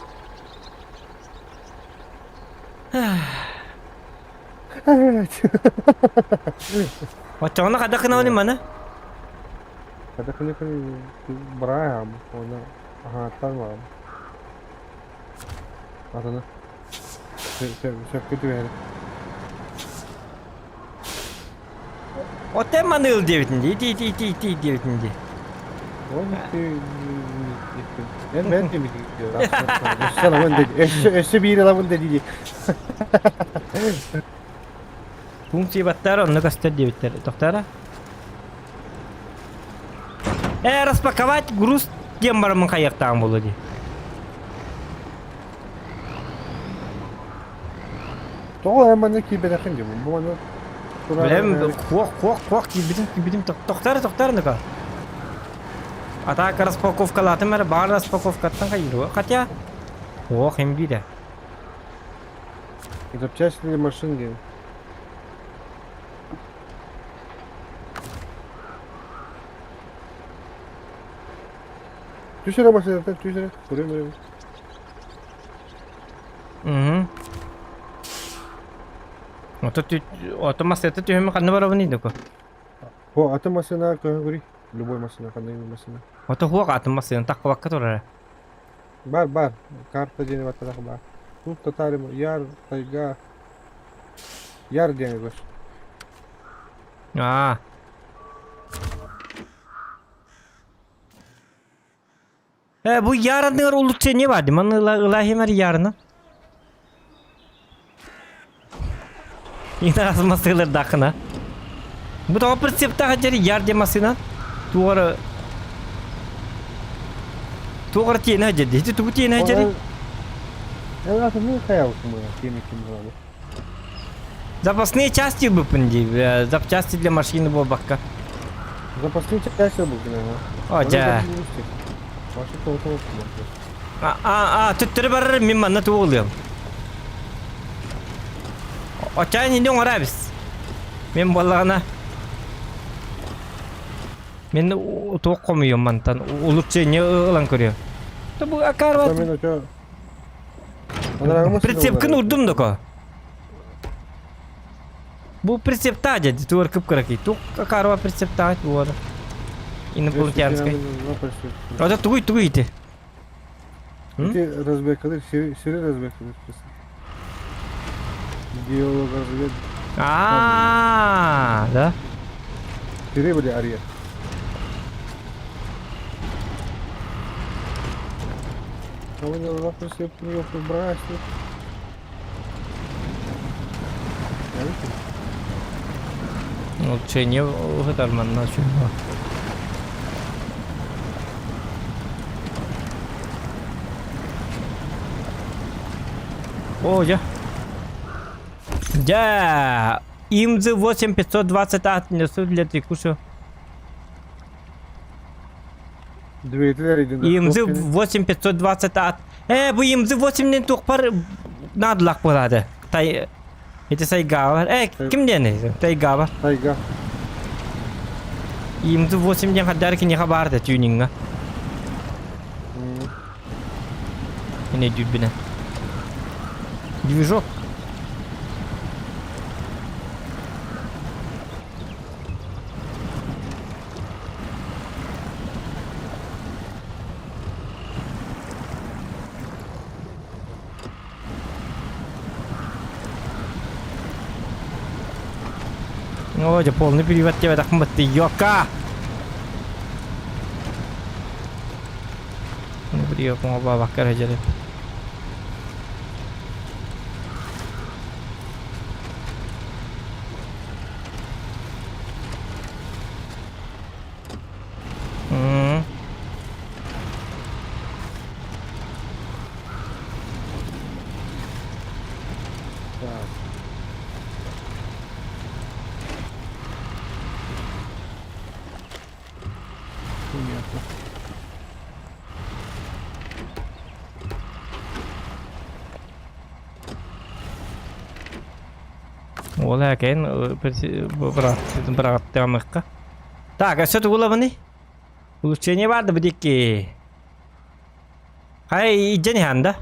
Отчоҕуна хада кынауни маны. Хада кыны кыны браам, оны ага бар. Атыны. Сөп көтү бәрі. Оте маныл дебитинди. Ити ити ити ити дебитинди. Мен мен демек. Өссө биир ылабын да диди. Функция баттар, онны кастер дебиттер. Тоқтара. Э, распаковать груз дем барымын қаяқтаған болу ди. Тоҕо эмманы киибэтэхин дим. Бу маны Билем, қуақ, қуақ, қуақ, кибитим, кибитим, тоқтары, тоқтары ныка. А так распаковкалаатым эрэ, баар распаковкаттан хайыыр. Хотя, ох, имбиирэ. Запчасти для машин диэн. Түс эрэ машинаттан, түс эрэ. Көрүөм эрэ. Угу. Ото ото массыата түһүмэ ханна барабын идэко? О, атын массыына көһөн көрүй. Любой массыына, ханна массыына. Ото хуох атын массыына таххыбакка турара. Бар, бар. Карта диэни баттатах бар. Тут татарим, яр, тайга. Яр диэни көс. Аа. Э, бу ярыныгар улучшение бар дим. Аны ылахимер ярына. Инаас масылар дакына. Бу тоҕо прицептаах дьэри яр диэн массыынан туора туора тиэнэ дьэди. Ити тугу тиэнэ дьэри? Запасные части быппын дии. Запчасти для машины буолбакка. Запасные части был, О, дьэ. А, а, а, төттөрү барар мин манна тугу ылыам. Очаан инде оҥоро эбис. Мин буоллаҕына мин туох хомуйуом мантан улучшение ылан көрүөм. Бу акарват Прицепкин урдум доко. Бу прицептаа дьэ туор кып-кыракый. Тук акарва прицептаа буолар. Инопланетянскай. Ото тугуй тугуй ити. Ити разбекалыр, сири разбекалыр. Геолог развед. А, да? Сири были ария. Улучшение ыһытар манна үчүгэй. О, дьэ. Дьэ, ИМЗ 8520 отнесу для текущего. ИМЗ 8520 ат. Э, бу ИМЗ 8 туохпар наадалаах буолаады. Тай ити сайгаабар. Э, ким диэн Тайгаабар. Тайга. ИМЗ 8 диэн хаддар киниэхэ баар да тюнинга. Ини дүүрбүнэ. Движок. О, дьэ полный привет тебе тахмытты йока! Привет, бабакка дьэ. М. Так. Понятно. Ол экен бырааттаамыкка. Так, а что булабыный? Улучшение бар да бидикки. Хай иджени ханда.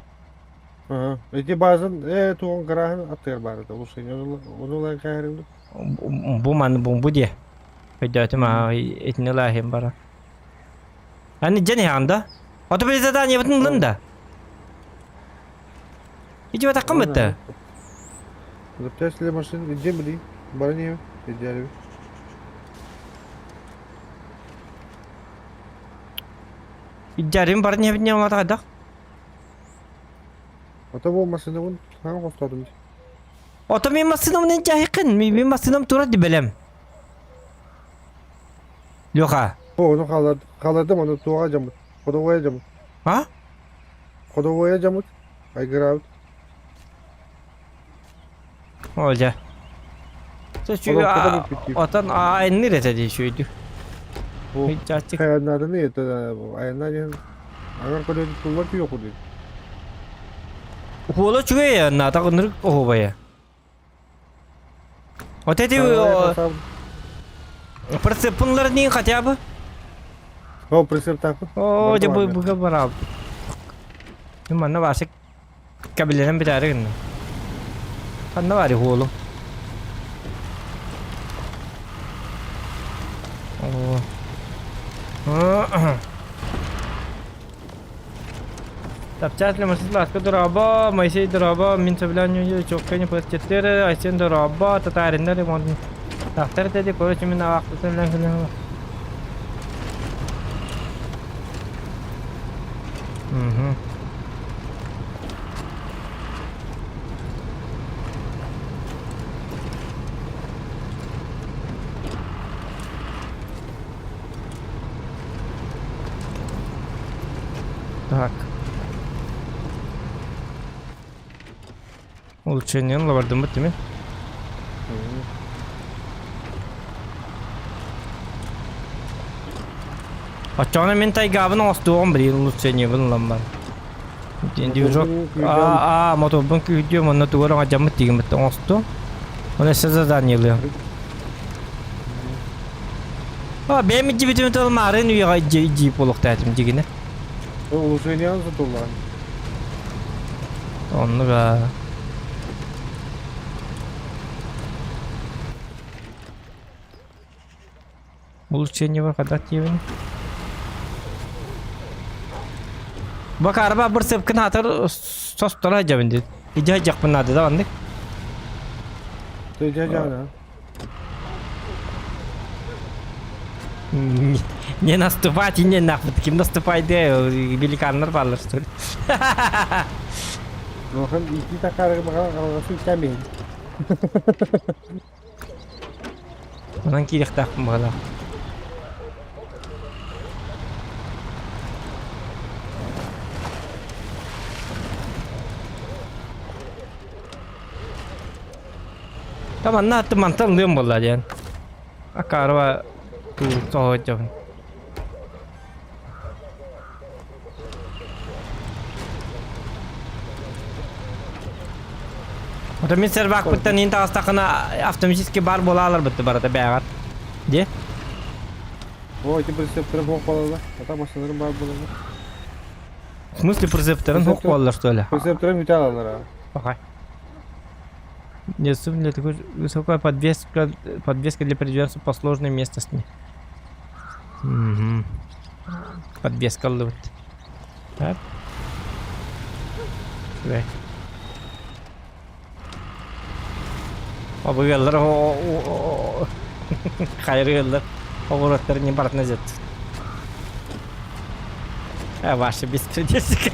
Ага. Эти базан, э, туон гараһын аттыгар баар это улучшение. Ону ылан каһарым. Бу маны бу бу дие. Өйдөөтүм аа итини лаахим бара. Аны иджени ханда. Ото били задание бутун ылын да. Ити батаккын бытты. Запчасть для машин, где были? Барани, идеально. Иддярим барын ебин олата хайдах. Ото бу машина вон хаң хостадым. Ото мен массынам нен жахикын. Мен массынам тура дибелем. Леха. О, ону хаалар хаалардым, ону туоҕа дьаммыт. Ходовая дьаммыт. А? Ходовая дьаммыт. Айгыраабыт. Ол дьэ. Отон Отон айныр этэ дии шүйдү. Чаччык. Айаннаатыны айаннаан иһэн аҥар көлөһүн туллар күйүөх курдук. Уола үчүгэй айаннаата ынырык оһуобайа. Вот эти прицепынлар не хотя бы. О, прицеп так. О, дьэ бу буга бараб. Манна Васик кабелерин бүтээри гынна. Ханна баар уолум? О. Тапчаат Марсит дорообо, Моисей дорообо, мин сөбүлээн чуокка не пластиттер, Айсен дорообо, татариннар ремонт. Тахтар теди, короче, мин авахтытын лэн Угу. Так. Улучшение лабардыммыт дими. Оччоҕуна мин тайгаабын оҥостуоҕум билигин улучшениебын ылан баран. Движок а моторбун күүһүрдүөм онно тугу эрэ оҥордьаммыт тигиммит оҥостуом. Оны өссө заданиелыам. А бэйэм илдьибитим тыл маарын үйэҕэ дьип буолуохтаатым дьигинэ. Улучшениеҕын сотуллаҕын. Оннук аа. Улучшение когда тиэбин. Бакарба бір сыпкын атыр состора жабын дед. Ижа жакпын нады да оннук. Ты жа Не наступать и не нахуй. Ким наступай де великаннар баалар что ли. Улахан ити такарыгы маҕа кэмин. Онон киириэхтээхпин баҕалаах. Там манна аты мантан ылыам буолла диэн. Акаарыба туу соһуйдьабын. Ото мин сервакпыттан иин таҕыстаххына автоматически бар буолаалар бытты барыта бээҕэр. Дии? О, ити прицептерин суох буолаллар. Ата массыыналарым баар буолаллар. В смысле прицептерин суох буолаллар что ли? Прицептерин бүтэ алаллар аа. Пахай. Доступна для такой высокая подвеска, подвеска для передвижения по сложной местности. Угу. Подвеска ыллыбыт. Так. Үчүгэй. Обыгаллар хайрыаллар оҕуруоттары не барытына зет. А ваши беспредельщик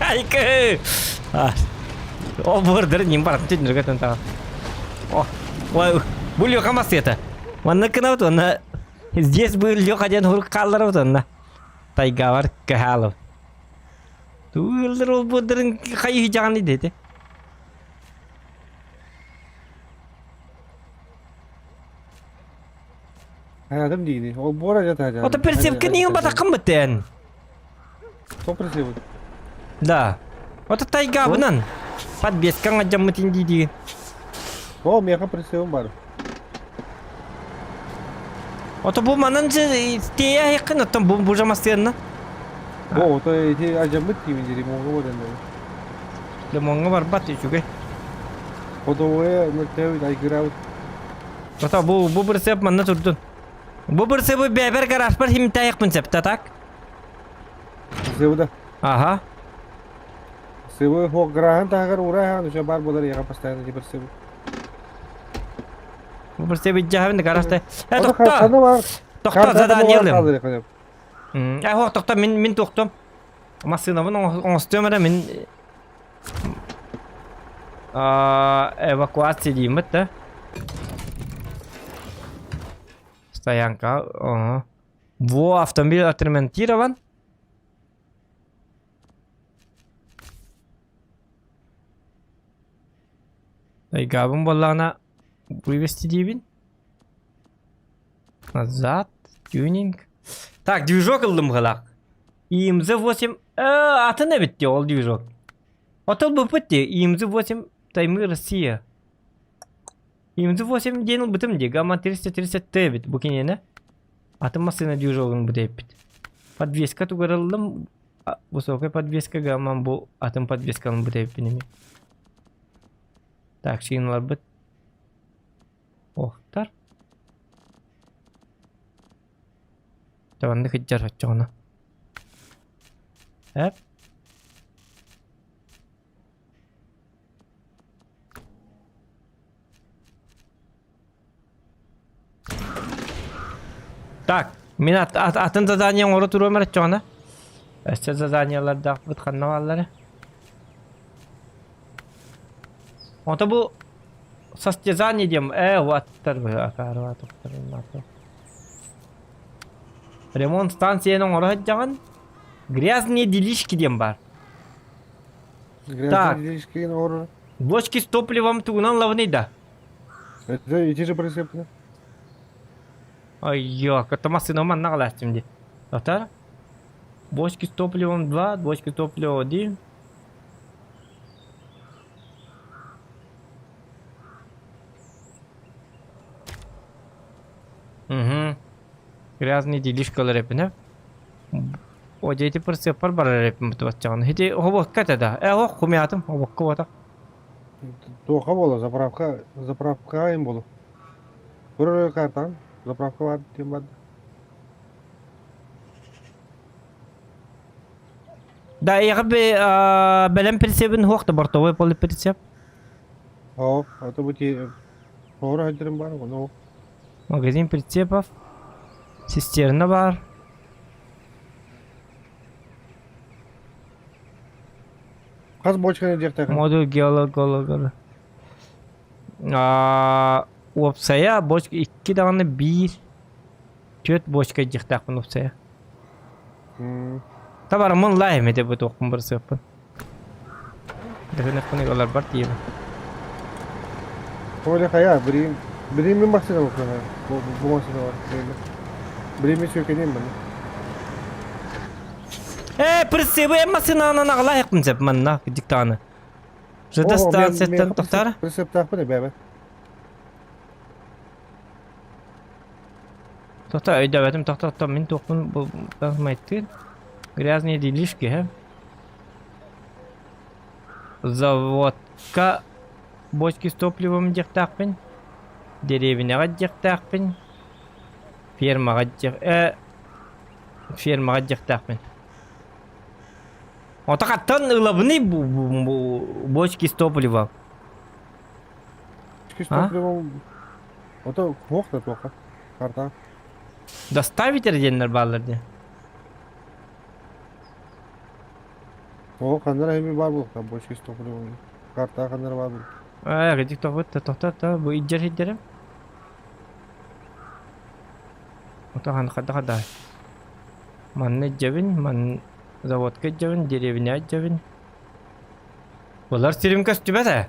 О буордары ним барытын түннүргэтэн таҕа. О, ой, бу Леха массыата. Манна кынабыт уонна здесь был Леха диэн хурук хаалларабыт уонна тайгабар кэһаалов. Туыллар ол буордарын хайыһыдьаҕан идети. Хайатым диини. Ол буора дьэ Ото прицепка ниин батаккын бытын. Кто прицепит? Да. Ото тайгабынан. Подвескаҥа дьаммытын дии О, миэхэ прицебым бар. Ото бу манан же тиэйэ якын оттон бу бу жамастыанна. О, ото эти ажаммыт диибин дии ремонтга баран. Лимоҥҥа барбат үчүгэй. Ходовое мөлтөөбүт айгыраабыт. Ото бу бу прицеп манна турдун. Бу прицебы бэбэр гаражпар химтайыкпын септе так? Сыбы да. Ага. Сыбы хуох гарааһын таһыгар уураа еще бар буолар яга постоянно типа сыбы. Бу прицебы дьаһабын гаражта. Э тохто. Тохто задание ылым. Э хуох тохто мин мин тохтом. Массыынабын оҥостуом эрэ мин эвакуация дииммит да. Стоянка. Ага. Во, автомобиль отремонтирован. Айгабын буоллаҕына вывести диибин. Назад. Тюнинг. Так, движок ыллым быһыылаах. ИМЗ-8 атын эбит дии ол движок. Отол быппыт дии ИМЗ-8 Таймыр Россия. ИМЗ-8 диэн ылбытым дии Гамма 330 Т эбит бу киниэнэ. Атын массыына движогун бу эппит. Подвеска тугар ыллым. Высокая подвеска Гамма бу атын подвесканы бу эппин эми. Так, шиналарбыт. Охтар. Табанны кыдьар оччоҕуна. Эп. Так, мин ат, ат, атын задание оҥоро туруом эрэ оччоҕуна. Өссө заданиелардаахпыт ханна бааллара? Ото бу состязание диэн уаттар акаарыва Ремонт станцияны оҥоро сылдьаҕын. Грязные делишки диэн баар. Грязные Так. делишки оҥорор. Бочки с топливом тугунан лавный да? Это ити же прицепно. Ой, это массыына манна галаастым дии. Отар. Бочки с топливом 2, бочки с топливом 1. Угу. Грязные делишкалар эпинэ. О, дети прицепар барар эпин бутубатчаҕын. Хити хобокка этэ да. Э, ох, хумятым, хобокка бота. Туоха буола, заправка, заправка им буолу. Көрөр картан, заправка бар диэн бар. Да, эйиэхэ бэлэм прицебин суох да бортовой полуприцеп. Оо, ото бу ти хоро сылдьарым баар, ону Магазин прицепов. Цистерна баар. Хас бочканы диэхтээх? Модуль геологологар. Уопсайа бочка икки даҕаны биир түөрт бочка диэхтээхпин уопсайа. Табарыммын лаа эмэтэ бу туохпун бырысыаппын. Дэхинэхпин ыгаларбар тиийэбин. Оля хайа, билигин билигин мин массыына буккуна бу бу массыына бар. Билигин мин сүөкэниэм маны. Ээ, прицебы эн массыынанан аҕалаахпын сөп манна диктаны. ЖД станцияттан тохтар. Прицептаахпын эбээбэ. Тохто өйдөөбөтүм тохто тохто мин туохпун бу майтыын. Грязные делишки, һэ? Заводка бочки с топливом диэхтээхпин. Дэриэбинэҕэ диэхтээхпин. Фермаҕа диэх фермаҕа диэхтээхпин. Ото хаттан ылабыный бу бочки с топливом? Бочки с топливом Ото туох да туохха карта. Доставить диэннэр бааллар дии. Оо ханнара эми баар буолуохтаах бочки с топливом. Карта ханнара баар буолуох. Ээ, кырдьык тоҕо тохто то бу илдьэр сирдэрим. Ото хан хада хада. Манна илдьэбин, ман заводка илдьэбин, деревня илдьэбин. Булар сирим көстүбэт ээ.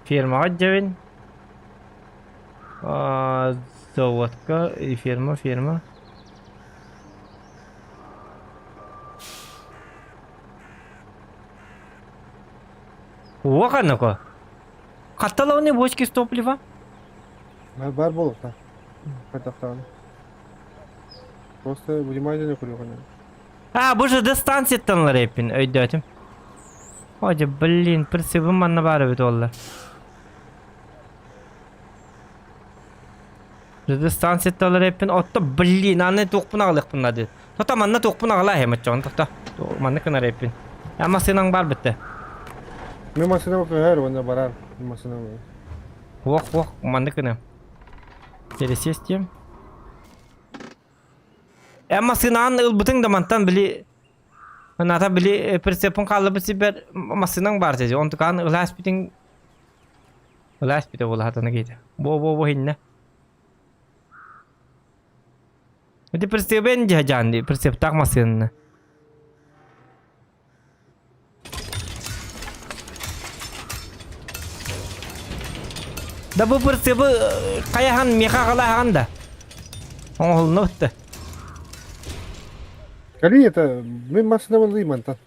Фермаҕа илдьэбин. Заводка и ферма, ферма. Уоханако. Хатталауны бочки с топлива? Баар буолуохтаах. Хайдахтаҕына. Просто внимательно көрүөхүнэ. А, бу же станцияттан ылар эппин, өйдөөтүм. Ой, блин, прицебым манна баар эбит уолла. ЖД станцияттан ылар эппин, отто, блин, аны туохпун аҕалыахпын наады. Тота манна туохпун аҕалаа эһэм оччоҕун, тота. Манна кынар эппин. Я массыынаҥ баар бүтте. Мен массыына көһөр уонна барар массыына. Уох, уох, манна кына. Пересесть Эн массыынаҕын ылбытыҥ да мантан били Ната били прицепын хааллыбыт сирбэр массыынаҥ баар дии. Онтукаан ылаас бүтүн ылаас бүтэ буолаатана киһитэ. Бо-бо-бо иһиннэ. Ити прицебен дьэ дьаан дии прицептаах массыынаны. Да бу прицебы хайахан миэхэ аҕалааһаҕын да. Оҥоһулунна бытта. Кали это мин массыынабын ылыйым мантан.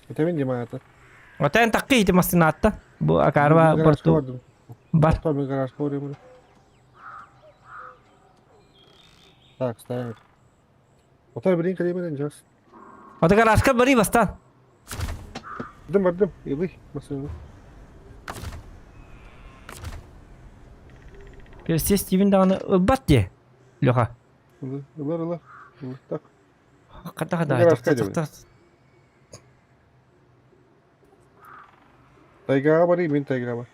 Этэбин дии маата. Отен такки ити массыынаатта. Бу акаарба Мин гаражка порту бардым. бар. Тохтоо мин гаражка барыам. Так, ставим. Отой билин кэлиэмэн дьас. Ото гаражка барый бастаан. Бардым бардым. Илый массыынаны. Персия Стивен даҕаны ылбат дии. Леха. Ылар ылар ылар. Так. Хата хата Гаражка идем. Тайгаҕа барый мин тайгаҕа бар.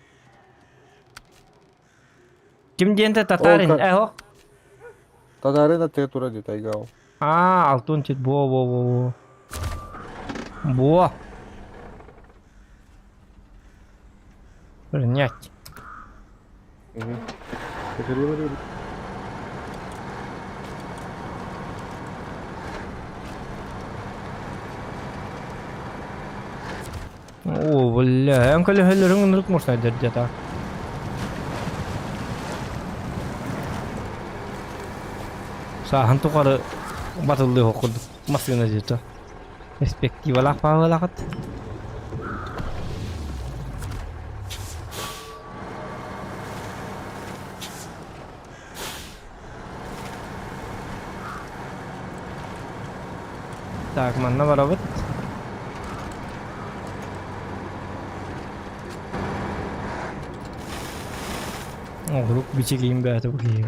Ким диэн татарин э Татарин аттыга тура дии тайгаҕа. Аа, алтын чит бо бо бо бо. Бо. Принять. Угу. О, бля, эн көлөһөлөрүҥ ынырык мурсайдар дията. Сааһын тухары батыллыах курдук массыына дьиэтэ. Перспективалаах паалалаахыт. Так, манна барабыт. Оҕурук бичигиин бэйэтэ бу киһи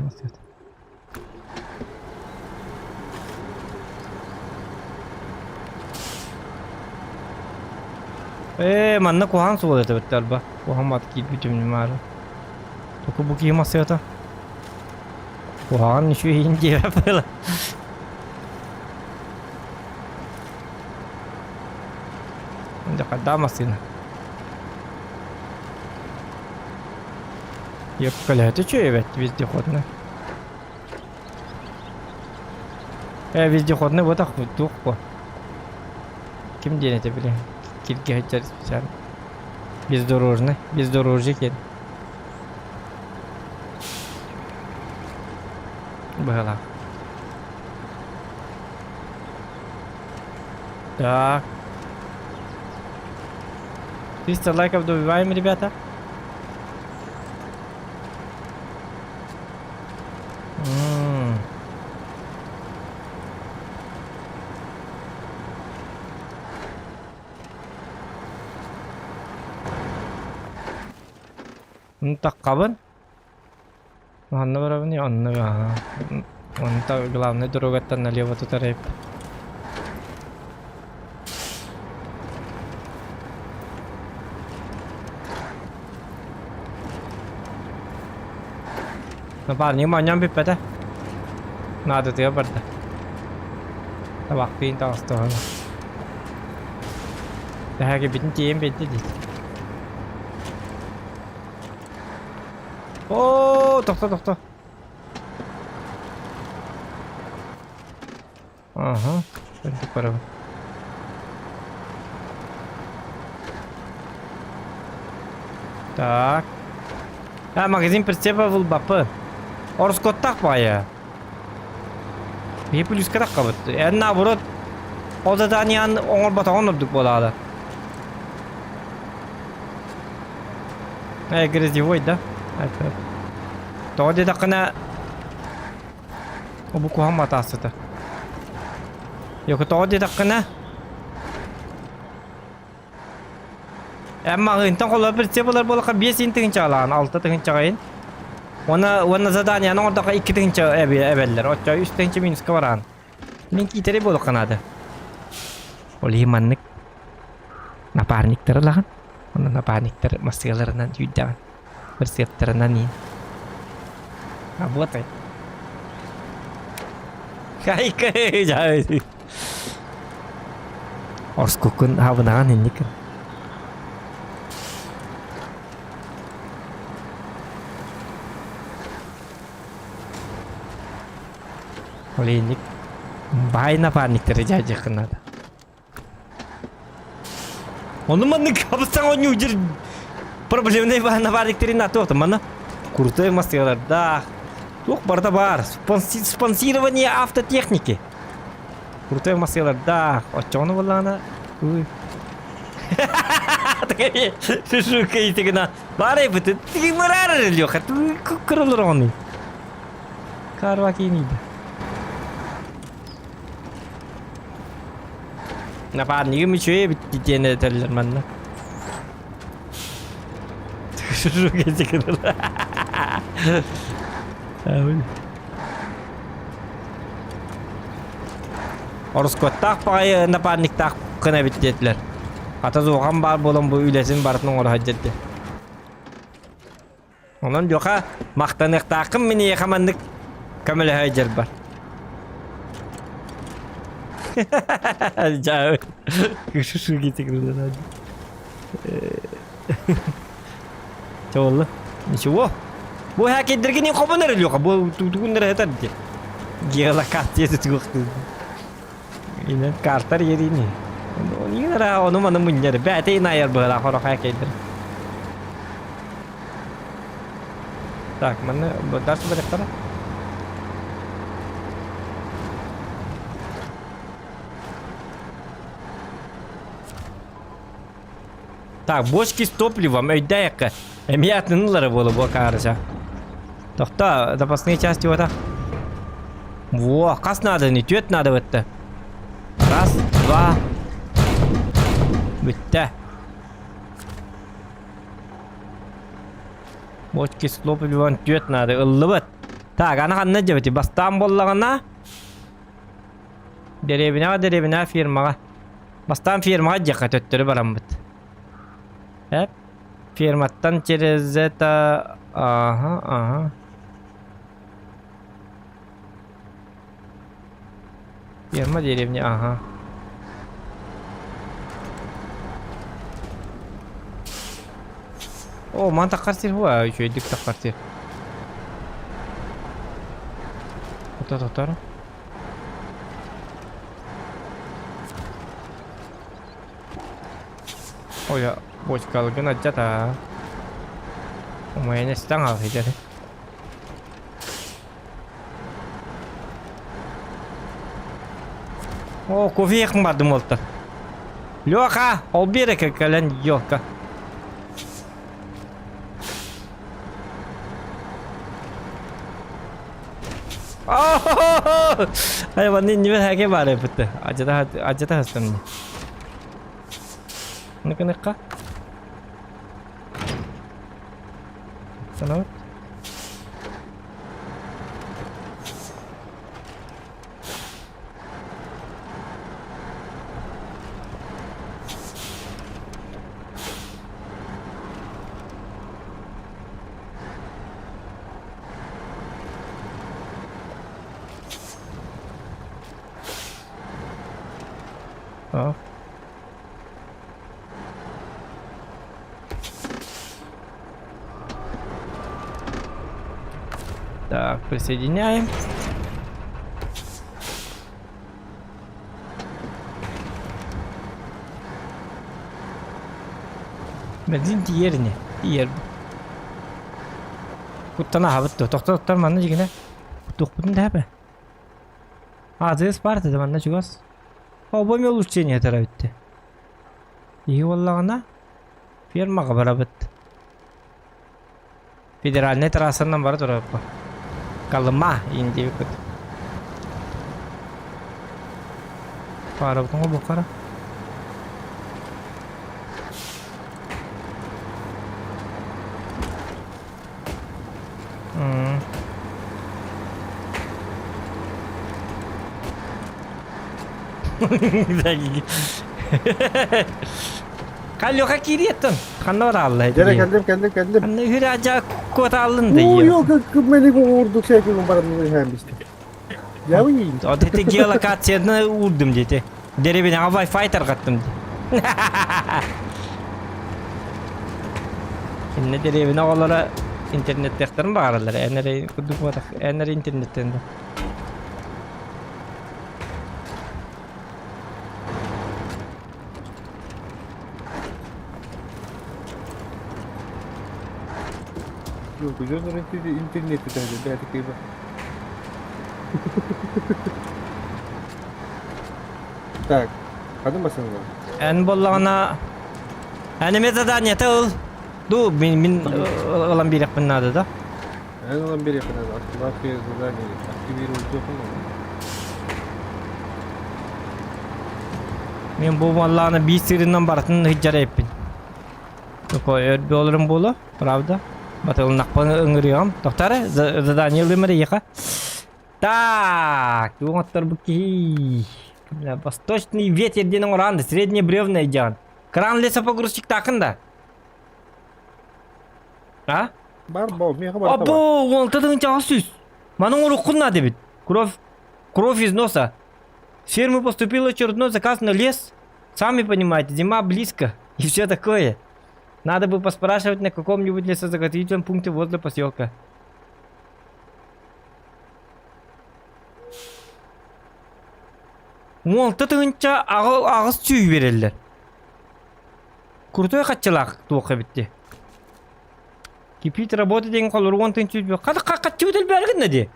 Ээ, манна куһаҕан суол этэ бэттэ арба. Куһаҕан бат киирбитим маары. Току бу киһи массыата. Куһаҕан үчүгэйин диэбэ было. Дьэ хайдах массыына. Епкалэһэтэ үчүгэй эбээт вездеходная. Э, вездеходный буотах туох бу? Ким диэн этэ били? Киргэ сылдьар специально. Бездорожный, бездорожье диэн. Быһалаах. Так. 300 лайков добиваем, ребята. М. Ну таккабын. Манна барабын онно аха. Онто главный дорогаттан налево тутар Напарник манньан бүппэтэ. Наадатыгар барда. Табахпыын таҕыстаҕына. Тэһээкибитин тиийэн биэрдэ дии. Оо, тохто, тохто. Ага, көнтүк барабын. Так. А, магазин прицепа булбаппын. Ороскуоттаах баҕайы. Биһи плюска таххабыт. Эн наоборот, ол заданиены оҥорботоҕун ордук буолаҕа. Э, грязевой, да? Тоҕо диэтэххинэ Бу куһаҕан матаасыта. Йоку тоҕо диэтэххинэ Эн маҕыынтан холобур прицеп ылар буоллахха 5 тыһыынчаҕалаан, 6 тыһыынчаҕайын. Уонна уонна заданиены оҥордоххо 2 тыһыынча эбэллэр. Оччо 3 тыһыынча минуска бараҕын. Мин киитэри буолуохха наада. Ол иһин маннык напарниктары ылаҕын. Онно напарниктар массыыларынан сүүрдэҕин. Прицептарынан иин. Работай. Хайка Орскуккун хабынаҕын инник. Ол инник баай напарниктары дьаадьыаххын наада. Ону маннык хабыстаҥ оонньуу дьир проблемнай напарниктарын атыахтым манна крутой массыылардаах. Туох барыта баар. Спонсирование автотехники. Крутой массыылардаах. Оччоҕуна буоллаҕына... Шушука итигина. Баар эбит. Тигимыраар Леха. Кырылыр оҕону. Карва киинийді. Напарнигым үчүгэй эбит диэн этэллэр манна. Шушука итигина. Ороскуоттаах баҕайы напарниктаах гына эбит диэтилэр. Хата суохан баар буолан бу үлэтин барытын оҥоро сылдьар дии. Онон Леха махтаныахтааххын мин эйиэхэ маннык көмөлөһө сылдьарбар. Дьаа, Чэ буолла. Ничего. Бу хакердэргин хобун эрэ Леха, бу тугун эрэ этэр дии. Геолокация тугуохтуу. Инен картар ерини. Онигин эрэ ону маны мунньар. Бээтэ инайар быһалаах хоро хакердер. Так, манна дальше барыахтара. Так, бочки с топливом, өйдөөйэххэ. Эмиэ атынылара буола бу акаарыса. Тохто, запасные части вот Во, хас надо, не түөрт надо бытта. Раз, два. Бүттэ. Бочки с топливом түөрт надо, ыллыбыт. Так, аны ханна дьэбити? Бастаан буоллаҕына Дэриэбинэҕэ дэриэбинэҕэ фермаҕа. Бастаан фермаҕа диэххэ төттөрү бараммыт. Эп. Ферматтан через это... Ага, ага. Ферма деревня, ага. О, ман таххар сир хуа, үчүгэйдик таххар сир. Тотор, тотор. Ой, бочкалгын адьата. Умайан эстэн аҕыйдар. О, кофе иһиэхпин бардым уолтан. Леха, ол биэрэ кэлэн елка. Ай, манна иннибэр хакэ баар эбит. Адьата адьата хастым. Ну-ка, Санабыт. А. Так, присоединяем. Бензин тиийэр ини. Тиийэр. Куттана аһабыт дуо? Тохтор манна дьигинэ. Куттуохпутун да эбэ. АЗС баар этэ манна чугас. Обоми улучшение этэр эбитти. Иһи буоллаҕына фермаҕа барабыт. Федеральнай трассанан бара турарбыт. Колыма иин диэбиппит. Паарабытын холбуохха Каллеха киириэттэн ханна бараалла Дьэ кэллим кэллим кэллим. Ханна үһүр ажа куотааллын да Ой, мени уурдук сээкин баран иһэн бистим. Я выйдем. Вот это геолокацияны уурдум дети. Деревняға Wi-Fi тарҕаттым дии. Иннэ деревня оҕолоро интернеттээхтэрин баҕараллар. Эн эрэ курдук буотах, эн эрэ интернеттэн да. Дьон интернет үтэһэ бэйэтэ киирбэ. Так, ханна бассаҥҥа? Эн буоллаҕына эн эмиэ заданиета ыл. Ду мин мин ылан биэриэхпин наада да. Эн ылан биэриэххин наада. Активация задание активировать дуохун. Мин бу маллааны биир сырынан барытын ыһдьар эппин. Такой өр буоларым буолуо, правда? Батылыннахпын ыҥырыаҕым. Тохтоо задание ылыым эрэ эйиэхэ. Так, туоҥоттор киһи. Восточный ветер диэн оҥораан да, средние бревна идеан. Кран лесопогрузчиктаахын да? А? Бар бо, миэхэ барыта Або, уолта тыгынчаҕа сүүс. Маны оҥоруккун наада эбит. Кровь, кровь из носа. С фермы поступил очередной заказ на лес. Сами понимаете, зима близко и все такое. Надо бы поспрашивать на каком-нибудь лесозаготовительном пункте возле поселка. Уолта тыһынча аҕыс сүүһү биэрэллэр. Крутой хаччылаах туох эбит дии. Кипит работа диэн холоругун уон тыһынча сүүс хата хаччыбыт элбээри гынна дии.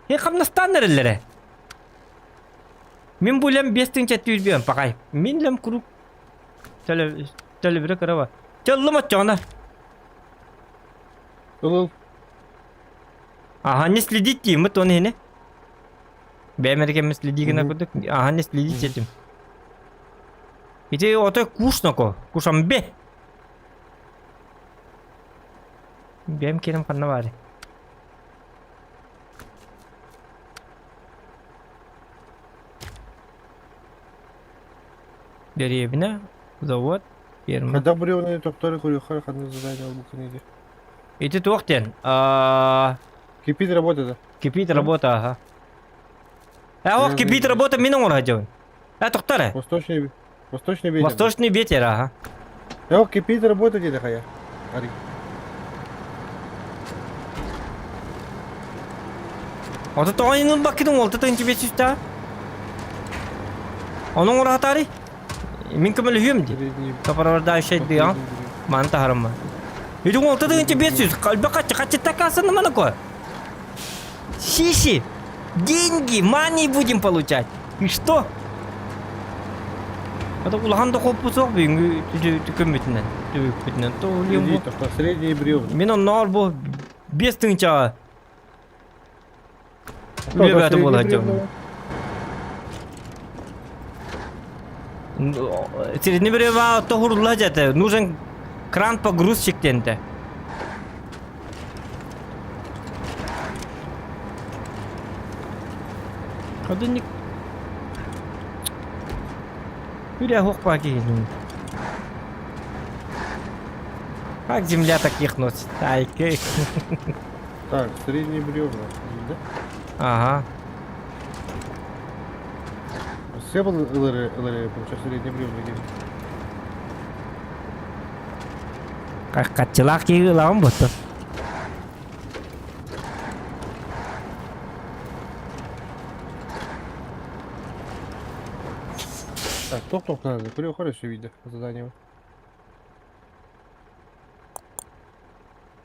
Э хамнастаан эрэллэрэ. Мин бу үлэм 5 тыһыынча бүөн пахай. Мин үлэм куруук төлөбүрэ кыра ба. Чаллым оччоҕуна. Ыл Ага, не следить деймит оны иһини. Бэйэм эрэ кэммин следи гына курдук. Ага, не следить этим. Ити ото кушноко, кушамбе. Бэйэм киирэн ханна баары. Дэриэбинэ, завод, ферма. Хайдах бревнаны тохтору көрүөххэ ханна задание ылбыккын иди. Ити туох диэн? Кипит работа да. Кипит работа, ага. Э, ох, кипит работа мин оҥоро дьон. Э, тохтор э. Восточный Восточный ветер. Восточный ветер, ага. Э, кипит работа где хая. Ари. Ото тоҕо баккытын уолта тыынчы бес үстää. Onun оҥоро Мин көмөлөһүөм дии. Сопровождающий дыаҥ. Маны таһарымма. Ити уолта тыынчы 500. Кальба хаччы хаччы кассаны манако. Сиси. Деньги, мани будем получать. И что? Это улахан да хоппу суох бүгүҥҥү түкөммүтүнэн түбүкпүтүнэн то бу Средний бревна. Мин онноор бу 5 тыһыынчаҕа үлэ бөҕөтө буола сылдьабын. Средний бревна тоһурулла дьэтэ. Нужен кран погрузчик диэнтэ. Ходунник Үрэ хуохпаа киһини. Как земля таких носит? Айкы. Так, средние бревна, да? Ага. Все был ЛР, ЛР, получается, средние бревна где? Хаччылаах киһи ылаҕын буттун. Так, тоқ-тоқ надо. Көрө хорошо видно задание.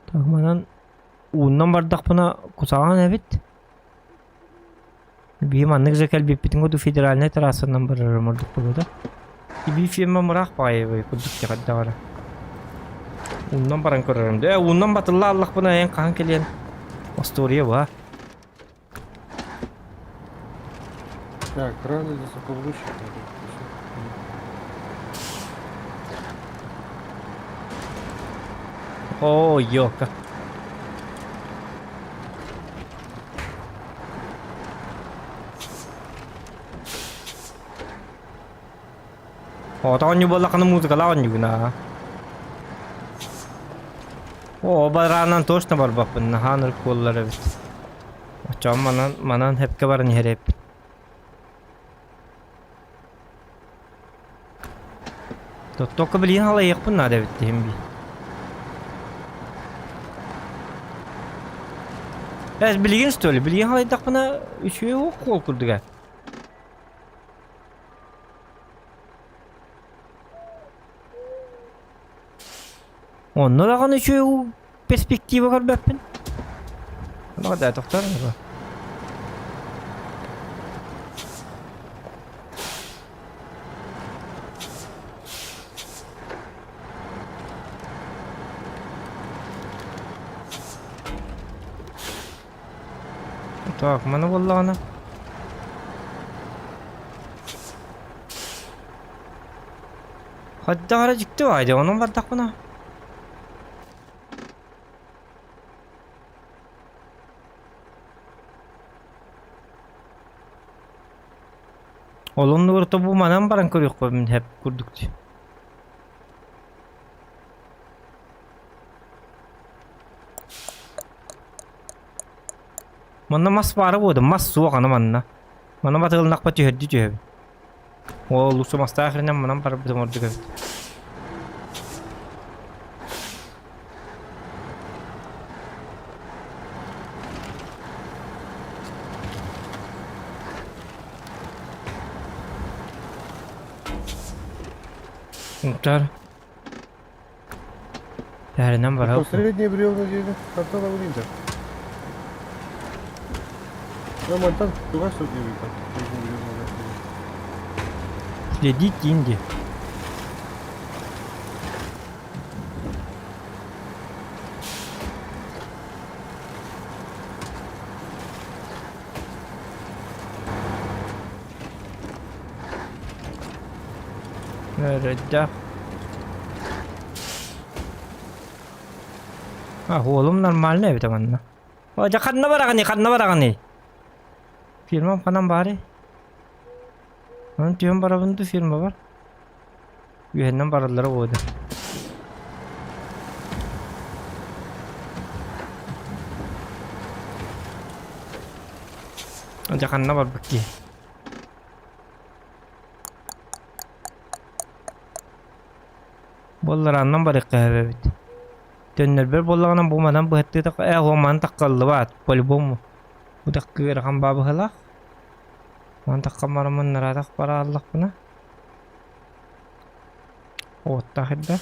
Так, манан ууннан бардахпына кусаҕан эбит. Биһи маннык же кэлбиппитин курдук федеральнай трассанан барарым ордук буолуо да. Би фирма мыраах баҕайы курдук дьаҕардаҕара. Ууннан баран көрөрүм. Э, ууннан батылла аллахпына эн хаһан кэлиэн остуоруйа ба. Так, рано лесопогрузчик надо. О, ёлка. О, оонньуу буоллаххына музыкалаах оонньуугун О, бараанан точно барбаппын, наһаа ынырык буоллар эбит. Оччоҕо манан, манан хэпкэ баран иһэр эбиппин. Только билигин халайыахпын наада эбит диһим бии. Эс билигин что ли? Билигин халайдахпына үчүгэй уох курдуга. Онно даҕаны үчүгэй перспектива көрбөппүн. Баҕа тохтор. Так, маны буоллаҕына. Хайдах эрэ дьикти баайда, онон бардахпына. Ол оннугар тобу манан баран көрүөхпүн мин хэп курдук дии. Манна мас баара буолуо, мас суох аны манна. Манна батыылынахпа түһэрдии түһэбин. Ол лучше мастаах иринэн манан барбытым ордук эбит. Уктар. Бәрінен барап. Среднее бревна диэни хантан абылыйын да. Я мантан туга суох диэбит. Следить инди. Өрөдөх. А, уолум нормально эбит манна. О, дьэ ханна бараҕыный, ханна бараҕыный? Фирмам ханан баарый? Онон түһэн барабын дуу фирма бар. Үөһэннэн бараллара буолуо. Дьэ ханна барбыт киһи? Буолларааннан барыахха сөп эбит. Төннөрбөр буоллаҕына бу манан быһаттыы тахха ээ уон манан таххаллыбаат по-любому. Бу тахха ыарахан баа быһыылаах. Манан таххан бараммын нараатах барааллахпына. Уоттаах эрдэ.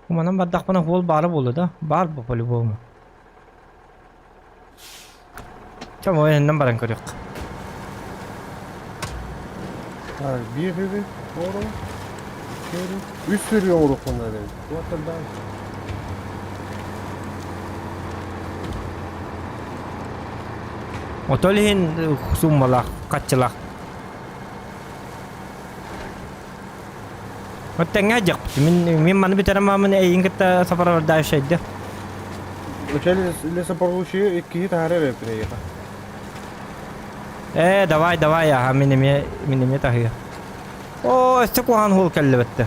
Манан бардахпына уол баара буолуо да? Баар бу по-любому. Чэ, ойоннон баран көрүөххэ. Так, биир үбү оҥорон, икки өрүү, үс өрүү оҥоруохпун наада эбит. Туохтан Отол иһин суммалаах, хаччылаах. Оттоҥҥа дьахпыт. Мин, мин маны бүтэрэн маамын эйигин кытта сопровождающайдым. Вначале лесополучие иккиһи таһара эбэппин эйиэхэ. Ээ, давай, давай, аха, мин эмиэ, мин эмиэ таһыа. Оо, өссө куһаҕан уол кэллибэттэ.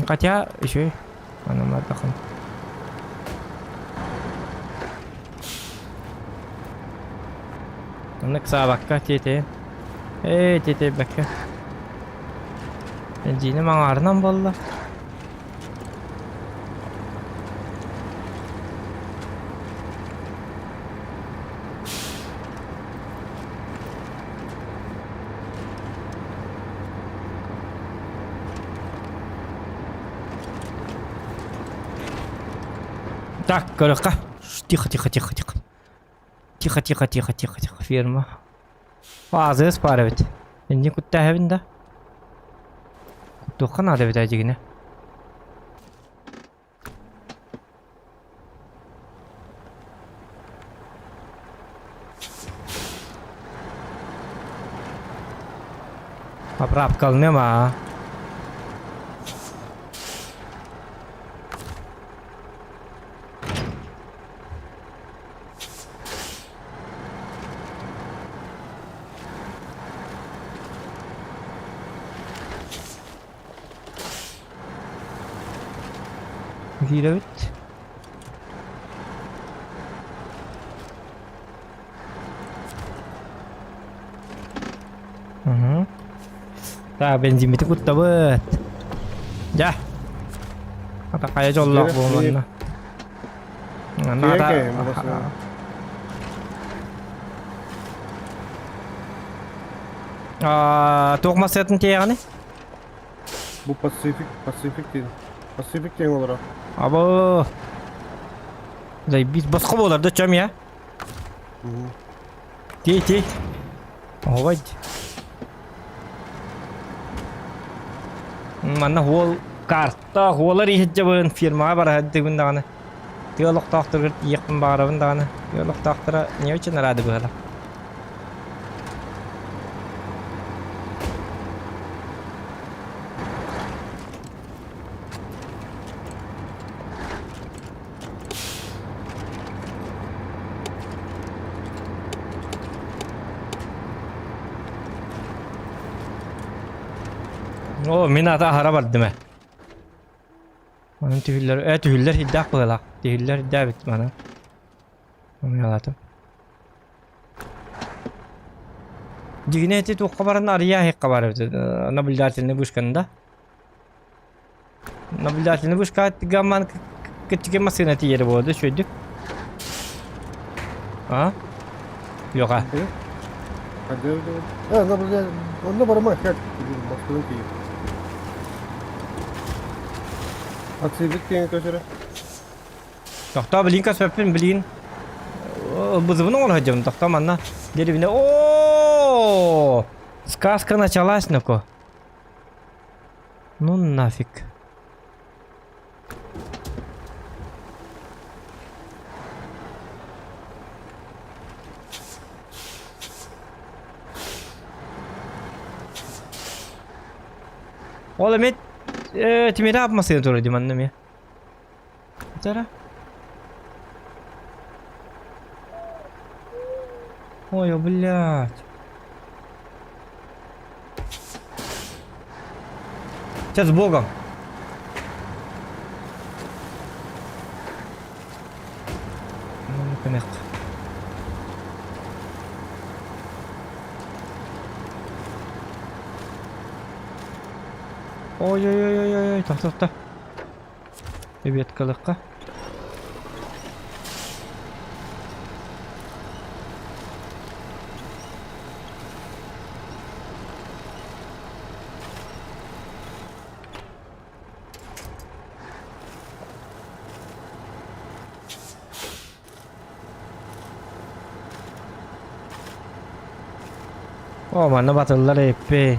Хотя еще анаматахан. Оннук саабакка тиэтэйэн. Ээ, тиэтэйбэккэ. Бензиним аҥаарынан буолла. Так, көрөххө. Тихо, тихо, тихо, тихо. Тихо, тихо, тихо, тихо, тихо. Фирма. Азыс баар эбит. Инни куттааһыбын да. Туохха наада эбит дьигинэ. Поправкаланыам аа. Киирэбит. Угу. Так, бензиммитин куттабыт. Дьэ. Ата хайа дьоллоох буолуонна. Наада. Туох массыатын тиэҕини? Бу Пацифик, Пацифик диэн. Пацифик диэн олоро. Або. Заебись. Босхо буолар да чем я? Тей, тей. Оҕобой. Манна уол карта уолар иһирдьэбин фирмаҕа бараһардыбын даҕаны. Тыа олохтоохторугар тиийиэхпин баҕарабын даҕаны. Тыа олохтоохторо не очень рады быһыылаах. Оо, мин ата аһара бардым ээ. Манан түһүллэр, ээ түһүллэр сирдээх быһыылаах. Түһүллэр сирдээбит манан. Омуйалаатым. Дьигинэ ити туохха баран арыйа аһыахха баар эбит наблюдательный вышканы да? Наблюдательный вышка гамман кыччыгы массыына тиийэрэ буолуо да үчүгэйдик. А? Леха. Э, наблюдатель. Онно барыма, как? Москваны тиийэр. Пацифик диэн көтөрө. Тохтоо, блин, көспөппүн, блин. Бызыбын оҥоро сылдьабын, тохтоо манна. Деревня. О! Сказка началась, ноко. Ну нафиг. Ол эмиэ тимири аапмасыйа турар дии манна эмиэ. Тара. Ой, блядь. Сейчас с Богом. Ну, Ой-ой-ой-ой-ой, так, так, так. Эбиэткалыахха. Оо, манна батыллар эппи.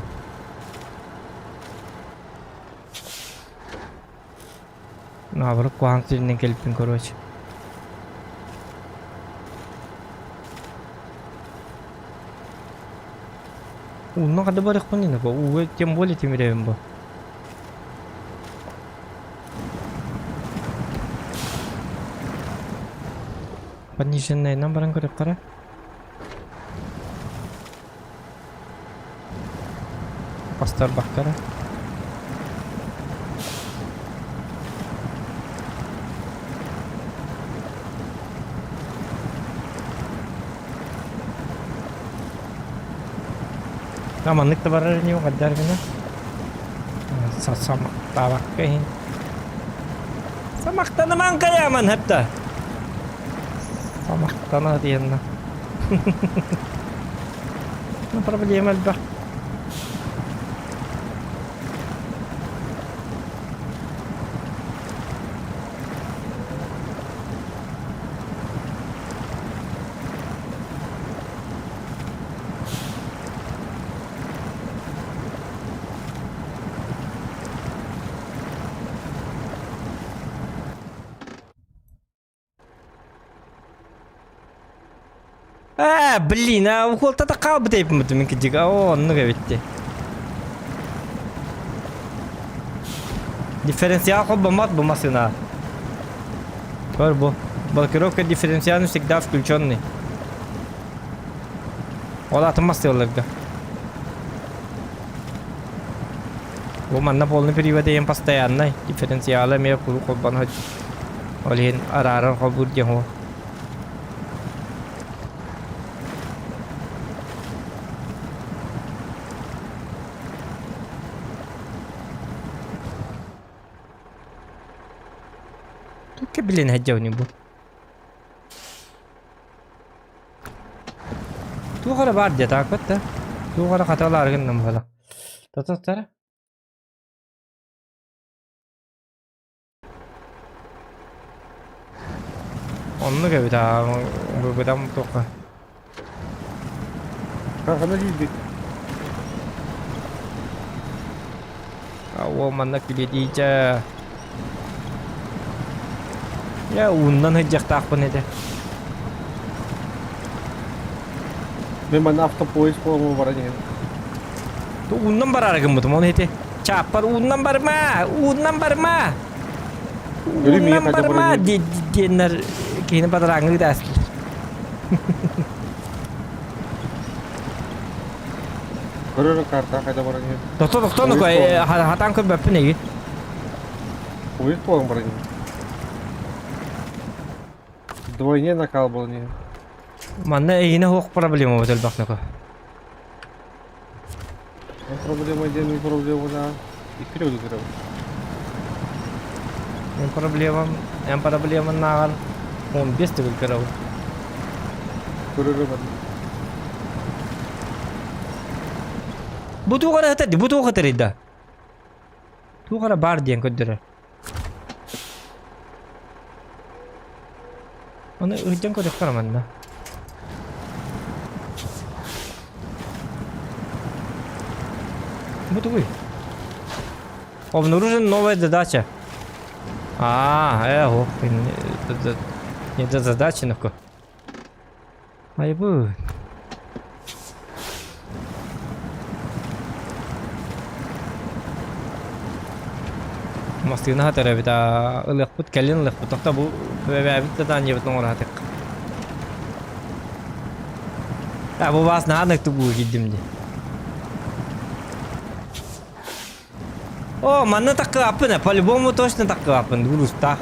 Наоборот, куһаҕан сиринэн кэлбиппин короче. Уунна хада барыахпын диэн ууга тем более тимирэбин бу. Пониженныйынан баран көрүөххэ Бастарбакка эрэ. А маннык да барар ини уҕардар гына. Самахтаабакка иһин. Самахтанымаҥ кайааман хэпта. Самахтана диэнна. Ну, проблема элбэх. Аа, блин, а уһуолтата хаалбыт эбиппин мин кырдьык. Оо, оннук эбит дии. Дифференциал холбоммот бу массыына. Көр бу. Блокировка дифференциал всегда включенный. Ол атын массыыларга. Бу манна полный привод диэн постоянный. Дифференциала эмиэ куруук холбоно Ол иһин араарар холбуур диэн уол. Кэбилэн сылдьабыный бу? Туох эрэ баар диэтэ аакпат да. Туох эрэ хатылаары гынным буола. Тототтара. Оннук эбит аа быдам туохха. Ханна тиийдик? Уол манна күлэдиичэ. Я ууннан сылдьыахтаахпын этэ. Мен манна автопоезд буолуо баран иһэн. Ууннан бараары гыммытым оны ити. Чааппар ууннан барма! Ууннан барма! Көрүү миигин Ууннан хайда барма! баран диэннэр киһини бадарааҥҥа ыытаастылар. Көрөр карта хайда баран иһэн. Тохто тохто Поезд буолан. хатаан көрбөппүн эйигин. Поезд буолан баран иһэн. Вдвойне накал буолан иһэн. Манна эйигинэ суох проблема бут элбэх нөкө. Проблема диэн проблема да. Икки төгүл көрөбүн. Эн проблемам, эн проблеманнааҕар 15 төгүл көрөбүн. Көрөрө барда. Бу туох эрэ сытар бу туох этэрий да? Туох эрэ баар диэн көрдөрөр. Ону ыйдан көрүөххэ манна. Бу тугуй? Обнаружена новая задача. А, ох, не до задачи, ну-ка. Айбы. Массыына хатар эбит аа ылыахпыт кэлин ылыахпыт тохто бу бэбээбит да таанньыбыт оҥораатык. А бу баас наһаа ныктык уу киирдим дии. О, манна таккылааппын, по-любому точно таккылааппын, грустаах.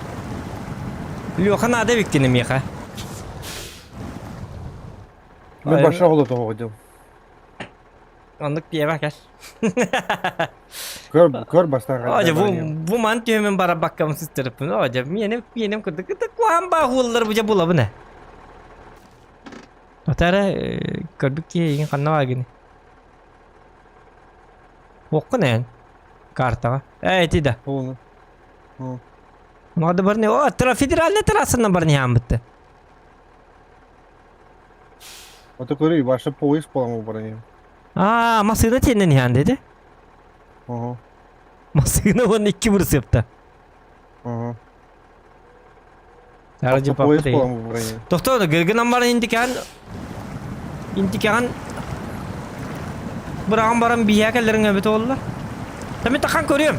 Леха надо виккини миэхэ. Мен баша олотоҕо дьон. Оннук пиэбэ кэл. Көр көр бастаан О, бу бу ман түһүмүн барабаккам сыстырыппын. О, дьэ миэним миэним курдук куһаан бааһууллар бу дьэ булабын э. Отара көрбүт киһи эйигин ханна баагыный? Уоххун эн картаҕа. Ээ ити да. Ону. Мада барни о тра федеральная трассанан барниһааммытты. Ото көрүй баша поезд буолан баран Аа, массыына тиэннэн иһаан деди. Ого. Массыына уонна икки бырсыапта. Ого. Арыдьы Поезд папа буолан баран Тохтоо, гыргынан баран интикэҕин интикэҕин быраҕан баран биһиэхэ кэллэриҥ эбит буолла. Тами тахан көрүөм.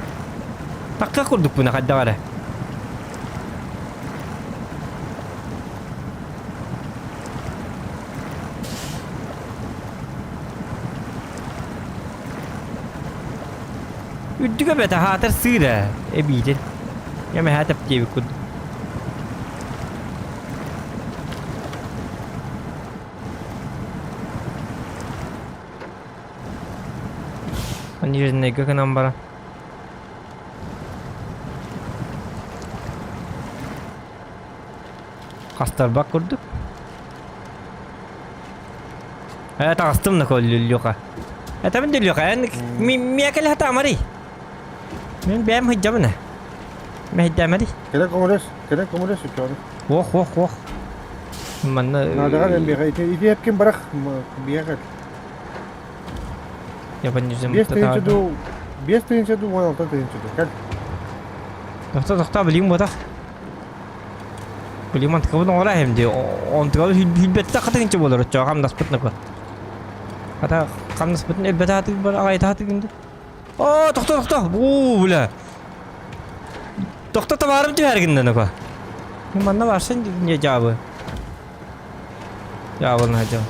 Такка курдукпуна хайдах эрэ. Үрдүк эбэтэ хаатар сыыр ээ, эбиитин. Эмэһээ тэптиэбит курдук. Нижнийга гынан баран. Хастарбак курдук. Э, таҕыстым на Леха. Этабын да Леха, эн миэкэл хатаамарый. Мин бэйэм сылдьабын ээ. Мэһэйдээмэрий. Кэлэ көмөлөс, кэлэ көмөлөс үчүгэй. Ох, ох, ох. Манна Надаҕа миэхэ ити ити эпкин барах миэхэ. Я понижен 5000 дуу 5000 дуу 16 тыһыынча дуу кэл. Тохто тохто билим ботах. Билим антыкабын оҥоро эһэм дии. Онтугал хүлбэтте хатыгынча буолар оччоҕо хамнаспыт накы. Хата хамнаспытын элбэтэ хатыгы бар аҕайта хатыгынды. Оо, тохто тохто. Уу, бля. Тохто табаарым түһэр гынна нака. Манна барсын не жабы. Жабын хажа.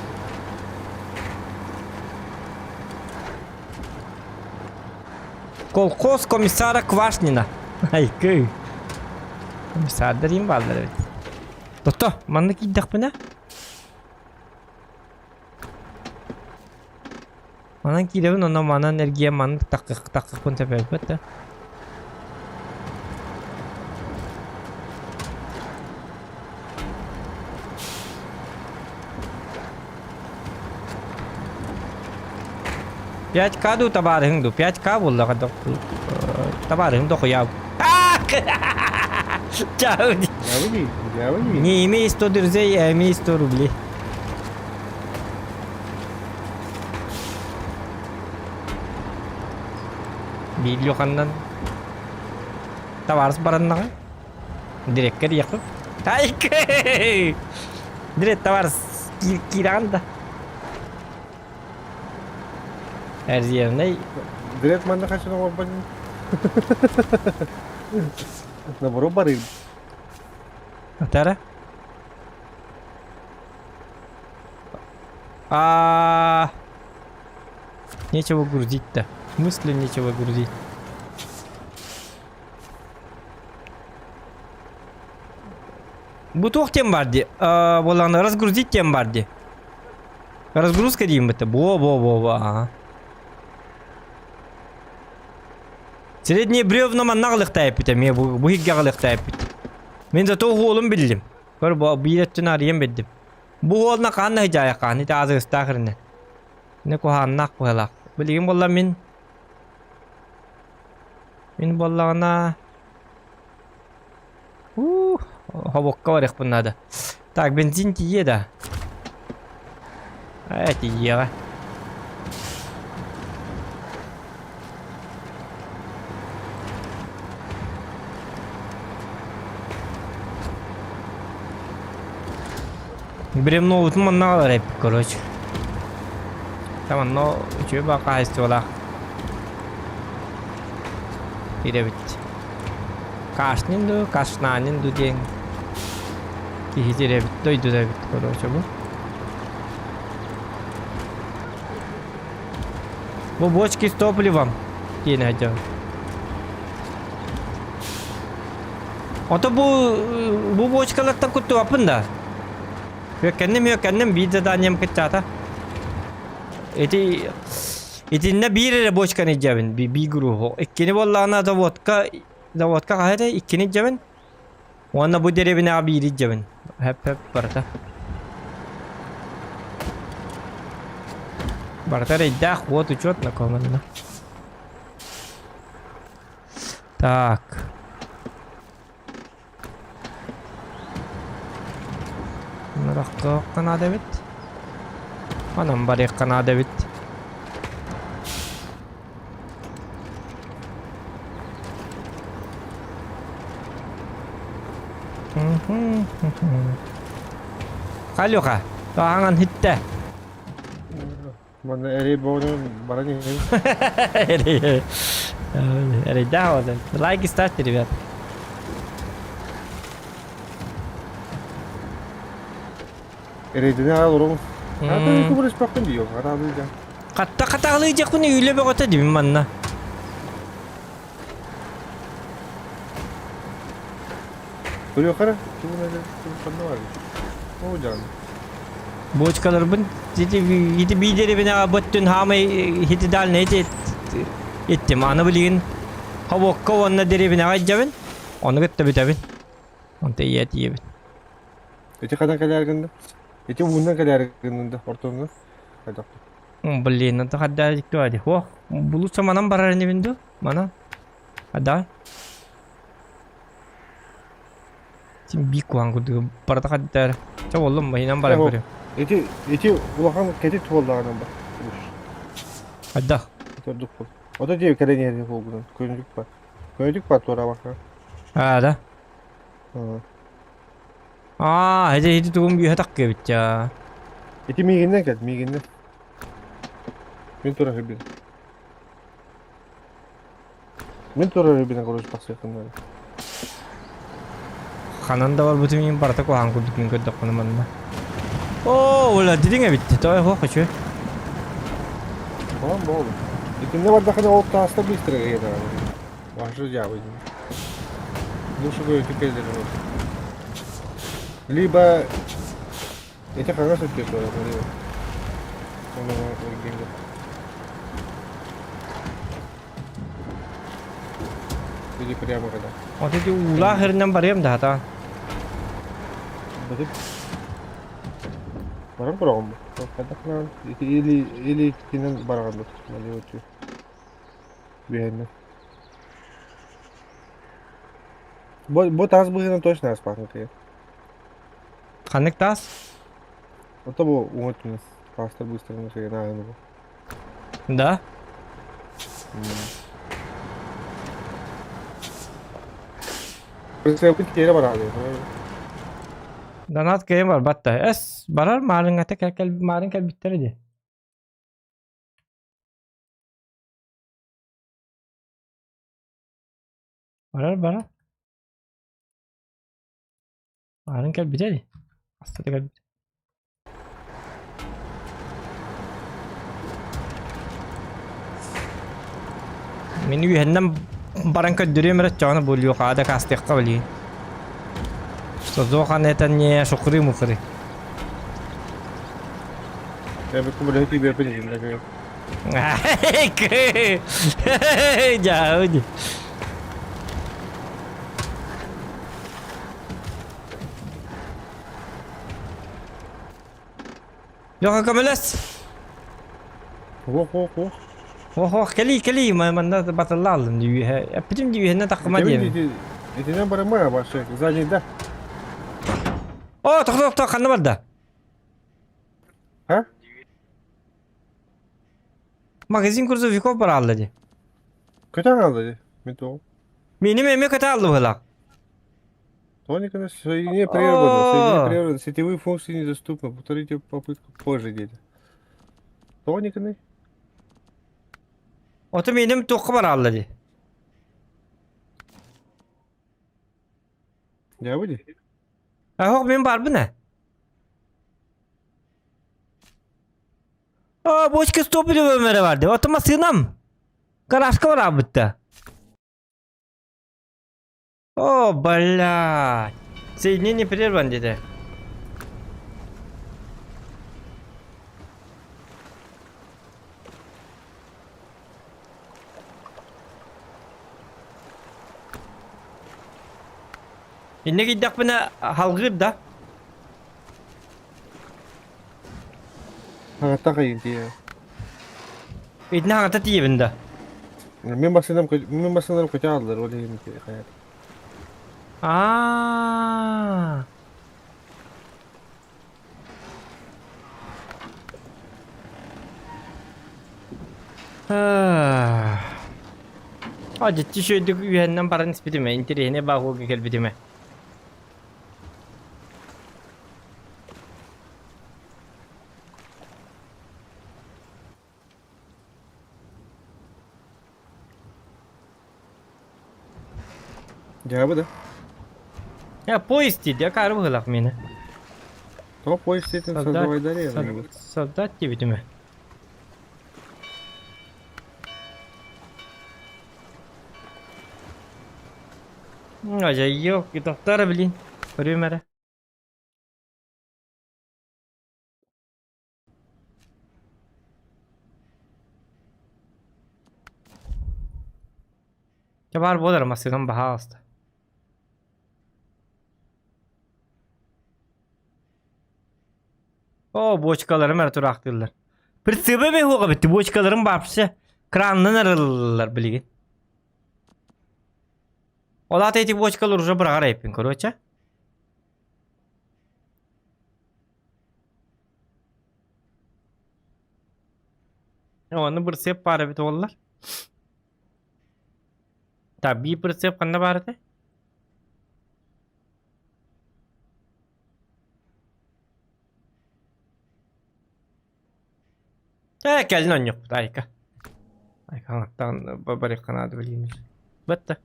Колхоз комиссара Квашнина. Айкы. Комиссардар им бааллар эбит. Тохто, манна киирдэхпинэ? Манан киирэбин онно манан эргийэн маннык таккых таккыхпын сөбөөбөт да. 5К дуу табаарыһыҥ дуу? 5К буоллаҕа да табаарыһым дохуйааб. Чао. Говори, говори. Не имей 100 друзей, а имей 100 рублей. Биир ханнан табаарыс бараннаҕа Дирэккэр Яков. Ай, Дирет товар киирэҕин да. Резервный. Дирет манна хачын оҥорбон. Набору барыым. Атара? А нечего грузить-то. В смысле нечего грузить? Бу туох диэн баар дии? Буоллаҕына разгрузить диэн баар дии. Разгрузка диим бытта. Во-во-во-во, аха. Средние бревна манна аҕалыахтаах эппит эмиэ бу бу иһиргэ аҕалыахтаах эппит. Мин зато уолум биллим. Көр бу биир өттүн арыйан бэрдим. Бу уолна хаан наһыдьаайа хаан ити аазыгыстаах иринэ. Не куһааннаах быһалаах. Билигин буолла мин Мин буоллаҕына уу хобокко барыахпын наада. Так, бензин тиийиэ да? Ээ, тиийиэҕэ. Бревновутун манна аҕалар эбит, короче. Там онно үчүгэй баа хаһаайыстыбалаах. Ирэбит. Кашнин дуу, Кашнанин дуу диэн киһи тирэбит, дойдута эбит, короче, бу. Бу бочки с топливом диэн сылдьабын. Ото бу бу бочкалартан куттубаппын да. Үөккэнним үөккэнним биир заданием кыччаата. Ити итиннэ биир эрэ бочканы илдьэбин биир груһу. Иккини буоллаҕына заводка заводка хаһа этэй иккини илдьэбин. Уонна бу дэриэбинэҕэ биири илдьэбин. Хэп-хэп барыта. Барыта эрэйдээх уот учет накоманна. Так. Нырахтыахха наада эбит. Манан барыахха наада эбит. Алёха, аҥан хиттэ. Манна эрэй боҕунан баран иһэбин. Эрэй, да, вот. Лайки ставьте, ребят. Эрэйдэнэ аҕал уруҥ. Ата кубурыспаккын дии, хатаалыы да. Хатта хатаалыы дьахпын үлэ бөҕөтө дибин манна. Көрүөххэ ханна бар? Оо дьаҕан. Бочкаларбын ити ити биидэрибин бөттүн хаамай хитидальный ити иттим. Аны билигин хобокко уонна дэриэбинэҕэ илдьэбин. Ону кытта бүтэбин. Онто ийэ тиийэбин. Ити ханан кэлээр гынна? Ити ууннан кэлээр гынна да ортонун. Хайдах. Блин, это хадда ди. О, булуца манан барар инибин ду? Мана? А Син биир куһаҕан курдук барыта хаддар. Чэ буоллум маһынан баран көрүм. Ити ити улахан кэтит буоллаҕына бар. Хайдах? Ордук бол. Ото дии кэлэн иһэр буолгунан көнүлүк бар. Көнүлүк бар туора баха. Аа да. Аа, ити ити тугум бүүһэ таккыбыт я. Ити миигиннэн кэл, миигиннэн. Мин тура хыбин. Мин турар рыбина короче тахсыаххын Ханан да барбытым иһин барыта куһаҕан курдук мин көрдөхпүнэ манна. Оо, ула дириҥ эбит. Той хоох үчү. Tamam болду. Итинне бардахына ол тааста быстро киһи Ваша дьаабы. Лучше көйүтүк кэлдэр Либо Ити хаҥас өттү суола Или прямо когда. Вот эти уулаах эринэн барыам да хата. Баран көрөҕүн бу? Хайдах гынан ити или или иккинэн бараҕын дуу? Налево Үөһэннэн. Бу, бу таас быһыынан точно ааспаккын кыайан. Ханнык таас? Ото бу уҥа өттүнэн таастар быыстарынан сыйан ааһыны бу. Да? Прицепит тиэрэ бараҕын. Донат кыайан барбат да. Эс, барар маарыҥҥата кэл маарын кэлбиттэрэ дии. Барар барар. Маарын кэлбитэ дии. Хаста да кэлбит. Мин үөһэннэн баран көрдөрүөм эрэ оччоҕуна бу Лёхаҕа дакаастыахха билигин. Что Зохан это не шукры-мукры. Я бы кумулю тебе понижен. Дьэ, Леха көмөлөс. Ох, ох, ох. Ох, ох, кэлии, кэлии, манна батылла аллым дии үөһэ. Эппитим дии үөһэннэн таххыма диэн. Итинэн барымай вообще, задний да. О, тохто, тохто, ханна барда? А? Магазин грузовиков баралла дии. Көтөн алды дии. Мен тоҕо. Миним эмиэ көтө алды быһылаах. Тоника соединение прервано. Соединение прервано. Сетевые функции недоступны. Повторите попытку позже, дети. Тониканы. Ото миним туохха баралла дии. Я выйди. Аһок мин барбын ээ. О, бочка топливо өмөрө бар дии. Ото массыынам. Гаражка бараабытта. О, блядь. Соединение прерван диэтэ. Иннэ киирдэхпинэ халгыыр да? Хаҥата хайын тиийэ. Итини хаҥата тиийэбин да? Мин массыынам мин массыыналарым көтө хааллар ол иһин хайаат. Аа. А дьикти үчүгэйдик үөһэннэн баран испитим ээ, интэриэһинэй бааһуга кэлбитим ээ. Дьаабы да. Я поезд дии, акаары быһыылаах миэнэ. Тоҕо поезд диэтин создавайдар Создать диэбитим ээ. Дьэ, тохтоо блин. Көрүөм эрэ. Дьэ баар буолар массыынам баһаалыста. Оо, буочукаларым эрэ тураахтыыллар. Прицепэ бэһуоҕа бүттү, буочукаларым вообще кранынан арыллаллар билигин. Ол аата ити буочукалар уже быраҕар эбиппин, короче. Ону бырсыап баар эбит уоллар. Так, биир прицеп ханна баар этэ? Ээ, кэлин оонньуохпут, айка. Айка хаҥаттаан барыахха наада билигин. Бытта.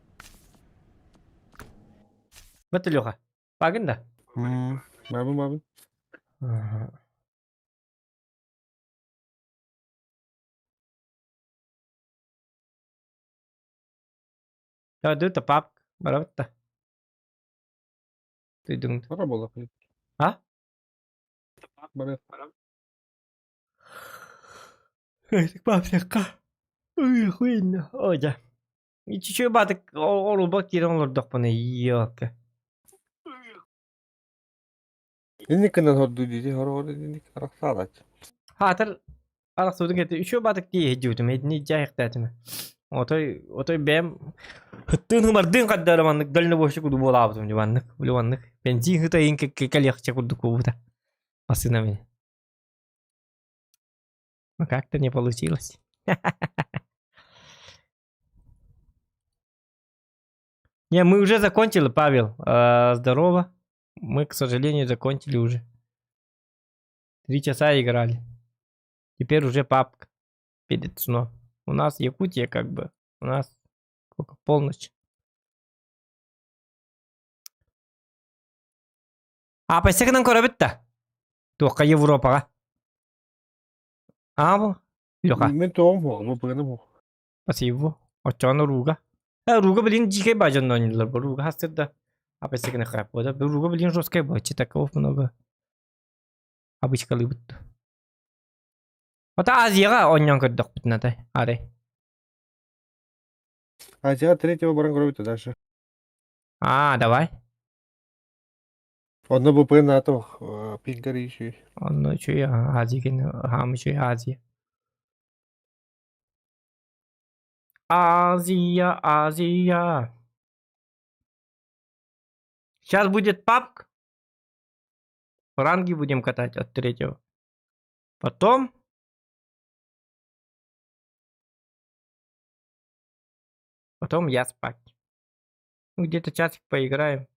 Бытта, Леха. Багын да? Бабын, бабын. Ду пап, барабытта. Тыйдың. Бара буолла. А? Бара. Папсякка. Ой, хуйня. Ой, дьэ. Иччи баатык оруба киирэн олордохпуна ёлка. Инникинэн хордуу дии хороҕор инник арахсаалач. Хаатыр арахсыбытын кэннэ үчүгэй баатык тиийэ сылдьыбытым итини дьаһайахтаатым. Отой отой бэйэм ыттыын хымардыын хардары маннык дальнобойщик курдук буолаабытым дьэ маннык били маннык бензин сыта иһин кэлиэхчэ курдук буолбута массыына мин. Ну как-то не получилось. Не, мы уже закончили, Павел. Здорово. Мы, к сожалению, закончили уже. 3 часа играли. Теперь уже папка перед сном. У нас Якутия как бы. У нас сколько? Полночь. А пасекынан көрөбүт да. Туохха Европаҕа. Аабы? Леха. Мин тоҕом суох, бу быганым суох. Спасибо. Оччоҕуна Руга. Э, Руга блин дикэй баадьан оонньуулар. Руга хастырда. А пасекынан хаппыда. Руга блин жесткая была. Такого много. Обычкалыыбыт. Ото Азияҕа оонньоон көрдөхпүтүнэ атай. Арай. Азия третьего баран көрөбүт дальше. А, давай. Онно БП НАТО пингер еще. Онно үчүгэй Азия кэннэ хаам үчүгэй Азия. Азия, Азия. Сейчас будет папк. Ранги будем катать от третьего. Потом Потом я спать. Ну, где-то часик поиграем.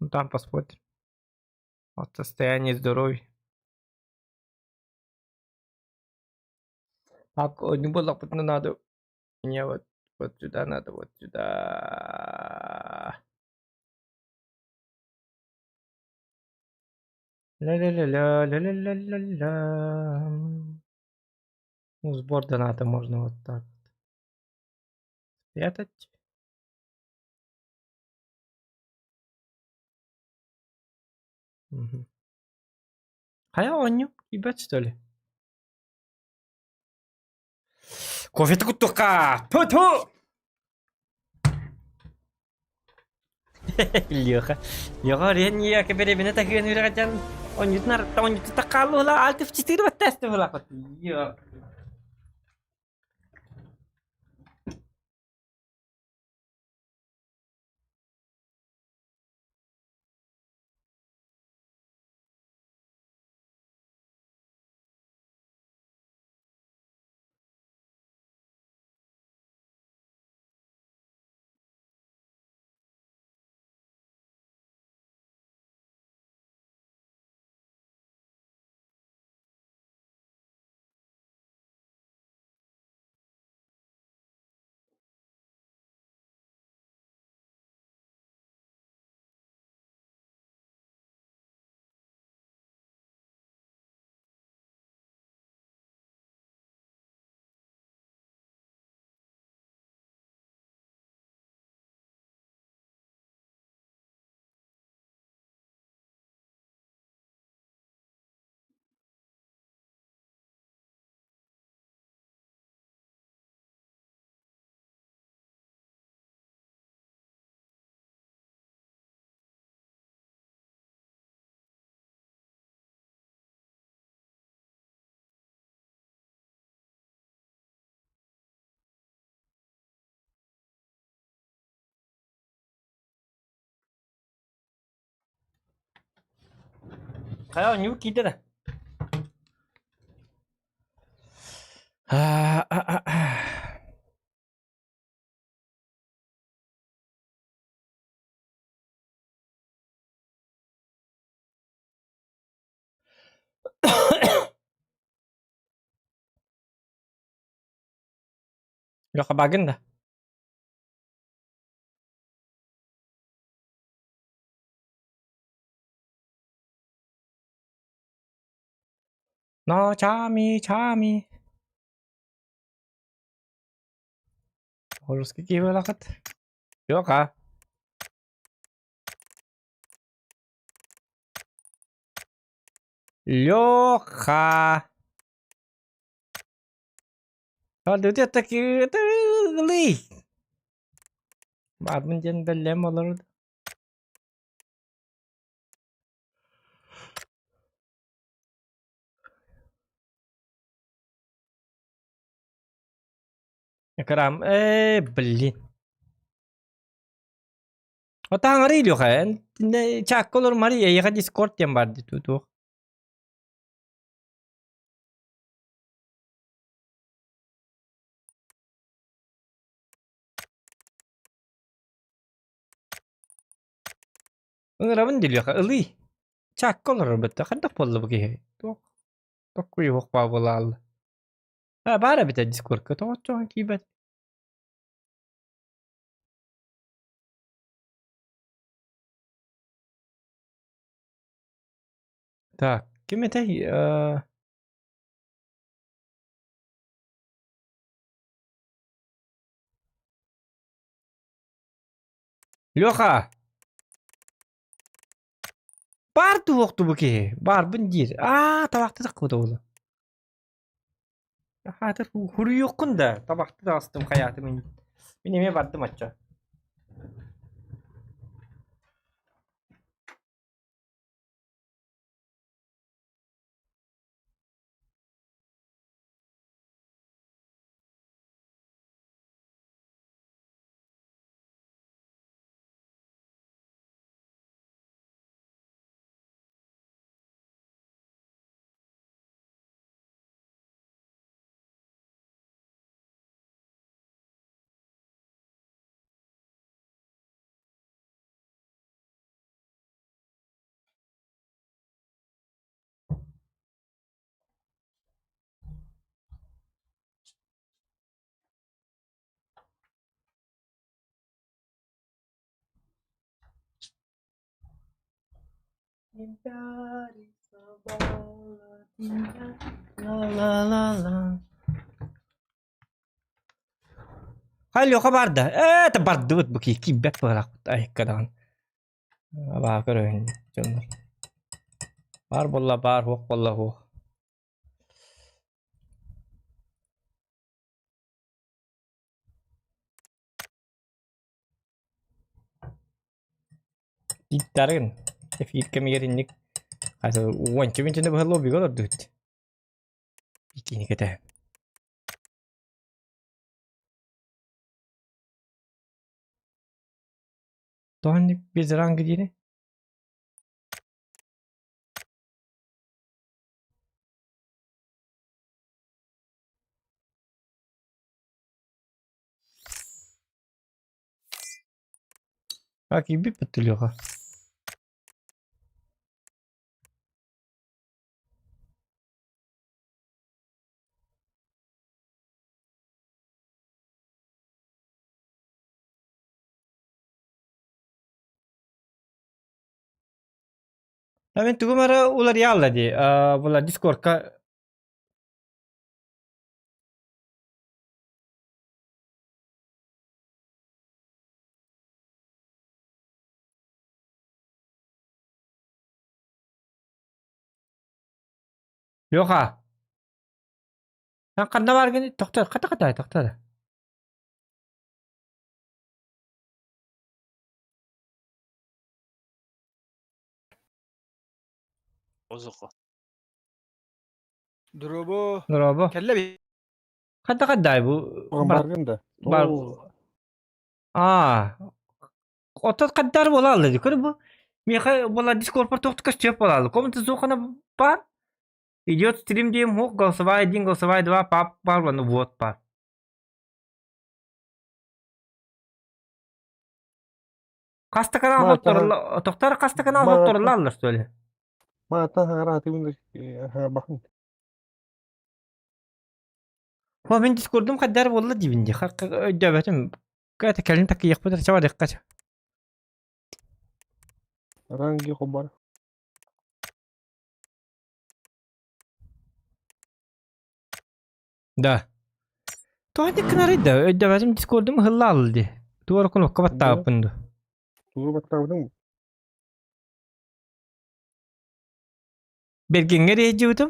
Ну, там посмотрим. От состояния здоровья. Так, не было надо. Мне вот, вот сюда надо, вот сюда. Ля-ля-ля-ля, ля-ля-ля-ля-ля. Ну, сбор доната можно вот так вот. Спрятать. Мгм. Хайа оонньуу, ебать что ли? Кофе куттука! Ту-ту! Леха. Леха, рен кэбэрэбинэ такыан үрэҕэтэн онньутун арытта онньуту хааллыла алты в четыре баттаасты булаахпыт. Хайа оонньуу киирдэ да? А, а, а, а. Леха бааргын да? Ночами, чами. Русский киһи Леха. Леха. А ты Баарбын диэн бэлэм олорду. Экран, блин. Отаҥары Илюха, эн чаакка олорумары эйиэхэ Дискорд диэн баар дии туох. Ыҥырабын дии Илюха, ылый. Чаакка олорор бытта, хайдах буолла бу киһи? Туох токкуйуох баа буолаалла. А, баар эбитэ Дискордка, тоҕо оччоҕо киирбэт? Так, ким этэй? Леха! Баар туох бу киһи? Баарбын диир. Аа, табахты таххыбыта буолла. Хаатыр хуруйуоххун да, табахты таҕыстым хайаатым ини. Мин эмиэ бардым оччо. Хай Леха барда. Это бардыбыт бу киһи киирбэт быһалаахпыт айыкка даҕаны. Абаа көрөһүн дьоннор. Баар буолла баар, суох буолла суох. Ииттарыгын эфир кэмигэр инник уонча мүнүүтүнэ быһа лоббига олордубут. Итини кэтэһэн. Тоҕо без ранга диэни? А киирбиппит Леха. А мин тугум эрэ уларыйаалла дии. Була Дискордка Леха, эн ханна бааргын тохтор, хата хата тохтор. Озоко. Дорообо. Дорообо. Кэллэ би. Хата хаддай бу бар Баргын да. бар Аа, оттон хаддар буолаалла дии. Көрө бу миэхэ буола Дискордпар туохтука сөп буолаалла. Комната звукана баар. Идет стрим диэм хуох, голосовая один, голосовая два, пап бар, ну вот бар. Хаста канал хотторла, тохтар хаста канал хотторлаллар что ли? Маата хараатыбын бахын. Хо мин дискордум хаддар буолла диибин дии. Өйдөөбөтүм. Кэт кэлин такыйыахпыт чабарыахха. Ранги хобар. Да. Тоҕо гынарый да өйдөөбөтүм дискордум ыһыллаалла дии. Туора кнопка баттаабыппын дуу. Тугу баттаабытыҥ? Бэргэҥҥэ рейдьибитим.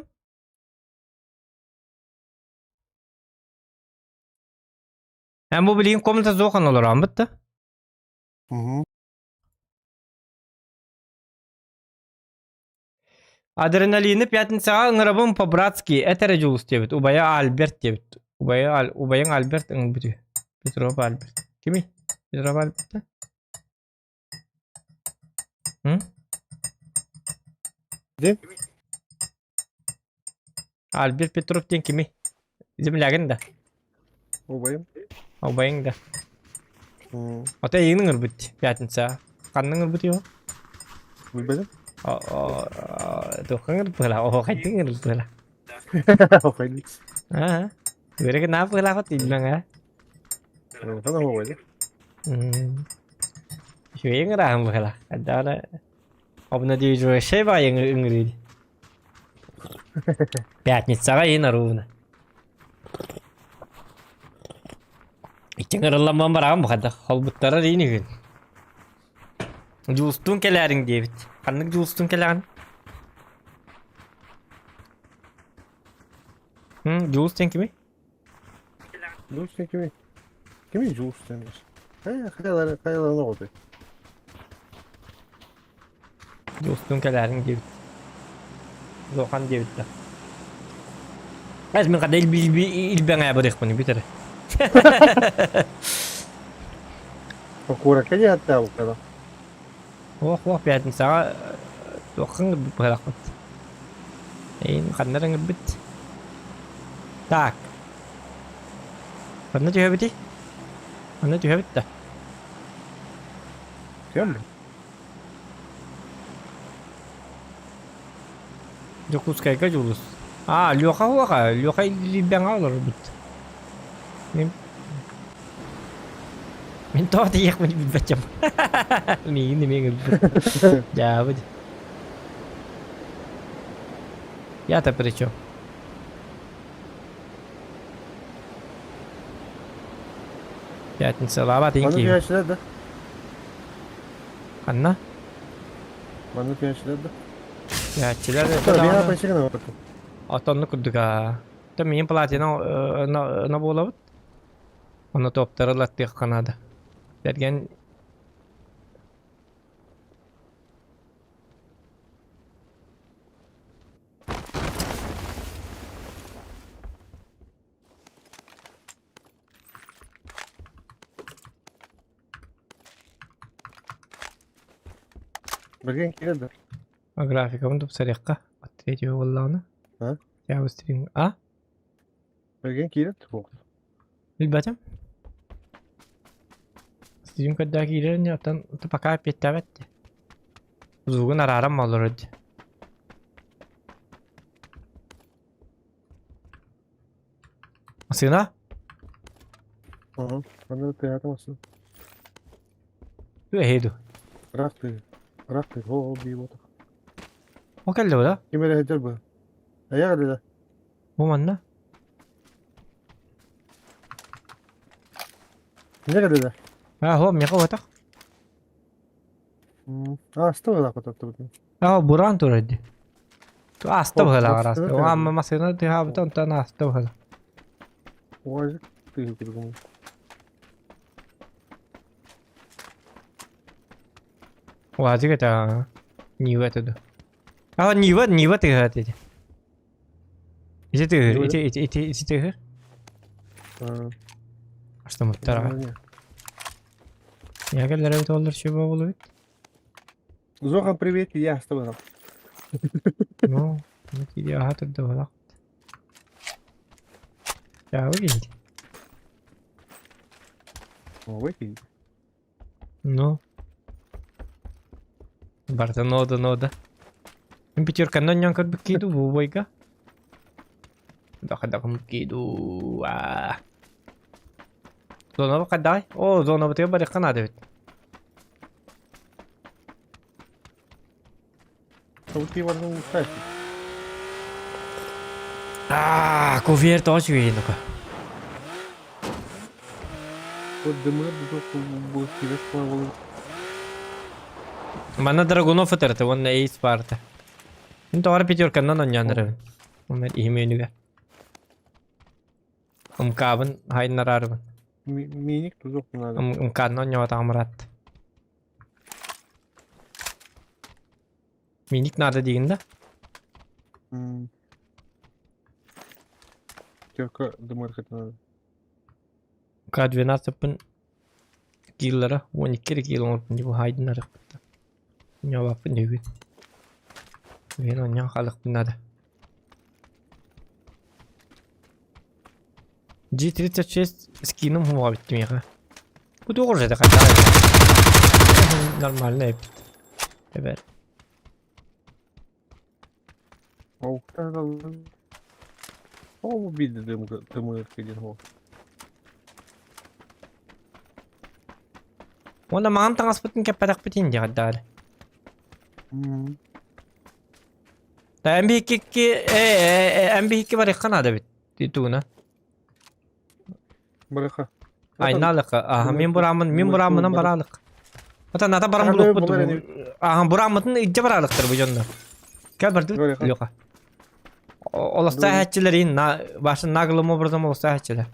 Эн бу билигин комната суох олорооммут да? Угу. Адреналины пятницаҕа ыҥырабын по-братски этэрэ Дьулус диэбит, убайа Альберт диэбит. Убайа, убайыҥ Альберт ыҥырбыт үһү. Петров Альберт. Кимий? Петров Альберт? М? Диэн? Альберт Петров диэн кимий? Землягын да? Убайым. Убайыҥ да? Ото эйигин ыҥырбыт пятница. Ханна ыҥырбыт его? Билбэтим. Туохха ыҥырбыла? Оһуохайдыы ыҥырбыла. Оһуохайдыы. Аа. Үөрэ наап быһылаахыт илмэҥ ээ. Оһуохай оһуохайдыы. Үчүгэй ыҥырааһын быһылаах. Хайдаҕына обнадеживающай баҕайы ыҥырыы дии. Пятницаҕа иһин ровно. Иккиэн ырылламман бараҕын бу хайдах холбуттара диин үһүн. Дьулустуун кэлээриҥ диэбит. Ханнык Дьулустуун кэлэҕин? Дьулус диэн кимий? Дьулус диэн кимий? Кимий Дьулус диэн? Хайа хайалары хайаларын оҕотой? Дьулустуун кэлээриҥ диэбит. Зохан диэбит да. Эс мин хада илбэҥээ барыахпын бүтэр. Куоракка диэхтээбиккэ Ох, ох, пятницаҕа туохха ыҥырбыт быһалахпыт. Эйин ханна эрэ ыҥырбыт. Так. Ханна түһэбитий? Ханна түһэбит да? Кем? Дьокуускайга Дьулус. А, Леха уоха, Леха Илбэҥэ олорбут. Мин Мин тоҕо тиийиэхпин билбэт дьон. Миигин эмиэ ыҥырбыт. Дьаабы. Я-то при чем? Пятницалаабат Манна киһи. түһээччилэр да? Ханна? Манна түһээччилэр да? Түһээччилэр Биһиэхэ пансигана барбыт. Отонну курдук аа. То миин платина на буолабыт. Ону топтары ылаттыахха наада. Бэргэн Бэргэн киирэр да? А графикабын тупсарыахха. От третьего буоллаҕына. А? Я быстрее. А? Бэргэн киирэр суох. Билбэтим. Стрим когда киирэр не оттон пока эппиэттээбэт дии. Звугун арааран олорор дии. Массыына? Ага. Аны тыата массыына. Ту эһи ду. Ыраах тыы. Ыраах тыы. О, бии буолта. О кэллэ да? Ким эрэ сылдьар бу? Айаҕа да. Бу манна. Не кэллэ да? А, хо, миэхэ уотах. Ааста быһылаах кототтубут. А, буран турар дии. Ааста быһылаах араста. Амма массыына тыһаабыта онтон ааста быһылаах. Уазик тыһы курдук. Уазик это Нива это да. А, Нива, Нива тыһа ити. Ити тыһыр, ити ити ити ити тыһыр. Астамыттар. Я кэллэр эбит оллар чуба болубут. Зохан, привет, я астабарам. Ну, киди аха турда балак. Чао киһи. Ой, киһи. Ну. Барыта нода нода. Мин пятерканы онньоон көрбүккэ дуу бу бойга. Дахадахым дуу. Аа. Зона хайдаҕай? О, зонабытыгар барыахха наада эбит. Событие барытын устааччы. Аа, кувер тоҕо үчүгэйин око. Вот дымыр дутуох бу кибес буолун. Манна Драгунов ытырты уонна Эйс баарта. Мин тоҕо эрэ пятерканнан оонньоон эрэбин. Онно иһим үөнүгэр. Ымкаабын хайыннараарыбын. Миник тузуох надо. Ымкаанна оонньоотоҕум ыраатта. Миник надо диигин да? Пятерка дымаркатын надо. К-12-пын кииллара 12 эрэ киил оҥорбун дии быһаайдын арыахпыттан. Ньообаппын үһүгүн. Үһүн оонньоон хаалыахпын наада. G36 скином хума бүттүм миэхэ. Бу туох уже хайдах Нормально эбит. Эбэр. Ол биирдэ тымыырка диэн ол. Уонна маҕан таҥаспытын кэппэтэхпитин диэҕэр даҕаны. Эн биһикки эн биһикки барыахха наада эбит тугуна. Барыха. Айналык. Аха мин бурааммын мин бурааммынан бараалык. Ата ната баран булуохпут. Аха бурааммытын илдьэ бараалыктар бу дьоннор. Кэл бардыбыт Леха. Олоста хәччилер на башын наглым образом олоста хәччилер.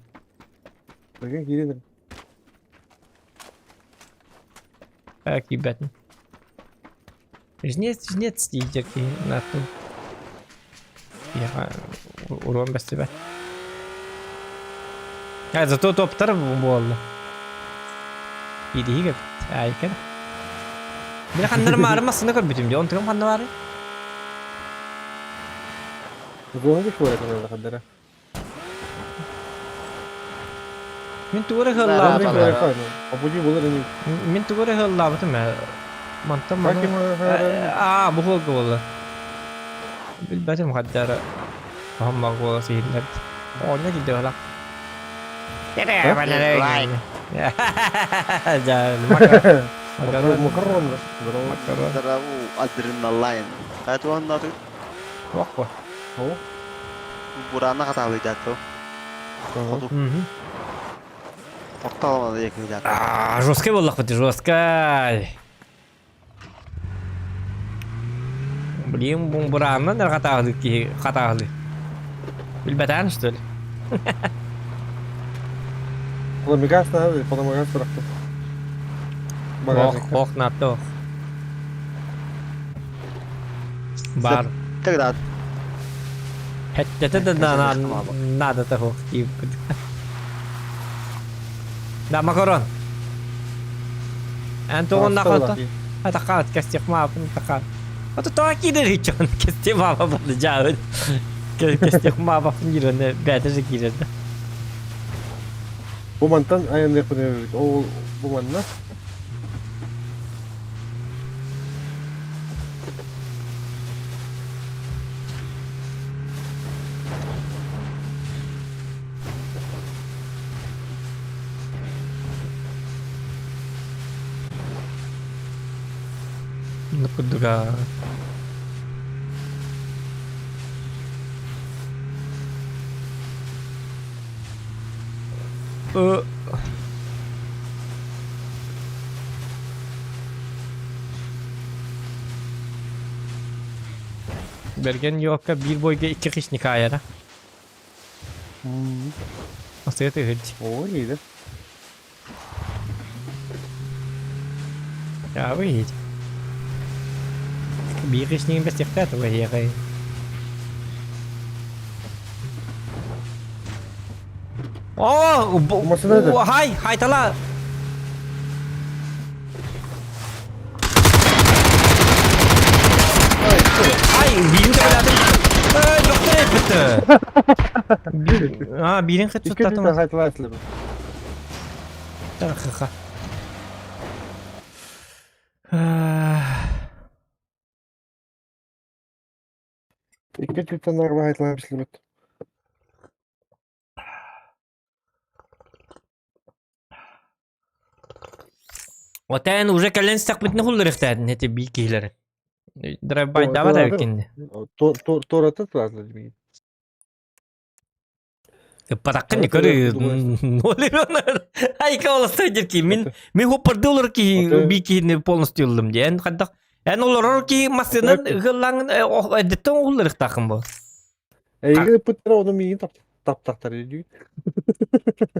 Бәген киирен. Э кийбэтин. Жнец, жнец диир киһи нааттын. Киһиэхэ уруон бэстибэт. А зато топтар буолла. Иидиһи кэппит. Аайкар. Били ханнары маары массыына көрбүтүм дии. Онтугам ханна баарый? Зона куорат хаддара. Мин тугу эрэ ыһыллаабытым. Обуди булар ини. Мин тугу эрэ ыһыллаабытым ээ. Мантан маны аа бу хуолга буолла. Билбэтим хаддара. Оһоммог буола сиһиллэрд. Оонньо киирдэ бала. Макарон. Макарон. Здраву адреналайн. Хайа Туох Бураана хатаалыйдаатто. Хоту. Орталана диэки А, жесткай буоллахпыт, жесткай. Блин, бу бурааннан эрэ хатааһылыы киһи хатааһылыы. Билбэтээн что ли? Пламегаз надо, пламегаз бырахтым. Ох, ох, наатта ох. Бар. Тогда Хэттэтэ да надо того Да, макарон. Эн тугун нахата? Атакаат кестих маапын такаат. Ото тоa киирэр ичон кести маапа бады жаабыт. Кестих маапа киирэн бээтэ же киирэр да. Бу мантан айанныахпын ол бу манна. Ну курдуга. Берген Йокка биир бойга икки хищник аайара. Асыга тыһырдь. О, иди. А вы едете. Биир хищнигин бэстиэхтээх туга эһиэхэй. О, хай, хайтала. Ай, биирин төбөлөтүм. Эй, доктор эппитэ. А, биирин хит суттатым. Ха. Икки түттэн арба хайталаа бислибит. Отэн уже кэлэн истэхпитинэ хулларыахтаатын эти бии киһилэрин. Драйв-байдаабат эбиккин. Туората тураатла дии. Ыппатаххын көрү Айка олостой дирки мин мин хоппарды олор киһи бии киһини полностью ыллым диэн хайдах эн олорор киһи массыынан ыгыллаҥын эддеттен уһулларыахтааххын бу. Эйигин ыппыттара ону миигин таптахтар дии.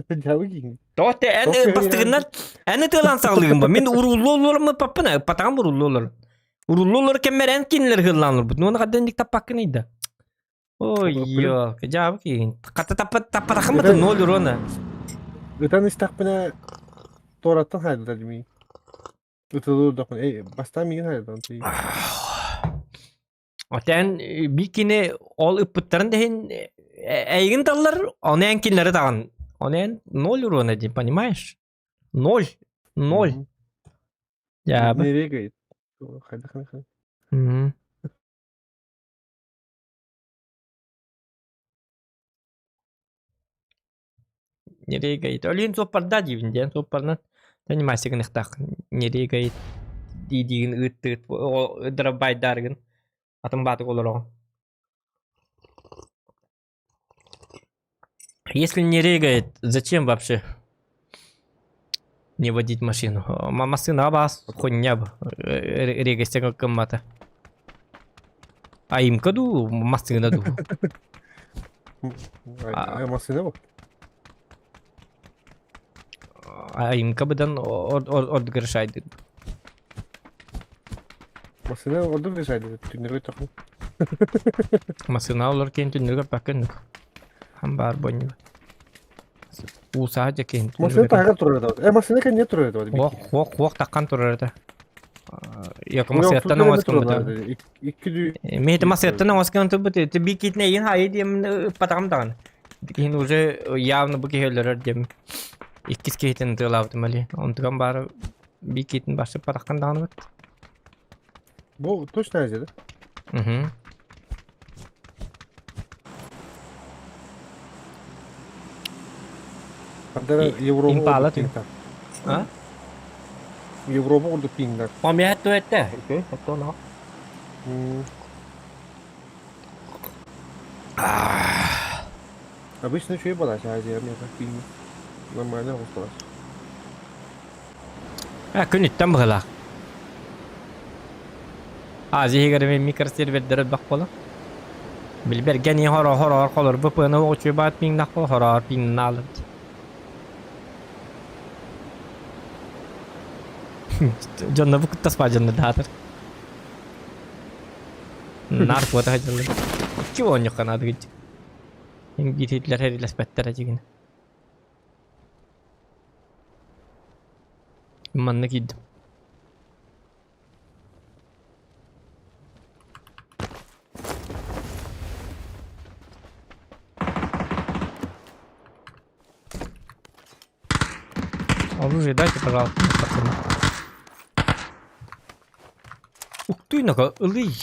Дьабы киһи. Тоҕо эн бастыгынан эн ытыалаан саҕалыыгын ба мин урууллу олорум ыппаппын патаҕым урууллу олорум. Урууллу олор кэммэр эн кинилэр ыһыллаан олорбут. Уонна хаддан таппаккын ыйда. Ой, ёлка, дьаабы киһин. Хата таппатахым Ытан ноль урона. Ытан истэхпинэ туораттан хайдылар миигин. Ытылыыр эй, бастаан миигин хайдылар. Отен бикини ол ыппыттарын да иһин эйигин таллар, оны эн кинилэри таҕын. Оны эн ноль урона дии, понимаешь? Ноль. Ноль. Дьаабы. Не регает. Хайдах хайдах. Не регает. Олин суоппарда диибин диэн суоппарынан занимайся гыныхтаах. Не регает дии-диигин ыыттыыт дырабайдааргын атын баатык олороҕун. Если не регает, зачем вообще не водить машину? Массыына баас хуйня регайсеҥ гыммата. Аимка дуу, массыына дуу? Массыына бу. Аимка быдан ордук решайды. Массыына ордук решайды. Түннүгү тоху. Массыына олор киэн түннүгү паккын. Хамбаар бонньуга. Уусаһа дьэ киһин Массыына таһыгар турар этэ. Э, массыына кэннэ турар этэ. Уох, уох, уох таххан турар этэ. Яко массыаттан оҥос гыммыта. Икки дүү. Миэти массыаттан оҥос гынан турбут. Ти би китне эйин хайы диэм ыппатаҕым даҕаны. Киһин уже явно бу киһи өлөрөр диэм. Иккис киһитин тыалаабытым али. Онтуган баары би китин башыппатаххан даҕаны бат. Бу точно Азия, да? Угу. Хардара Европа Импала курдук пингтар. А? Европа курдук пингтар. Помять то это. Окей, это но. Обычно еще и балась Азия, мне как пинг. Нормально осталось. А, күнүттэн быһылаах. Азия иһигэр эмиэ микросервердэр элбэх буолар. Билбэргэн ийэ хороо хороор холор ВПН оҕучуй баат пиҥнах буол хороор пиҥнаалар. Дьонно бу куттаспа дьонно даатар. Нар куота сылдьаллар. Икки оонньуохха наада кырдьык. Ингиитиилэр эрилэспэттэр дьигинэ. Манна киирдим. Оружие дайте, пожалуйста, пацаны. Ух ты, нака, ылый.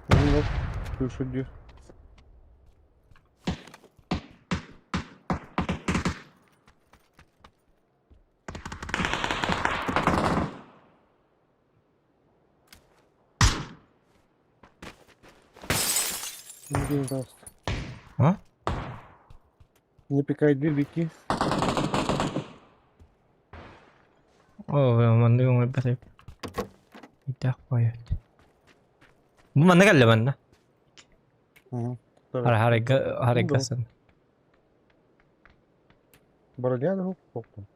Ну, слышу, где. Не даст. А? Не пикай дверь, беги. Оо, маннык оҥорбот эбит. Итах поет. Бу манна кэллэ манна. Угу. Хара харайга харайгасын. Боронян хоптум.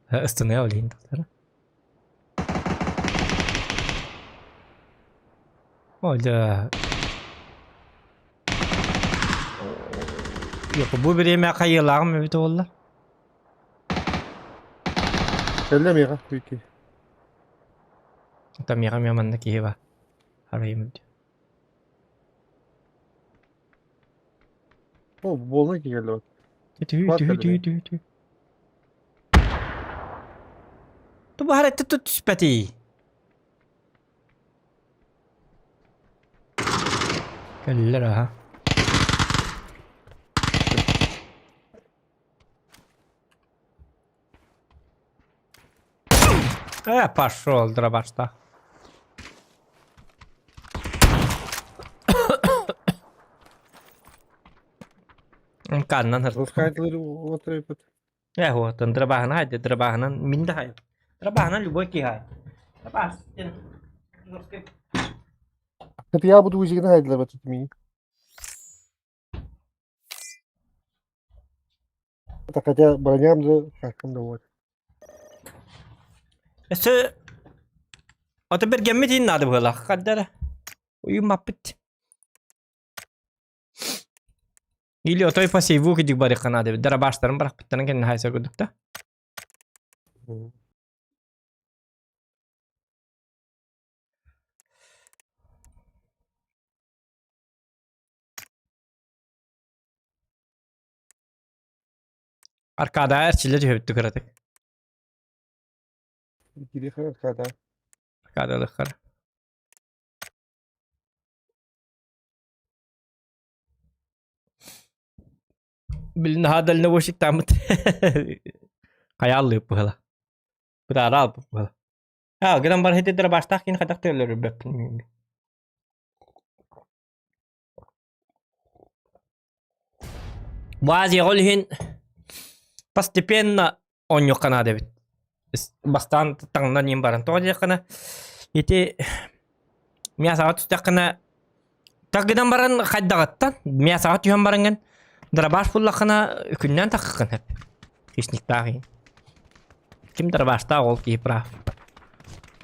Ыстыныа олиин тахтара. Оля. Yok бу бириэмэ хайыылааҕым эбит буолла. Кэллэ миэхэ Вики. Там миэхэ эмиэ манна киһи баар. Арыйым О, буолла киһи кэллэ. Түһүү Бар түһүү кэллэ. түһүү түһүү түһүү. Тубаһар этте тут түспэтий. Кэллэр аха. Э, пошел, дробашта. Каннан Ласкайтылар отырыппыт. Э, вот, дробаһынан хайда, дробаһынан мин да хайа. Дробаһынан любой киһи хайа. Дробас, Я буду узигна хайдылар бат мини. Это хотя броням да хаккам да вот. Өссө ото бергеммит иин наада быһыылаах хардара. Уйуммаппыт. Или отой по сейву кидик барыхха наада эбит. Дарабаштарын барахпыттарын кэннэ хайса курдук да. Аркада эрчиллэ түһэбит кыратык. Кириэхэ аркада. Аркадалыххар. Билин наһаа дальнобойщиктааммыт. Хайааллыып быһыла. Бытаара албыт быһыла. Аа, гынан бар хитидер баштаах кин хатах төлөрүбэппин. Бу Азияҕа ол иһин постепенно оонньуохха наада эбит. Бастаан таҥнан иһин баран. Тоҕо диэххинэ ити мясоҕа түстэххинэ так гынан баран хайдаҕыттан мясоҕа түһэн бараҥҥын дробаш буллаххына күннээн таххыххын сөп. Хищниктаах иһин. Ким дробаштаах ол киһи прав.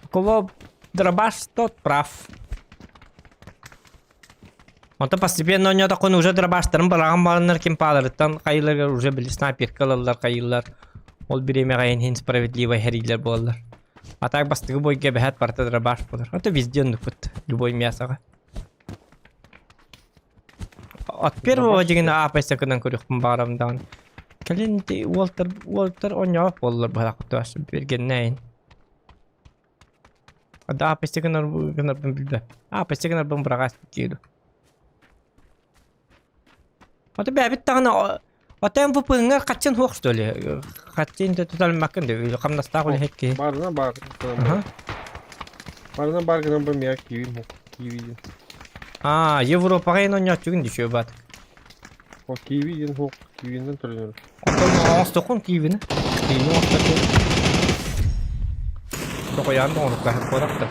У кого дробаш, тот прав. Онтон постепенно оонньоотоххуна уже дробаштарын быраҕан бараннар ким пааларыттан хайыыларыгар уже били снайперка ылаллар хайыыллар. Ол бириэмэҕэ иһин справедливай хэриилэр буолаллар. А так бастакы бойга эбэһээт барыта дробаш буолар. Это везде оннукпут любой мясоҕа. От первого дьиҥин аапайса гынан көрүөхпүн баҕарабын даҕаны. Кэлин ити уолтар уолтар оонньообот буоллар быһаахтаах бэргэннээйин. Да аппасти гынар гынарбын билбэт. Аппасти гынарбын быраҕаас диир. Ото бэбит даҕаны ото МВП-ҥа хаччын суох что ли? Хаччын туталмаккын да хамнастаах үлэһит киһи. Барына бар. Аха. Барына бар гынан бу мия киви киви диэн. А, Европаҕа эн оонньооччугун дичүө баат. О киви диэн хук кивинен төлөнөр. Оттон оҥостоххун киивини. Киивини оҥостоххун. Тоҕойаан оҥорукка буолар да.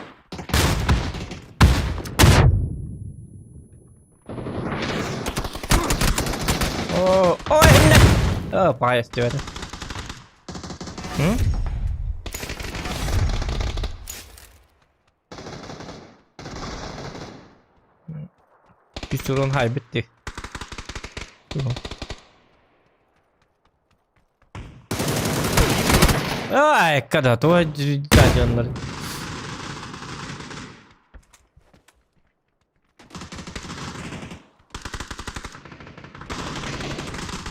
О, ой, инне. О, паайас түбэтэ. Үс урун хайбыт дии. Ай, когда то дьоннор.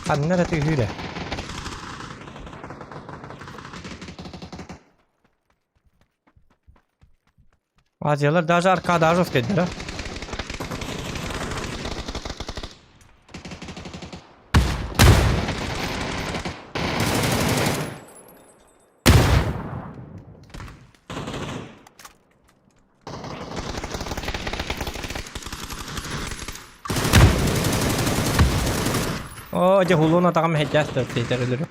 Ханна эрэ түһүүрэ. Азиялар даже аркада жестко да? Оо, дьэ хулуун атаҕым эһэйдээх төртүйтэр өлөрү.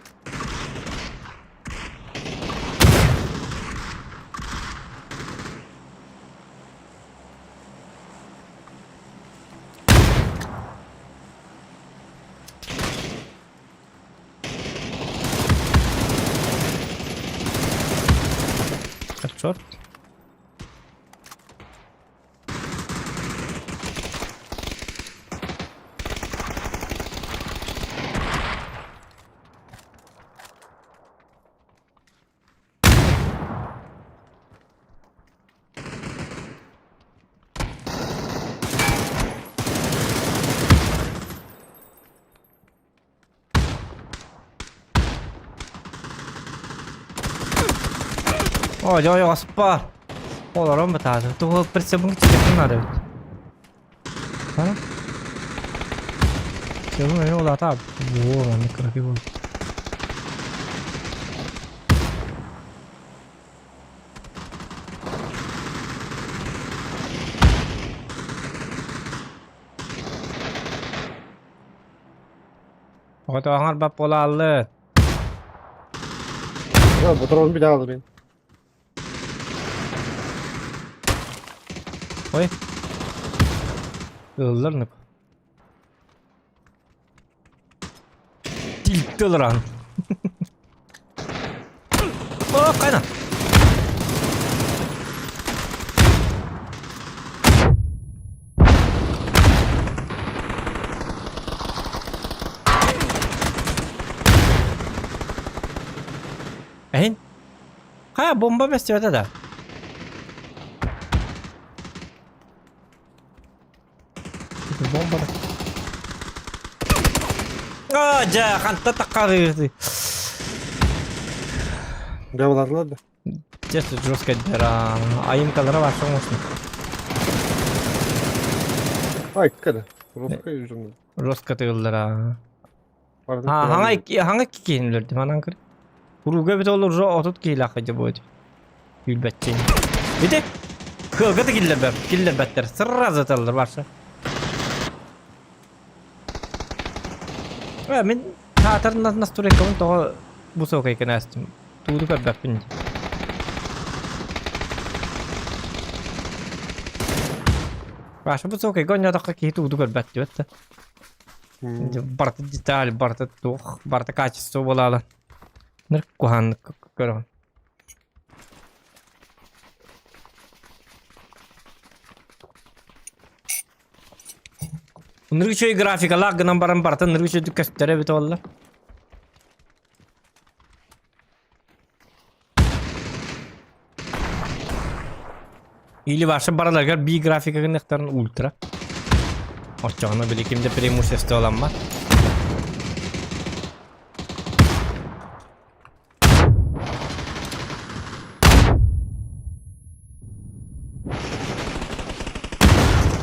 Черт. Ой, ой, аспар. Олорон бытаады. Тугу прицепын кичекин надо бит. А? Сені ол ата. О, аны красиво. Оҕотооһоҥор бап буолааллы. Да, патрон бит алды мин. Ой. Ыллар нып. Тилтті ылыран. О, хайна! Эһин? Хайа бомба бэстибэтэ да? Бомба да. А, дьэ, ханта таххарыырды. Дьабылатылар да. Дьэ, жестко дыра. Айымкалара бар соңусын. Айка да. Жестко южын. Жестко тыгыллара. А, хаҥа хаҥа киһини өлөрдүм, анан көр. Уруга бит ол уже 30 киһилээх дьэ будет. Күлбэтчиҥ. Ити кыалга да киллэрбэт, киллэрбэттэр. Сразу аталлар барса. Э, мин таатар настройкабын тоҕо высокай кэнээстим. Тууду көрбөппүн. Ваша высокайга онньоотоххо киһи тууду көрбөт диэбэт да. Барыта деталь, барыта туох, барыта качество буолаалан. Ныр куһааннык көрөҕүн. Ынырык үчүгэй графикалаах гынан баран барыта ынырык үчүгэйдик көстөр эбит буолла. Или ваша бараларыгар би графика гыныахтарын ультра. Оччоҕуна били ким да преимущество ыламмат.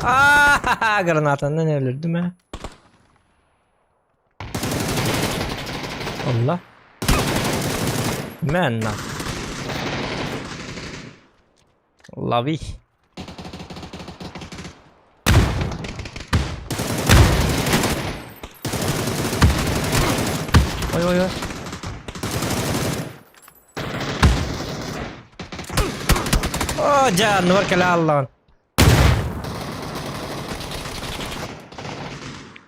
А-а-а, гранатанан өлөрдүм ээ. Алла. Мэнна. Лови. Ой ой ой. О, дьэ, анныбар кэлэ аллаҕын.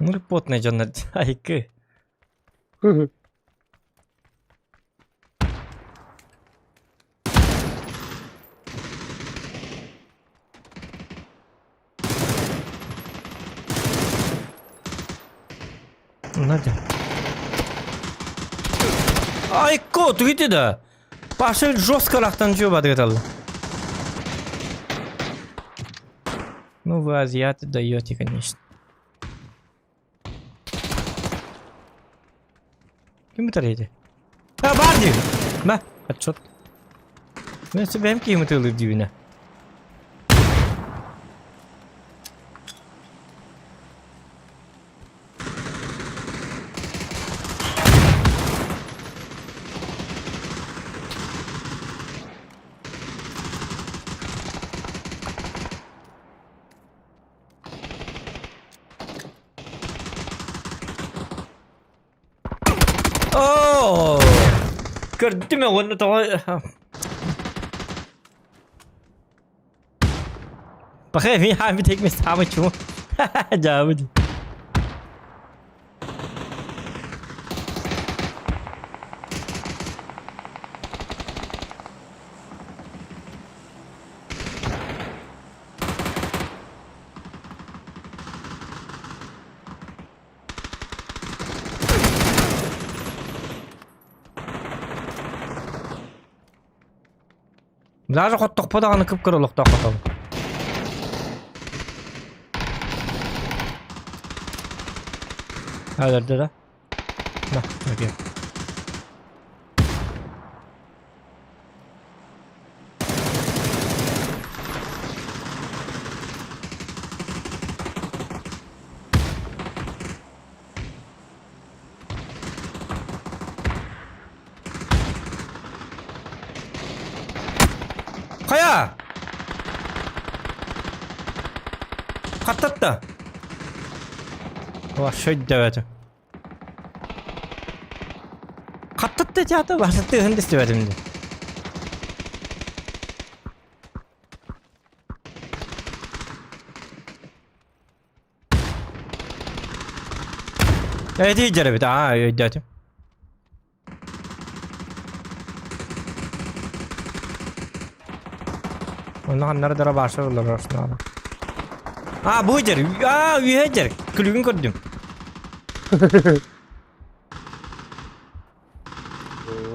Ну, потный дьоннор айкы. Надя. Айко, тугите да. Паша жестко рахтан жёба Ну вы азиаты даете, конечно. Ким бытар А, бар дии! Мэ, отчет. Мен себем киһи ытыылыыр диибинэ. Оо! Көрдүм уонна тоҕо Пахай мин хааммыт экмес хаамы чума. Дьаабы дии. Даже хоттохпо даҕаны кып-кыра олохтоох хотон. Өлөрдө да? На, окей. Хайа! Хаттатта! Вообще өйдөөбөтүм. Хаттатта театр басытты ыһын истибэтим дии. Эти дьэрэбит, аа өйдөөтүм. Онно ханнары дробашер олорор основа. А, бу дьэр. А, үөһэ дьэр. Күлүгүн көрдүм.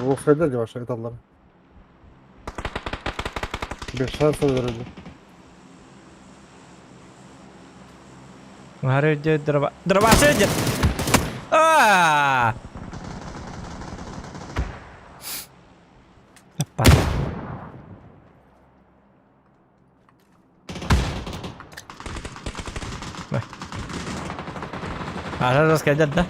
Уопсайда дьыбаша ыталлар. Без шанса өлөрөллөр. Аһары дьэ дроба... Дробашер дьэр. А! Аппа. Аһары кэлдэр да.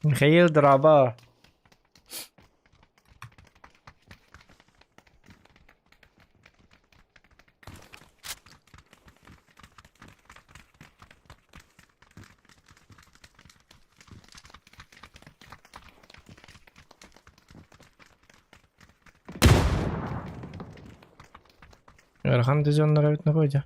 Михаил дорообо. Ыарахан да дьоннор эбит нохуйдьа.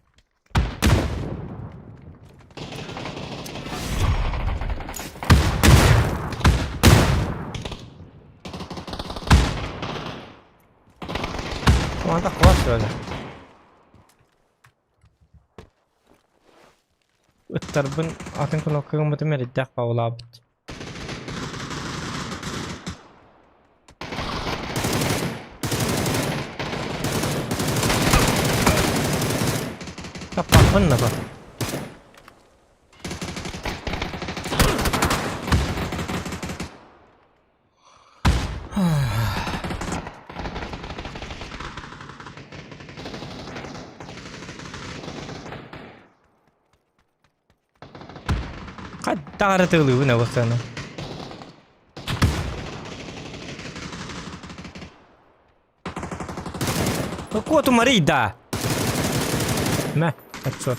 Команда класс öyle. Ыттарбын атын кнопка гыммытым эрэйдээх баҕалаабыт. Таппаппын да бар. Хайдах эрэ тыалыыбын ээ сцена. Куоту марийда! Мэ, отчет.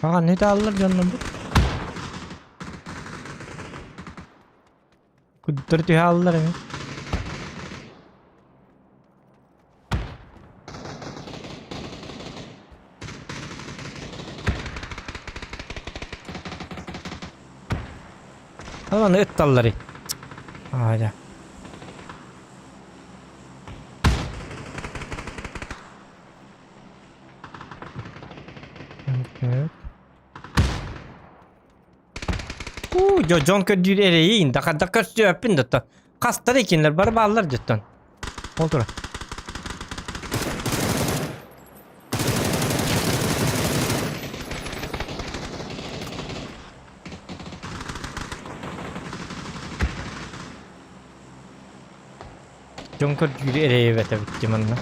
Aa ne de allar дьонно бу? Куддар түһэ аллар эми. Аны ытталлары. Аа дьэ. Уу, дьон көрдүүр эрэйин, да да көрсүөппүн да хастар экинлер бары бааллар дьоттон. Ол тура. Дьон көрдүүрү эрэйэбэтэ эбит манна.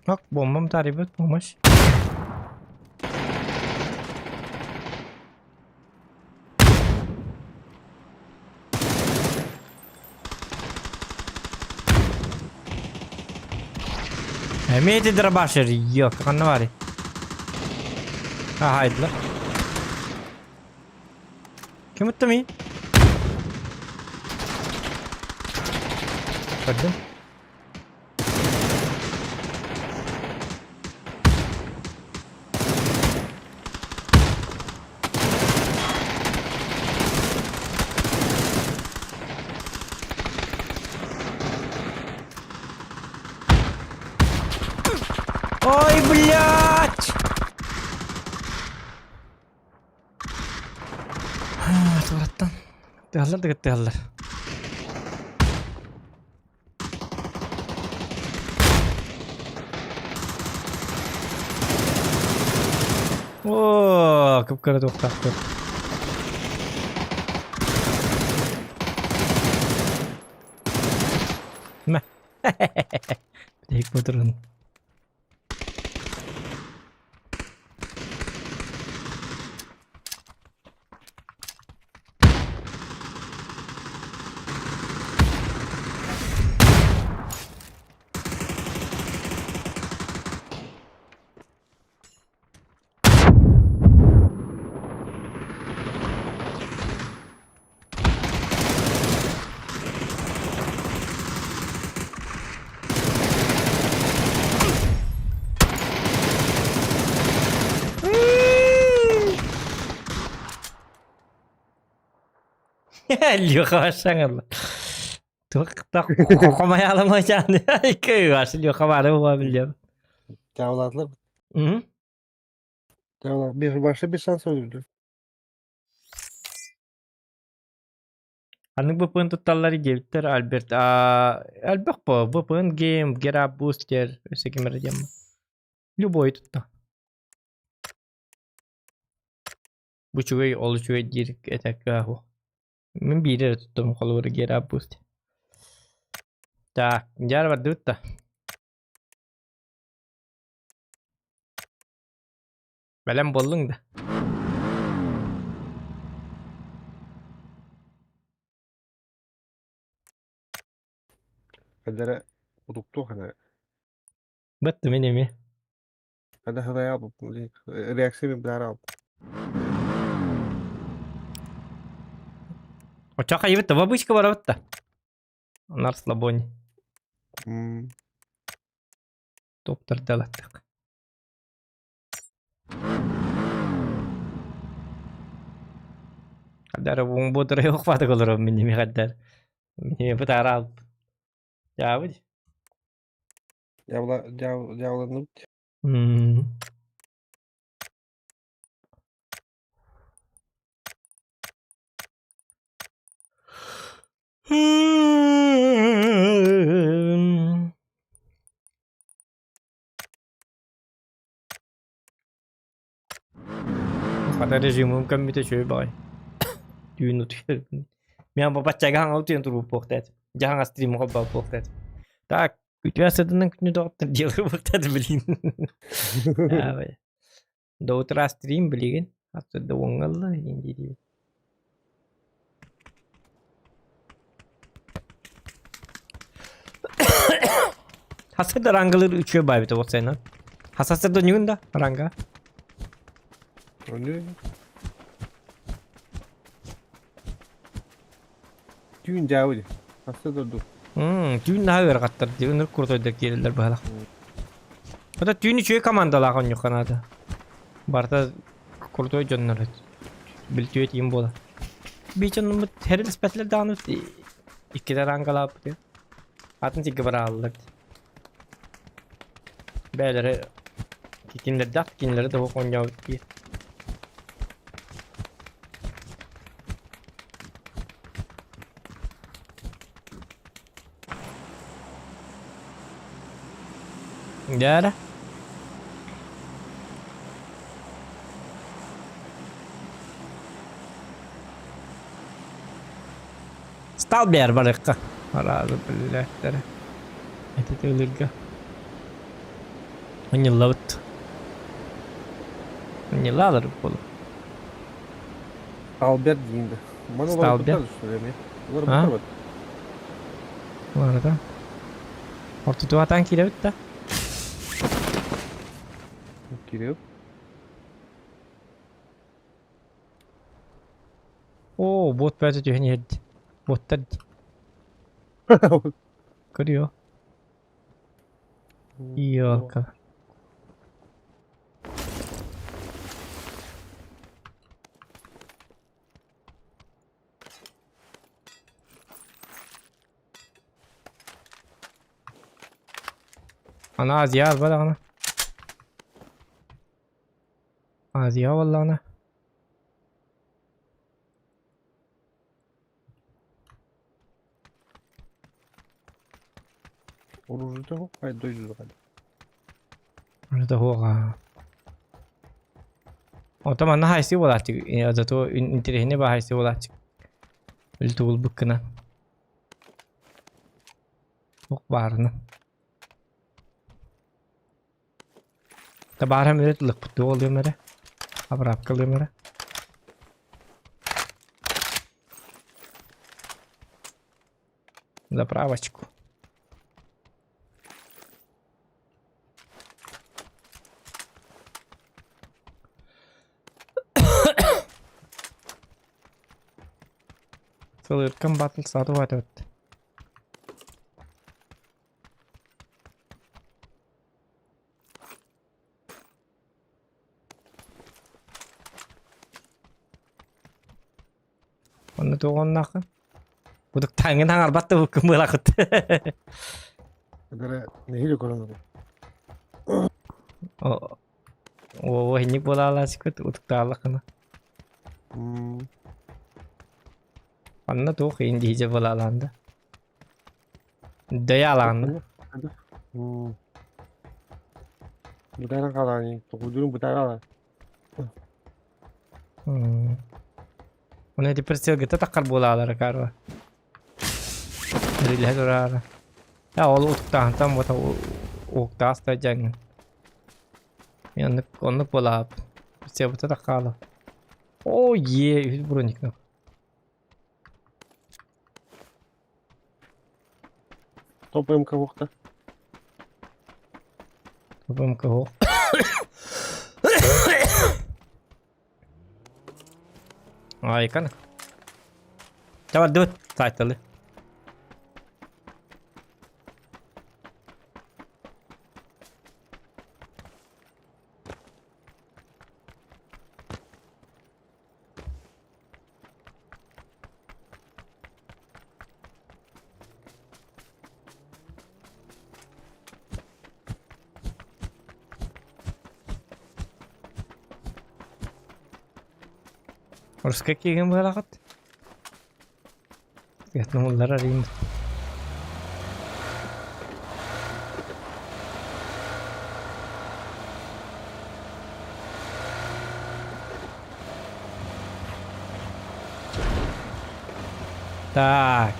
Bak bombam tarifi tutmamış. Эмиэ ити дробашер ёк ханна баарый? Аһайдылар. Ким ыттымый? Көрдүм. Ой, блядь! Туораттан. Тыаллар да тыаллар. Оо, кып-кыра туохтаахпыт. Мэ. Бүтэһик ботурун. Леха саҥарла. Туох хомайаламачааны икки Леха баары буола биллиэм. Чаалаатылар. Мм. Чаалаат. Bir başta bir шанс öldürdü. Ханнык VPN тутталлар диэбиттэр Альберт аа элбэх по VPN Game, Gera Booster, өссө ким эрэ диэн Любой тутта. Бу үчүгэй, ол үчүгэй диир этэ суох. Мин биири эрэ туттум холобура Gera Boost. Так, дьаар бардыбыт да. Бэлэм буоллуҥ да? Хадара утуктуох ана. Баттым мин эмиэ. Хада хадайа реакция мен баар алып. Оччо хайыбыт да бабычка барабыт да. На расслабоне. Топтардалаттык. Хадара буҥ буотура охватык олорор мин эми хаддар. Мин бытаара алып. Дьаабыт. Дьаабыла дьаабыланныбыт. М. Хата режимым көммүтэ үчүгэй баҕайы. Түүн утуйар. Мен баччага хаҥа утуйан турбуппуохтаат. Дьаһаҥа стрим холбооппуохтаат. Так, үтүө сытынан күнү доҕоттор делаю буохтаат блин. До утра стрим билигин. Отсюда уоҥҥалла диэн диир. Хасыда рангалыр үчүгэй баайбыта уопсайынан. Хасасырда ньугун да ранга. Onu түүн дьаабы Хаста дорду. Түүн наһаа ыарахаттар дии, ынырык курутойдар киирэллэр быһалах. Ота түүн үчүгэй командалаах онньуха наада. Барыта крутой дьоннор билтүө тиим буола. Биичоннуммут хэрилиспэтилэр даҕаны иккитэ рангалаабыт атын сиргэ барааллар. Бээлэри кинилэрдээх кинилэри да оонньообут дии. Дьэ Стал биэр барыахха. Араазы биллээхтэрэ. Эти тыылырга. Анньыллабыт. Анньылаалар буолу. Алберт диин да. Маны Сталберт. А? Барыта. Ортотуга атаан киирэбит да. Кирип. Оо, бот бөтө түһэн иһэрди. Боттар дии. Көрүө. Ёлка. Ана Азия арба даҕаны. Азия буоллаҕына. Оружиета хай дойду Это хуоҕа. Оттон манна хайсы буолааччы, зато интэриэһинэй баа хайсы буолааччы. Үлтү булбуккына. Туох баарына. Табаарым үрүт лыкпыттыы буолуом эрэ. Абыраапкалыам эрэ. Заправочку. Сылыркам батыл сатып атыбыт. Онно туоҕуннааххын? Кудуктааҥҥын хаҥарбат да буккун быалахыт. Эдэрэ нэһиилэ көрөн олор. Оо, инник буолаалаачыккыт утуктааллаххына. Онно туох иин диһиже буолаалаан да. Дөйаалаан. Бытааран хаалаан, тоҕудурун бытаарала. Оны депрессиялгыта таххар буолаалара карва. Рилэһэ тураара. Я ол утуктааһынтан буота уктаас да дьаҥын. Мен оннук оннук буолаап. Прицелбыта таххаала. О, е, үһүс броникнов. Топ МК уохта. Топ МК уох. Айкан. Давай, давай, сайталы. Урска киигин быһалаҕыт? Сыатнамыллар арыйым. Так.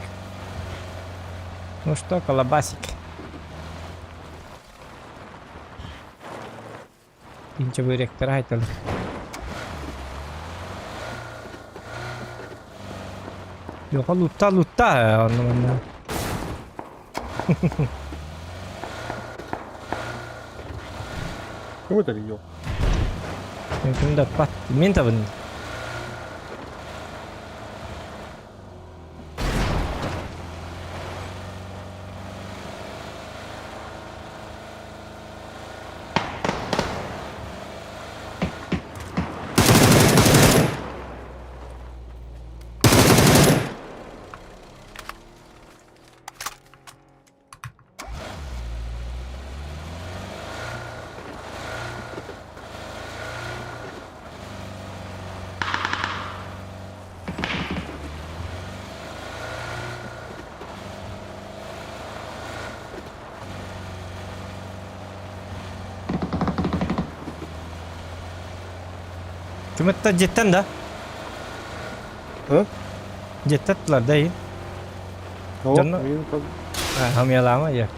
Ну что, колобасик. Инче быректара айтылы. Йоха лутта лутта онно манна. Ким это видел? Ким да пат. Мен табын. Ким это дьиэттэн да? А? Дьиэттэн тулар да иһин. Дьонно хамыйалаама я.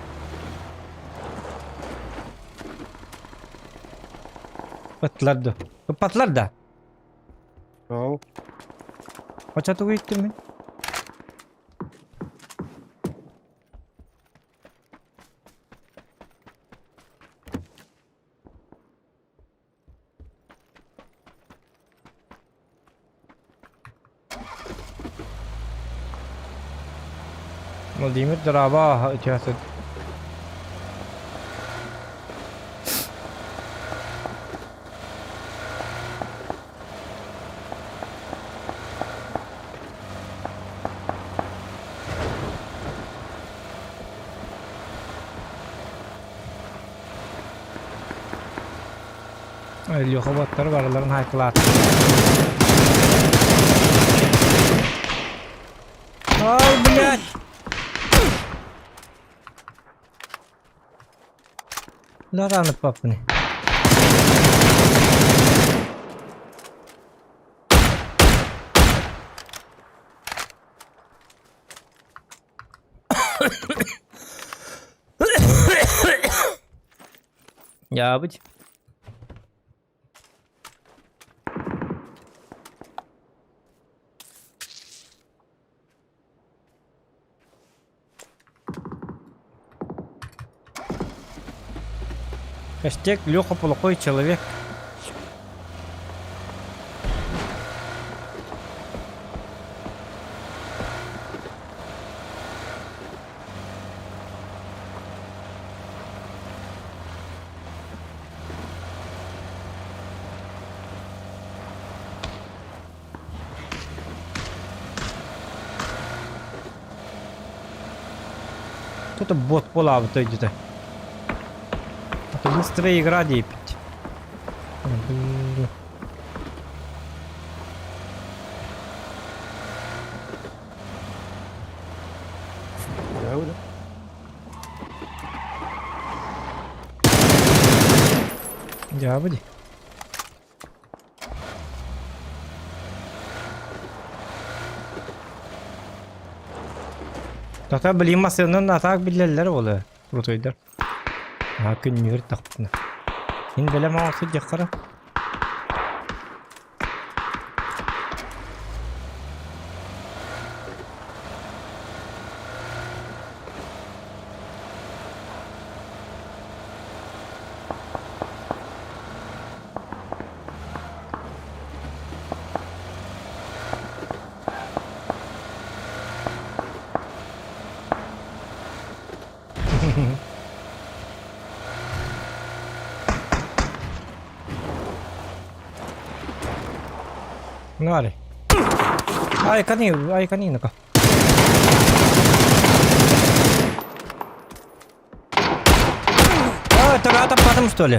Ыттылар да. Ыппатылар да. Ау. Оча тугу иттим мин? Владимир Дораба участвует. Леха боттар барыларын хайкылаат. Ай, блядь! Лараны папыны. Дьаабыт. Хэштег Леха плохой человек. Кто-то бот буолаабыт өйдөтө. Это быстрая игра диэбит. Дьаабы дии. Тата билим массыынан атаак биллэллэр буолуо крутойдар. Аа күннүгэр тахпытына. Мин бэлэм оҥорсу диэххэ Ну, Ай, кани, ай, канинка. А, это потом что ли?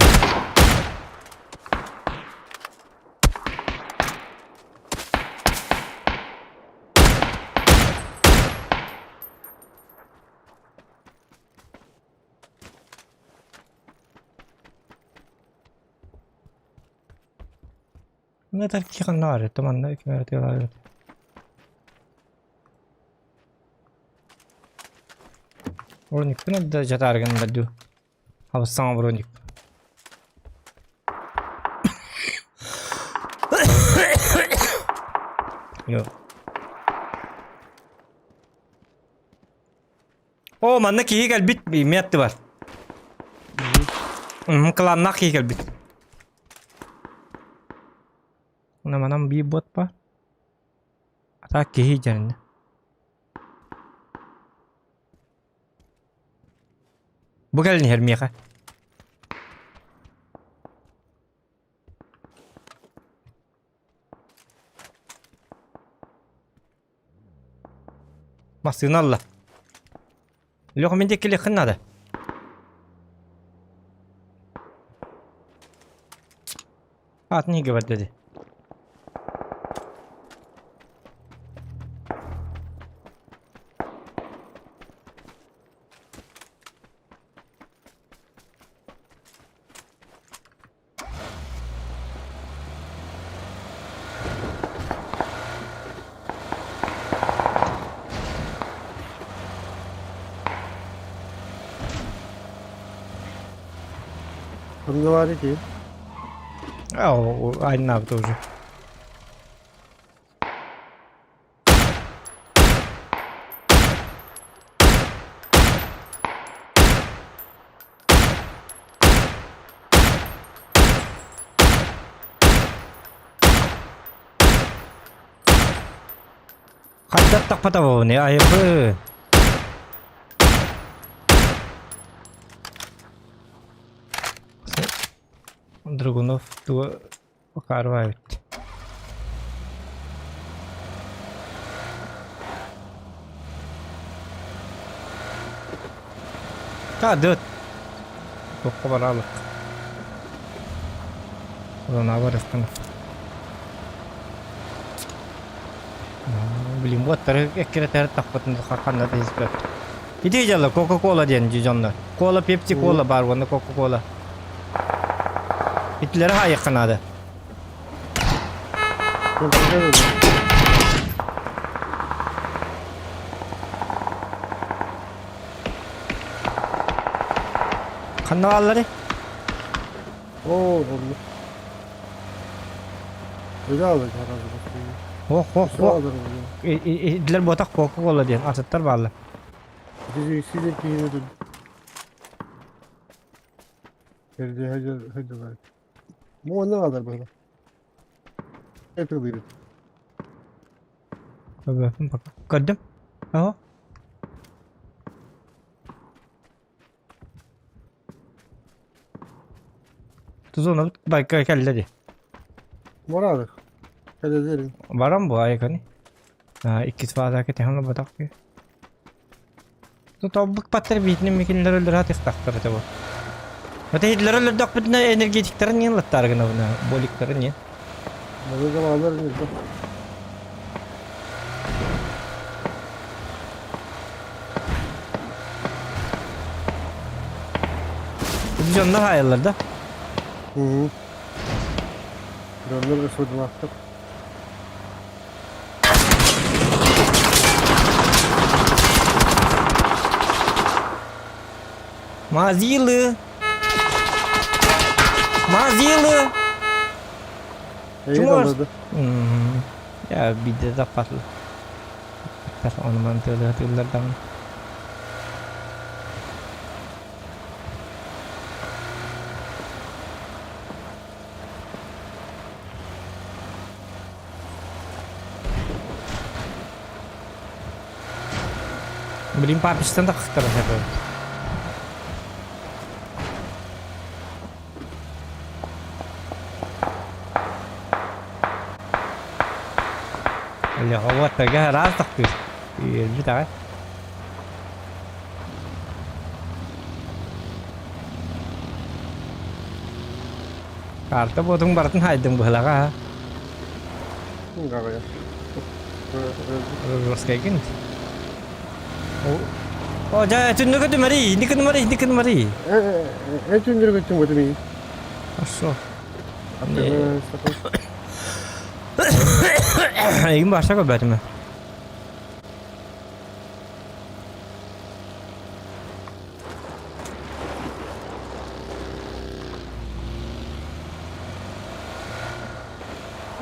Ну, это тихо, туманно, Броникпын да жатааргын да дуу. Абыс саҥа броник. О, манна киһи кэлбит метты бар. Кылааннаах киһи кэлбит. Манан биир бот ба. А так киһи дьэринэ. Бу кэлин иһэр миэхэ. Массыына ылла. Леха мин диэки кэлиэххин наада. Атын иһигэ барда дии. Он говорит, и А, айнаабыт уже. Хайдах тахпатабын айбы. Драгунов туга Бакарова эбит. Та дыт. Туохха бараалык. Онон барыахтана. Блин, вот эккирэтэр тахпытын ханна да испэт. Ити дьалла Кока-Кола диэн дьоннор. Кола, Пепси, Кола бар уонна Кока-Кола. Итилэри хаайыахха наада. Ханна баалларый? Оо, оннук. Үлэ алар Ох, ох, ох. Идлер буотах Кока-Кола диэн атыттар бааллар. Көрдүм. Оһо. Тузонабыт байка кэллэ дии. Барадык. Кэлэдэрин. Баран бу айканы. Иккис фаза кэтэһэн олорботох ки. Тоббук паттар биитинэн микинлер өллөр атыхтахтар этэ бу. Ата хитлер өллөрдөхпүтүнэ энергетиктарын ньин латтаар гынабына, боликтарын ньин. Бары замандар ньирбэ. Дьоннор хаайаллар да? Угу. Дьоннор ысыдылаахтар. Мазилы! Мазилы! Эйин аллады. Я биирдэ таппатылар. Ону маны тыалыһатыыллар даҕаны. Блин, папичтан да хахтара сөп. Бля, вот такая раз так ты. Үөрбүт аҕай. Карта буотуҥ барытын хаайдыҥ быһылаҕа ha. Гаҕайа. Русскайгын. О, дьэ, түннүкэ түмэри, инники түмэри, инники түмэри. Э, түннүргө түмэри. Хорошо. Эйигин баша көрбөтүм.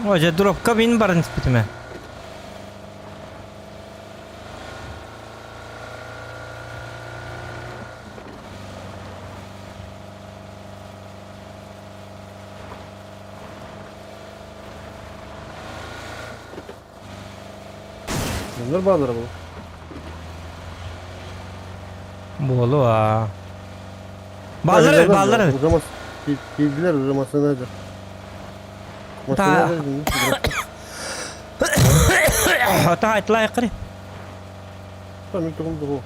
О, дьэ, дропка мин баран испитим ээ. Bunlar bağlar bu. Буолуо. Бааллар эбит, бааллар эбит. Uzamaz. Bildiler uzamasını hadi. Ta- Ата айтла айкыры. Tamam тугум дугу.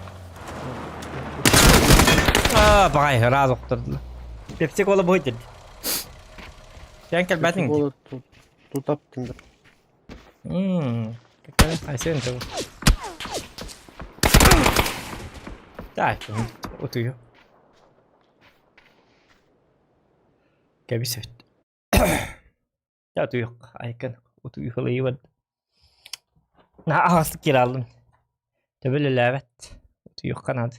Аа, баҕай, ыраас охтордулар. Пепси кола бой деді. Сен кэлбэтиҥ дии. Тутаптын. Мм, какая Айсен тыл. Так, утуйу. Кэбис эбит. Дьэ утуйуох айкын утуйуһулуйубут. Наһаа аһаҕастык киирэ хааллым. Төбө үлэлээбэт. Утуйуохха наада.